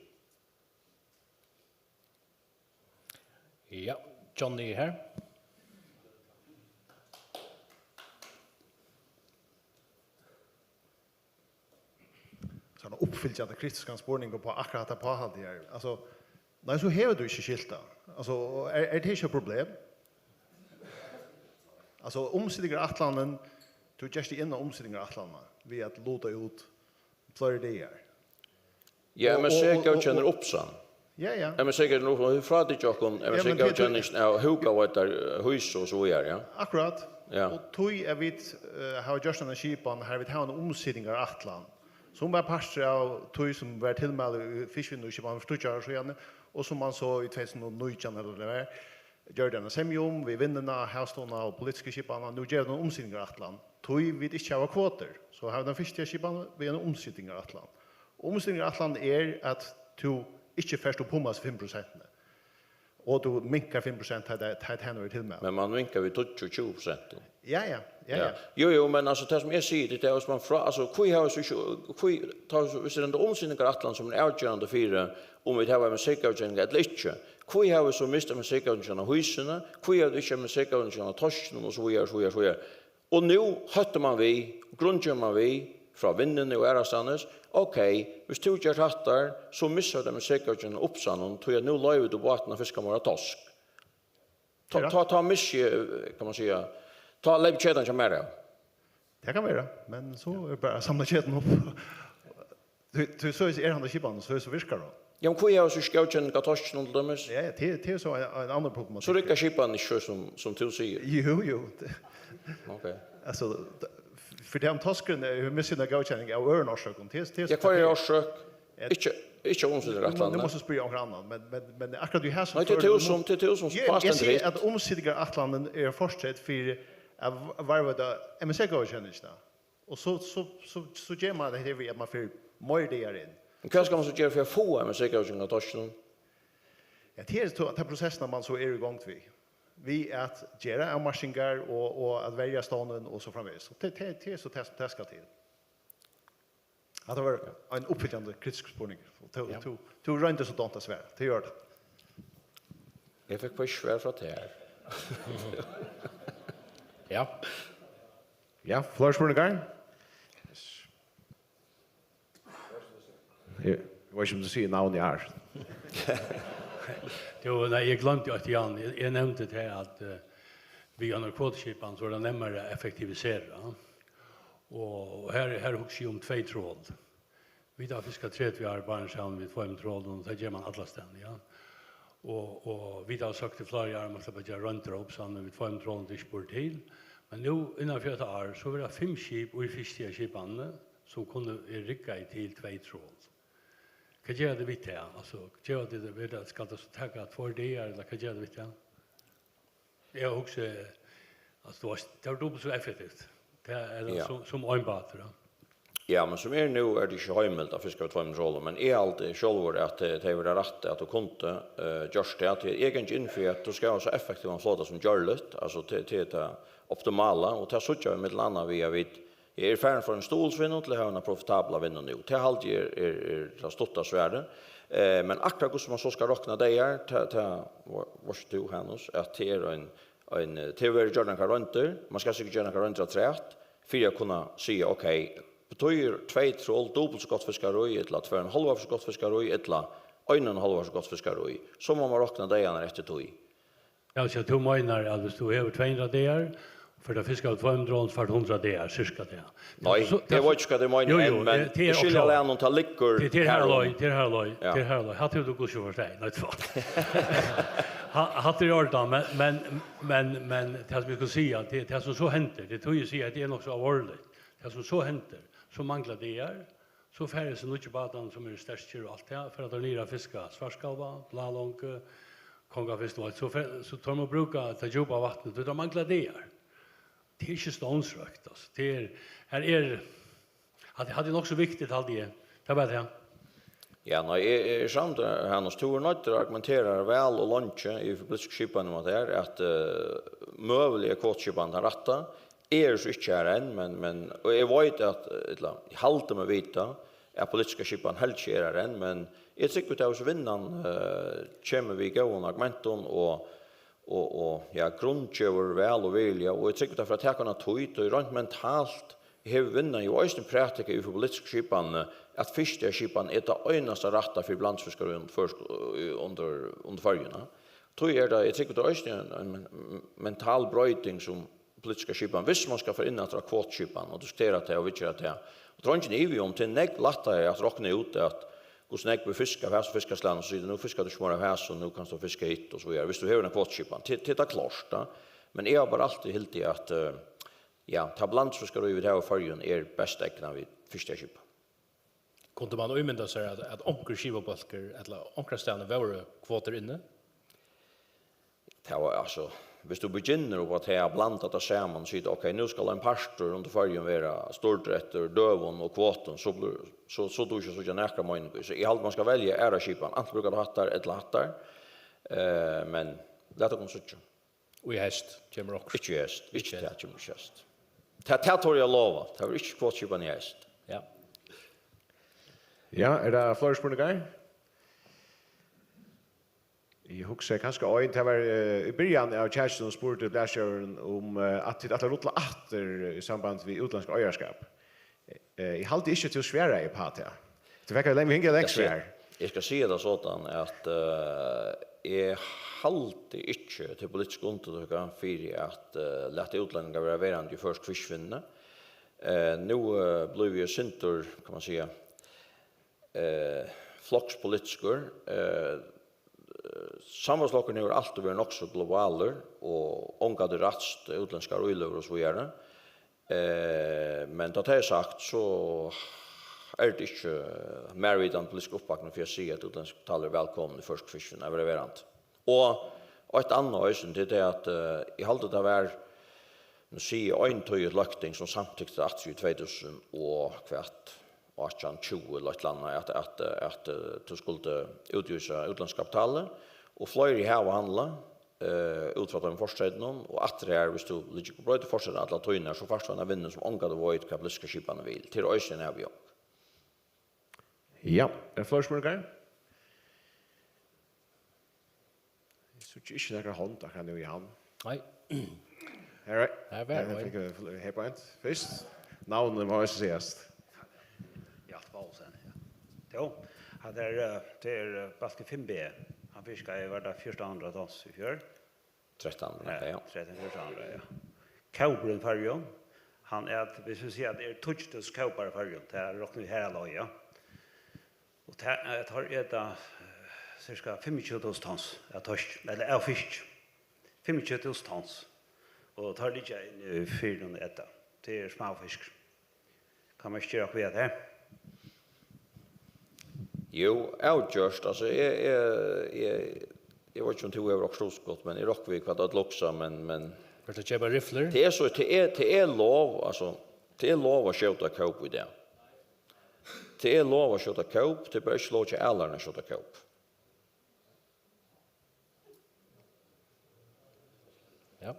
Ja, Johnny er her. Sånn uppfylgjandi kritiskan spurning upp á akkurat hetta páhaldi her. Altso, nei, so hevur tú ikki skilt tað. Altso, er, er tað ikki eitt problem? Altso, umsitingarætlanin, tú gerst teg inn á umsitingarætlanina við at luta út fleiri dagar. Ja, Og, M S C og, og, góðkennir og, upsan. Ja, ja. M S C góðkennir upsan, og frá tí okkum, Ja, M S C men Petur góðkenningin av húkavæddar, eh, hýsu og so víðari, ja. Akkurát. Ja. Og tí at vit, eh, hava gjørt eina skipan, har vit hava eina umsitingarætlan, sum var partur av tí, sum var tilmæli í fiskivinnuskipan fyri tíggju árum síðani, og sum man so í tvey túsund og nítjan, ella hvat tað var, gjørdi eina semju um, við Vinnuna, Havstovuna og politisku skipanina. Nú gera vit eina umsitingarætlan, tí vit ikki hava kvotur. So hava vit eina fiskiskipan við eina umsitingarætlan. Og umsitingarætlan er, at tú ikki fert upp um hasi fimm prosentini. Og tú minkar fimm prosent, tá tað, tá tað er tilmæli. Men man minkar við tíggju, tjúgu prosent. Ja, ja, ja, Ja. ja. Jú, jú, men altso, tað sum eg sigi, tað er, hvis man frá, altso, hví hava vit so ikki, hví, tá, so, hvis tað er ein umsitingarætlan sum er avgerandi fyri, um vit hava M S C-góðkenning ella ikki, hví hava vit so mist M S C-góðkenningina av hýsuni, hví hava vit ikki M S C-góðkenningina av toskinum og so víðari, so víðari, so víðari. Og nú hóttar man við, grundgevur man við, frá Vinnuni og aðrastaðnis, ok, hvis tú gert hatta, so missir tú M S C-góðkenningina av upsanum, tí at nú loyvir tú bátinum at fiska meira tosk. Tá, Ja. tá, tá missi eg, kann man siga, tá leyp ketan hjá mær av. Tað kann vera, men so er bara at samla ketuna upp. Tú, tú, so er hann á skipan, so, so virkar hon. Ja, men hví hava vit so ikki góðkenning av toskinum til dømis? Ja, ja, tað, tað er so ein, ein annar problematikk. So riggar skipanin ikki so sum, sum tú sigur. Jú, jú. Ok. Altso, d-, fyri tað um toskurin, eh, hevur mist sína góðkenning av øðrum orsøkum. Tað, tað, Ja, hvør er orsøk? Ja. Ikki, ikki Nú, nú umsitingarætlanin. mást tú spyrja onkran annan, men, men, men akkurát í hasum Nei, tað er tú førinum sum, tað er tú sum Eg, eg pástandi sigi, hitt. at umsitingarætlanin er fortreyt fyri at v-, varðveita M S C-góðkenningina. Og so, so, so, so ger man hetta við, at man fer meir dagar inn. Men hvat skal man so gera fyri at fáa M S C-góðkenning av toskinum? Ja, tað er so, tað er prosessin, man so er í gongd við. Við at gera avmarkingar og, og at verja stovnin og so framvegis. Og tað, tað, tað er so tað, sum tað skal til. Hatta var ein uppfyllandi kritiskur spurningur. Tú, Ja. tú, tú royndi so dámt at svara. Tað ger tað. Eg fekk bara ikki svar frá tær. Ja. Ja, fleiri spurningar? Eg veit ikki, um tú sigur navn, eg har. Jú, nei, eg gloymdi eitt, Jan. Eg, eg nevndi tað at, eh, við eini kvotuskipan, so er tað nemmari at effektivisera. Og her, her hugsi eg um tvey trol. Vit hava fiskað tretivu ár í Barentshavinum við tveimum trolum, og tað ger man allastaðni, ja. Og, og vit hava sagt í fleiri ár, man skal bara gera royndir á Uppsalanum við tveimum trolum, tað er ikki burtur til. Men nú, innan fyri eitt ár, so verða fimm skip í fyrstu skipanini, sum kunnu, eru riggaði til tvey trol. Hvat gera tit við tað? Altso, geva tit, verður tað, skal tað so taka tveir dagar, ella hvat gera tit við tað? Eg hugsi, altso, tú veitst, tað er dupult so effektivt. Tað er Ja. sum, sum ein bátur, ja. Ja, men sum er nú, er tað ikki heimilt at fiska við tveimum trolum, men eg haldi sjálvur, at tað, tað verður rætt, at tú kundi, eh, gjørt tað. Tí eg gangi inn fyri, at tú skal hava so effektivan flota sum gjørligt, altso, tað, tað er tað optimala, og tað síggja vit millum annað við, at vit eg eri farin frá eini stuðulsvinnu til at hava eina profitabla vinnu nú. Tað haldi eg er, er, er tað stutta svarið. Eh, men akkurát hvussu man so skal rokna dagar, tað, tað var, var ikki tú, Hanus, at tað er ein, ein, eh, tað verður gjørt nakrar royndir. Man skal sikkurt gera nakrar royndir afturat, fyri at kunna siga, ok, betýðir tvey trol dupult so gott fiskarí, ella tvey og ein hálv so gott fiskarí, ella ein og ein hálv so gott fiskarí? So má man rokna dagarnar eftir tí. Ja, so tú meinar, at viss tú hevur tvey hundrað dagar, fer tú at fiska við tveimum trolum, fært tú hundrað dagar, cirka tað. Nei, So, eg veit ikki, hvat eg meini, Jú, jú, men, men eh, tað er eg skilji okklart. Allan, um tað liggur Tað, tað er har her um. Løgið, tað er har løgið, Ja. tað er har løgið. Hatta hevur tú gudsjálvur forstått. Nei, tað var Ha- Hatta er í ordan, men, men, men, men tað sum eg skal siga, tað, tað sum so hendir, tað er tí eg sigi, at tað er nokk so alvorligt. Tað sum so hendir, so manglar dagar, So fara hesir nýggju bátarnir, sum eru sterkir og alt tað, fara teir niður at fiska svartskálva, blálongu, kongafisk, tú veit, so fer, so teir mugu brúka tað djúpa vatnið, tí teir mangla dagar. Tað er ikki stovnsrøkt, altso. Tað er, her er, hatta, hatta er nokk so viktigt, haldi eg. Tað er bara tað. Ja, nei, eg, eg er samd, Hanus, tú er noyddur at argumentera væl og leingi í politisku skipan um at tað er, at, eh, møguliga er kvotuskipan tann rætta. Eg eri so ikki har enn, men, men, og eg veit at, ella, eg haldi meg vita, at politiska skipan heldur ikki er har enn, men eg trúgvi, at hvis vinnan, eh, kemur við góðum argumentum og, og, og, ja, grundgevur væl og virðiliga, og eg trúgvi, tað fer at taka eina tíð, og reint mentalt hevur vinnan jo eisini prædikað yvir fyri politisku skipanini, at fyrsta skipan er tað einasta rætta fyri blandfiskarum føroysku, eh, undir, undir Føroyum. Tí er tað, eg trúgvi, tað er eisini ein, ein men-, mental broyting, sum politiska skipan, hvis man skal fara inn aftur á kvotuskipan og diskutera tað og viðgera tað. Og tað er eingin ivi um, tað er nógv lættari at rokna út, at hvussu nógv er fiskað av hasum fiskaslagnum, so sigur tú, nú fiskar tú ikki meira av hasum, nú kanst tú fiska hitt, og so víðari. Hvis tú hevur eina kvotuskipan, tað, tað er tað klárt, tá. Men eg havi bara altíð hildið, at, eh, ja, tað blandfiskarí, vit hava í Føroyum, er best egnað við fyrstu skipan. Kundi man ímynda sær, at, at onkur skipabólkur ella onkrastaðni vóru kvotur inni? Tað var, altso, viss tú begynnar upp á tað at blanda tað saman og siga, ok, nú skal ein partur undir Føroyum vera stýrdur eftir døgum og kvotum, so blívur, so, so dugir ikki at síggja nakra meining í. So eg haldi, man skal velja aðra skipan, antin brúkar tú hattar ella hattar. Eh, men lat okkum síggja. Og í heyst kemur okkurt. Ikki í heyst, ikki tað kemur ikki í heyst. Tað, tað tori eg at lova. Tað verður ikki kvotuskipan í heyst. Ja. Ja, eru tað fleiri spurningar? Eg hugsi kanska ein, tað var, eh, í byrjan av kjakinum spurdi blaðstjórin um, eh, at tit ætla at rulla aftur í samband við útlendsk eigarskap. Eh, eg haldi ikki, at tú svaraði upp á tað. Tú fekk ein lang-, langt svar. Eg skal siga tað sodan, at, eh, eg haldi ikki til politisk undirtøku fyri at, eh, lata útlendingar vera verandi í føroysku fiskivinnuni. Eh, nú, eh, blívi eg sindur, kann man siga, eh, flokspolitiskur. Eh, Sambandsflokkurin hevur altíð verið nokk so globalur og ongantíð ræðst útlendskar íløgur og so víðari. Eh, men tá tað er sagt, so er tað ikki mær vitandi politisk uppbakning fyri at siga, at útlendsk kapital er vælkomin í føroysku fiskivinnuni at vera verandi. Og eitt annað eisini, tað er tað, at, eh, eg haldi, tað var, nú sigi eg, ein tíð eitt løgting, sum samtykti aftur í tvey túsund og hvat, átjan, tjúgu ella eitt ella annað, at, at, at, eh, tú skuldi útvísa útlendsk kapital. Og fleiri hava handlað, eh, út frá teimum fortreytunum, og aftur her, viss tú liggur og broytir fortreytin alla tíðina, so fært tú eina vinnu sum ongantíð veit hvat politiska skipanin vil. Tað er eisini ein avbjóðing. Ja, er fleiri spurningar? Eg síggi ikki nakra hond akkurát nú í hann. Nei. All right. Her var ein. Her fekk eg her beint fyrst. Navnið má eisini sigast. Hjalti Paulsen, ja. Jú, hann er, eh, tað er, eh, bólkur fimm B. Hann fiskaði, var tað fjúrtan hundrað tons í fjør? Trettan hundrað, ja, ja. Trettan, fjúrtan hundrað, ja. Kópurin í Føroyum, hann er at, viss vit siga at tað er tíggju túsund kópar í Føroyum, tað er roknað við her á leið, ja. Og tað, eh, teir eta, eh, sirka fimmogtjúgu túsund tons av toski, ella av fiski. Fimmogtjúgu túsund tons. Og teir liggja inni í firðinum og eta. Tað er smáfiskur. Kann man ikki gera okkurt við tað? Jú, avgjørt. Altso, eg, eg, eg, eg veit ikki, um tú hevur okkurt hugskot, men eg rokni við, hvat øll hugsa, men, men Vilt tú keypa riflur? Tað er so, tað er, tað er lov, altso, tað er lov at skjóta kóp í dag. Tað er lov at skjóta kóp, tað er bara ikki lov hjá Ælarum at skjóta kóp. Ja.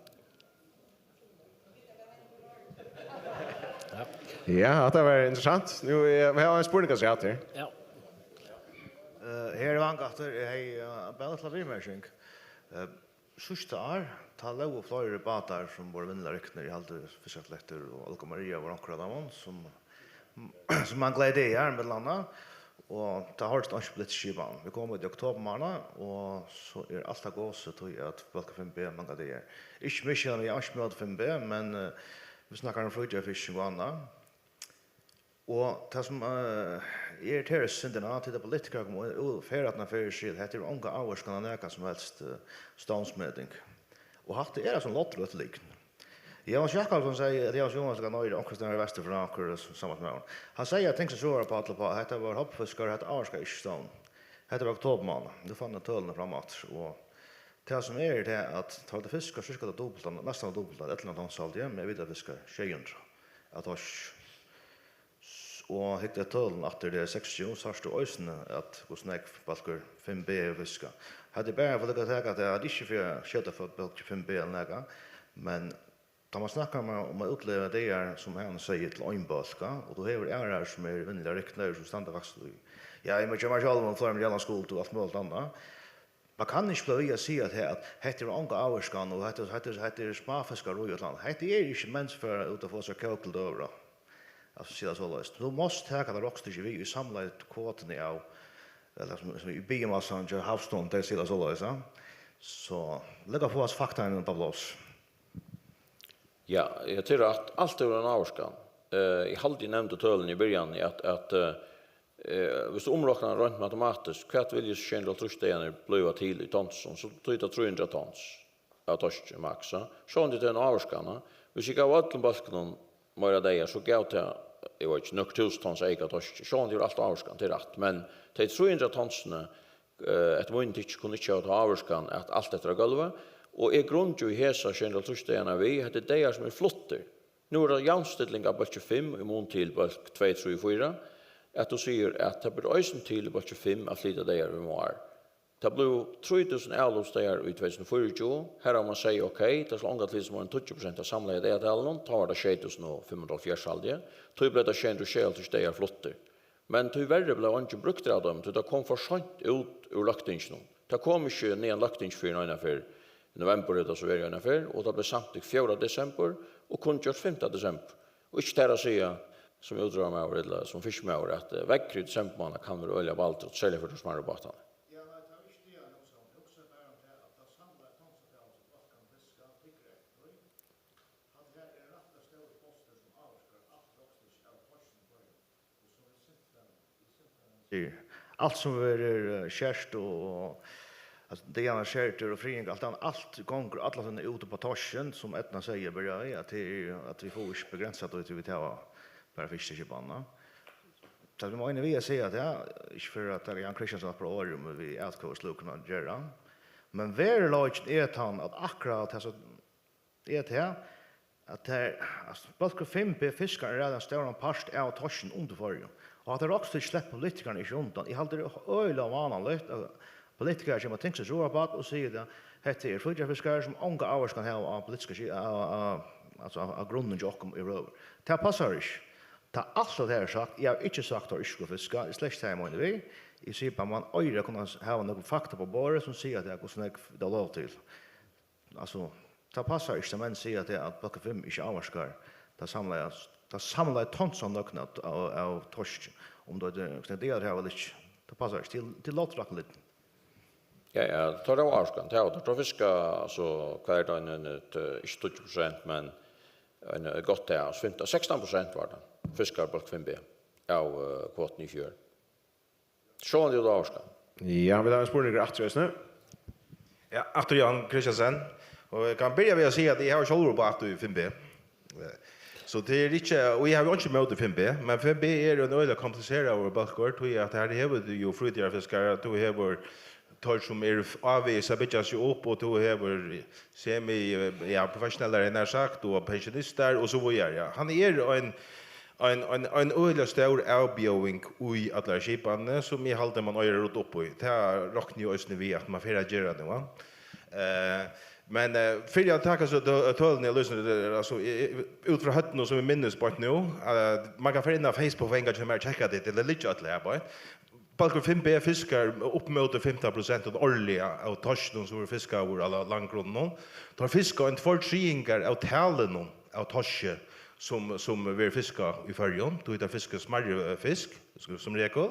Ja. Ja, hatta var interessant. Nú, eh, vit hava ein spurning at siga til. Ja. Eh, her er Vang aftur. Eg hevði, eh, bara ein lítla viðmerking. Eh, síðsta ár, tá lógu fleiri bátar sum vóru vinnuliga ryknir, eg haldi Fiskaflokkur og Olga Maria var onkur av teimum, sum, sum manglaði dagar, millum annað. Og tað hoyrist einki politiskt skipan. Vit koma út í oktobermánað, og so er alt av gosi, tí at bólkur fimm B manglar dagar. Ikki misskilja meg, eg eri einki móti fimm B, men, eh, vit snakka um frítíðarfisking og annað. Og tað sum, eh, irriterar seg sindur, ná, tí at politikarar koma út og fara aftan á ferð og siga, at hetta hevur onga ávirkan á nakað sum helst, eh, stovnsmeting. Og hatta er altso ein lodrøtt lygn. Jóanes Jakobsen segði, at Jóanes Jóansson kann hoyra onkra stað vestur frá, onkra s-, samansmaður. Hann segði, at ting sum sovorðið, Páll, upp á, hetta var hobbyfiskar, hetta ávirkar ikki stovn. Hetta var oktobermánað. Nú fann eg tølini fram aftur, og tað sum er, er tað, at tá tú fiskar, so fiskar tú dupult, næstan dupult, ella tons, haldi eg, men eg veit, at fiskar sjey hundrað av toski. S-, og hygg at tølunum aftur, tað er seksogtjúgu, sært tú eisini, at hvussu nógv bólkur fimm B hevur fiskað. Hetta er bara fyri at taka tað, at ikki fyri at skjóta fyri bólk fimm B ella nakað, men tá man snakkar um, um at útlevera dagar, sum hann sigur, til ein bólk, ja, og tú hevur aðrar, sum eru vinnuliga ryknaðir, sum standa faktiskt í, ja, eg má geva mær sjálvum fleiri milliónar skuld og alt møguligt annað. Man kann ikki blíva við at siga, at he-, at hetta hevur onga ávirkan, og hetta, hetta, hetta er smáfiskar og ella annað. Hetta er ikki menn sum fara út at fáa sær kók til døgurða. Altso, siga soleiðis. Tú mást taka tað roknstykkið við í samlaðu kvotuni av, ella sum, sum í biomassan hjá Havstovuni, tey siga soleiðis, ja. So, lat okkum fáa faktaini upp á pláss. Ja, ja, tað er rætt. Alt hevur eina ávirkan. Eh, eg haldi, eg nevndi tølini í byrjanini, at, at, eh, eh, viss tú umroknar reint matematiskt, hvat vilja so sjey hundrað og hálvtrýss dagarnir blíva til í tonsum, so blívur tað trý hundrað tons av toski, maks, ja. Sjálvandi tað er ein ávirkan, ja. Viss eg gav øllum bólkunum meira dagar, so gav tað, eg veit ikki, nøkur túsund tons eyka toski. Sjálvandi hevur alt ávirkan, tað er rætt, men tey trý hundrað tonsini, eh, eftir mínum tykki kunnu ikki hava ta ávirkan, at alt hetta er á gólvi, og eg grundgi hesar sjey hundrað og hálvtrýss dagarnar við, hetta er dagar sum eru fluttir. Nú er tað javnstilling av bólki fimm í mun til bólk tvey, trý og fýra, at tú sigur, at tað ber eisini til í bólki fimm at flyta dagar í vár. Tað blivu trý túsund avløpsdagar í tvey túsund og fýraogtjúgu, har hava man sagt, ok, tað skal ongantíð til sum meira enn tíggju prosent av samlaða dagatalinum, tá var tað sjey túsund og fimm hundrað og hálvfjerðs, haldi eg, tí bleiv tað sjey hundrað og sjeyoghálvtrýss dagar fluttir. Men tíverri bleiv eingin brúktur av teimum, tí tað kom for seint út úr løgtinginum. Tað kom ikki niðan løgting fyrr enn einaferð í novembur, hevur tað so verið einaferð, og tað bleiv samtykt fjórða desembur og kunngjørt fimta desembur. Og ikki tær at siga, sum útróðrarmaður ella sum fiskimaður, at, eh, veðrið í desembermánað kann vera øgiliga baldrut, serliga fyri teir smærru bátarnar. Ja, nei, tað er ikki tað, eg hugsi um. Hugsi bara um tað, at tað samlaða tonsaftalið, sum bólkurin fiskar, liggur eftir. Hatta her er ein rættiliga stórur postur, sum ávirkar alt roknstykkið av toski í Føroyum. Sigur. Alt sum verður, eh, skert og, og, altso, dagarnar skertir og friðing, alt annað, alt gongur alla tíðina út upp á toskin, sum Eydna segði, byrjaði, at tað er, at vit fáa ikki begrensað tí, tí vit hava bara fiskiskipanina. Tað sum eg meini við at siga, at tað er ikki fyri at taka Jan Christiansen upp á orðið, um vit atkvøðast lukkan at gera. Men veruleikin er tann, at akkurát tað sum er tað, at tað er, altso, bólkur fimm B fiskar ein ræðuliga stóran part av torskinum undir Føroyum. Og at roknstykkið sleppur politikararnir ikki undan. Eg haldi, tað er øgiliga vánaligt, at, Politikarar koma til tingsins, rópa á og siga tað, hetta er frítíðarfiskarar sum onga ávirkan hava á politiska ski-, á, á, á, altso á, á grunnin hjá okkum yvirhøvur. Tað passar ikki. Tá alt hetta er sagt, eg havi ikki sagt, teir ikki skulu fiska, eg slett ikki tað eg meini við. Eg sigi bara, man eigur at kunna s-, hava nøkur fakta upp á borðið, sum siga tað, hvussu nógv tað lóg til. Altso, tað passar ikki, tá menn siga tað, at bólkur fimm ikki ávirkar tað samlaða, tað samlaða tonsavnøgdina av, av, av toski, um tað er, tað er tað, tað er ella ikki. Tað passar ikki. Til, til lógtrakkuligt. Ja, ja, teir hava ávirkan, teir hava, teir fiska, altso, hvat er tað, ein, ein, eitt, eh, ikki tíggju prosent, men ein, eh, gott tað, altso fimtan, sekstan prosent var tað, fiskar bólk fimm B av, eh, kvotuni í fjør. Sjálvandi út ávirkan. Ja, vit hava ein spurning aftur, eisini. Ja, aftur Johan Christiansen. Og eg kann byrja við at siga, at eg havi sjálvur bátar í fimm B. So tað er ikki, og eg havi einki móti fimm B, men fimm B er ein øgiliga kompliseraður bólkur, tí at her hevur tú jú frítíðarfiskarar, tú hevur teir, sum eru ávegis at byggja seg upp, og tú hevur semi, ja, professionellar, hevði eg nær sagt, og pensjonistar, og so víðari, ja. Hann er ein, ein, ein, ein øgiliga stór avbjóðing í allari skipanini, sum eg haldi, man eigur at rudda upp í. Tað rokni eg eisini við, at man fer at gera nú, ja. Eh, men, eh, fyri at taka so tø-, tølini, Lýsing, altso, út frá høvdinum, sum eg minnist beint nú, eh, man kann fara inn á Facebook, og engan kemur at tjekka tað, tað liggur alt her beint. Bólkur fimm B fiskar upp móti fimtan prosent árliga av torskinum, sum verður fiskaður á la-, landgrunnum. Teir fiska ein tveir triðingar av talinum av torski, sum, sum verður fiskað í Føroyum, tí teir fiska smærri, eh, fisk, sum, sum regul.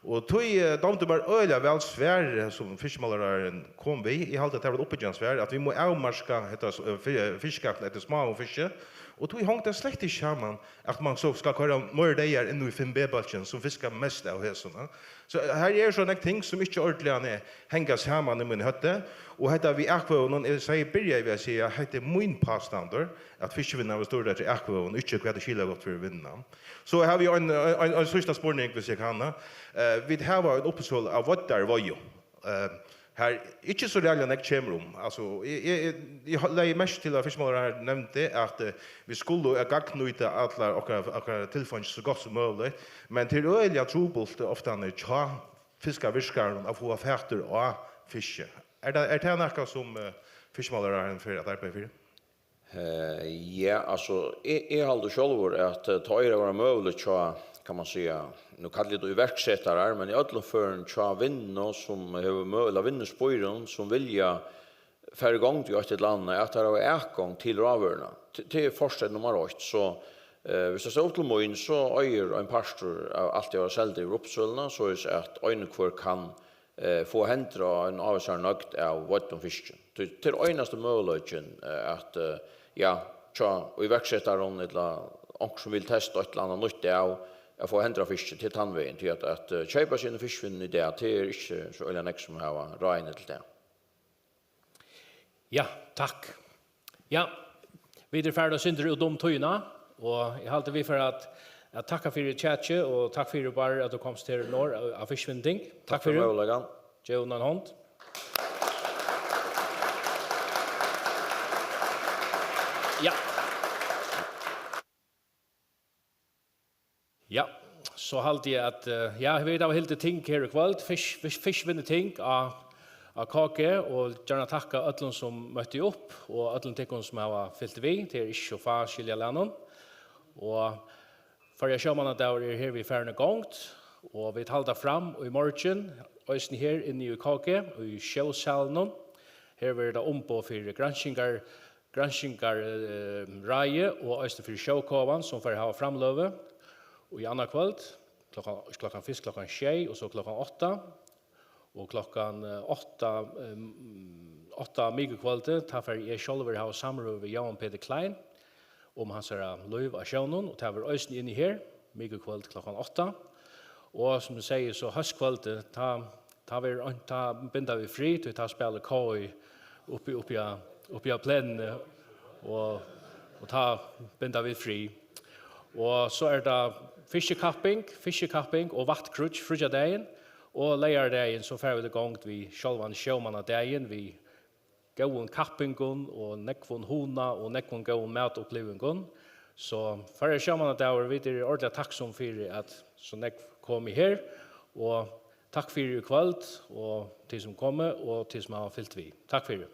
Og tí, eh, dámdi mær øgiliga væl svarið, sum fiskimálaráðharrin kom við. Eg haldi, at tað var eitt uppbyggjandi svar, at vit mugu avmarka hetta, eh, fi-, fiskiskapin eftir smáum fiski. Og tí hong tað slett ikki saman, at man so skal koyra meir dagar inn í fimm B-bólkin, sum fiskar mest av hesum, ja. So her er so nógv ting, sum ikki ordiliga hanga saman í mínum høvdi. Og hetta við atkvøðunum, eg segði, byrjaði við at siga, hetta er mín pástandur, at fiskivinnan verður stýrd eftir atkvøðum, ikki hvat er skilagott fyri vinnuna. So havi eg ein, ein, ein síðsta spurning, hvis eg kann. Eh, vit hava ein uppboðssølu av veiddarveiðu. Eh, har ikki so ræðuliga nógv kemur um. Altso, eg, eg, eg, eg legði merki til, at fiskimálaráðharrin nevndi, at, eh, vit skulu at gagnnýta allar okkara, okkara tilfeingi so gott sum møguligt, men tað er øgiliga trupult, eh, ofta hjá fiskavirkarum at fáa fatur á fiski. Er tað, er tað nakað, sum, eh, fiskimálaráðharrin fer at arbeiða fyri? Eh, ja, altso, eg, eg haldi sjálvur, at, eh, tá er at vera møguligt hjá, kann man siga, nú kalli eg tað iverksetarar, men í øllum førum hjá Vinnu, sum hevur møguliga, Vinnuspýrum, sum vilja fara í gongd við eitt ella annað, at teir hava atgongd til ráðvøruna. T-, tað er fortreyt nummar eitt. So, eh, viss tað stóð upp til mín, so eigur ein partur av alt at vera selt yvir uppboðssøluna, soleiðis at ein og hvør kann eh, fáa hendur á ein ávísari nøgd av veiddum fiski. Tí, tað er einasti møguleikin, eh, at, eh, ja, hjá iverksetarum ella onkrum, sum vil testa eitt ella annað nýtt av, at fáa hendur á fiski, til tann vegin. Tí at, at, eh, keypa seg inn í fiskivinnuni í dag, tað er ikki so øgiliga nógv, sum hava ráðini til tað. Ja, takk. Ja, vit eru farin eitt sindur út um tíðina, og eg haldi, vit fara at, at takka fyri chatið, og takk fyri, Bárður, at tú komst her norður á, á fiskivinnuting. Takk fyri. Takk fyri møguleikan. Gev honum eina hond. Ja. Ja, so haldi eg at, eh, ja, vit hava hildið ting her í kvøld, fisk-, fisk-, fiskivinnuting á, á K G, og gjarna takka øllum, sum møttu upp, og øllum tykkum, sum hava fylgt við. Tað er ikki so fá, skilja eg nú. Og Føroya sjómannadagur er hervið farin í gongd, og vit halda fram í morgin, eisini her inni í K G, í sjósalinum. Her verður tað umboð fyri granskingar-, granskingar, eh, ráðið og eisini fyri Sjókovan, sum fær hava framløgu í annaðkvøld, klokkan, klokkan, fyrst klokkan sjey og so klokkan átta. Og klokkan, eh, átta, eh, átta mikukvøldið, tá fari eg sjálvur hava samrøðu við Jóhan Peter Klein um hansara lív á sjónum, og tað verður eisini inni her, mikukvøld klokkan átta. Og sum eg sigi, so hóskvøldið, tá, tá verður ein, tá binda vit frið, tí tá spælir K I uppi, uppi á, uppi á plenuni, og, og tá binda vit frið. Og so er tað fiskikapping, fiskikapping og vatnkrúgg fríggjadagin, og leygardagin so fara vit í gongd við sjálvan sjómannadagin, við góðum kappingum og nógvum hugna og nógvum góðum matupplivingum. So Føroya sjómannadagur, vit eru ordiliga takksom fyri, at so nógv komu her, og Takk fyri í kvøld, og tit sum komu, og tit sum hava fylgt við. Takk fyri.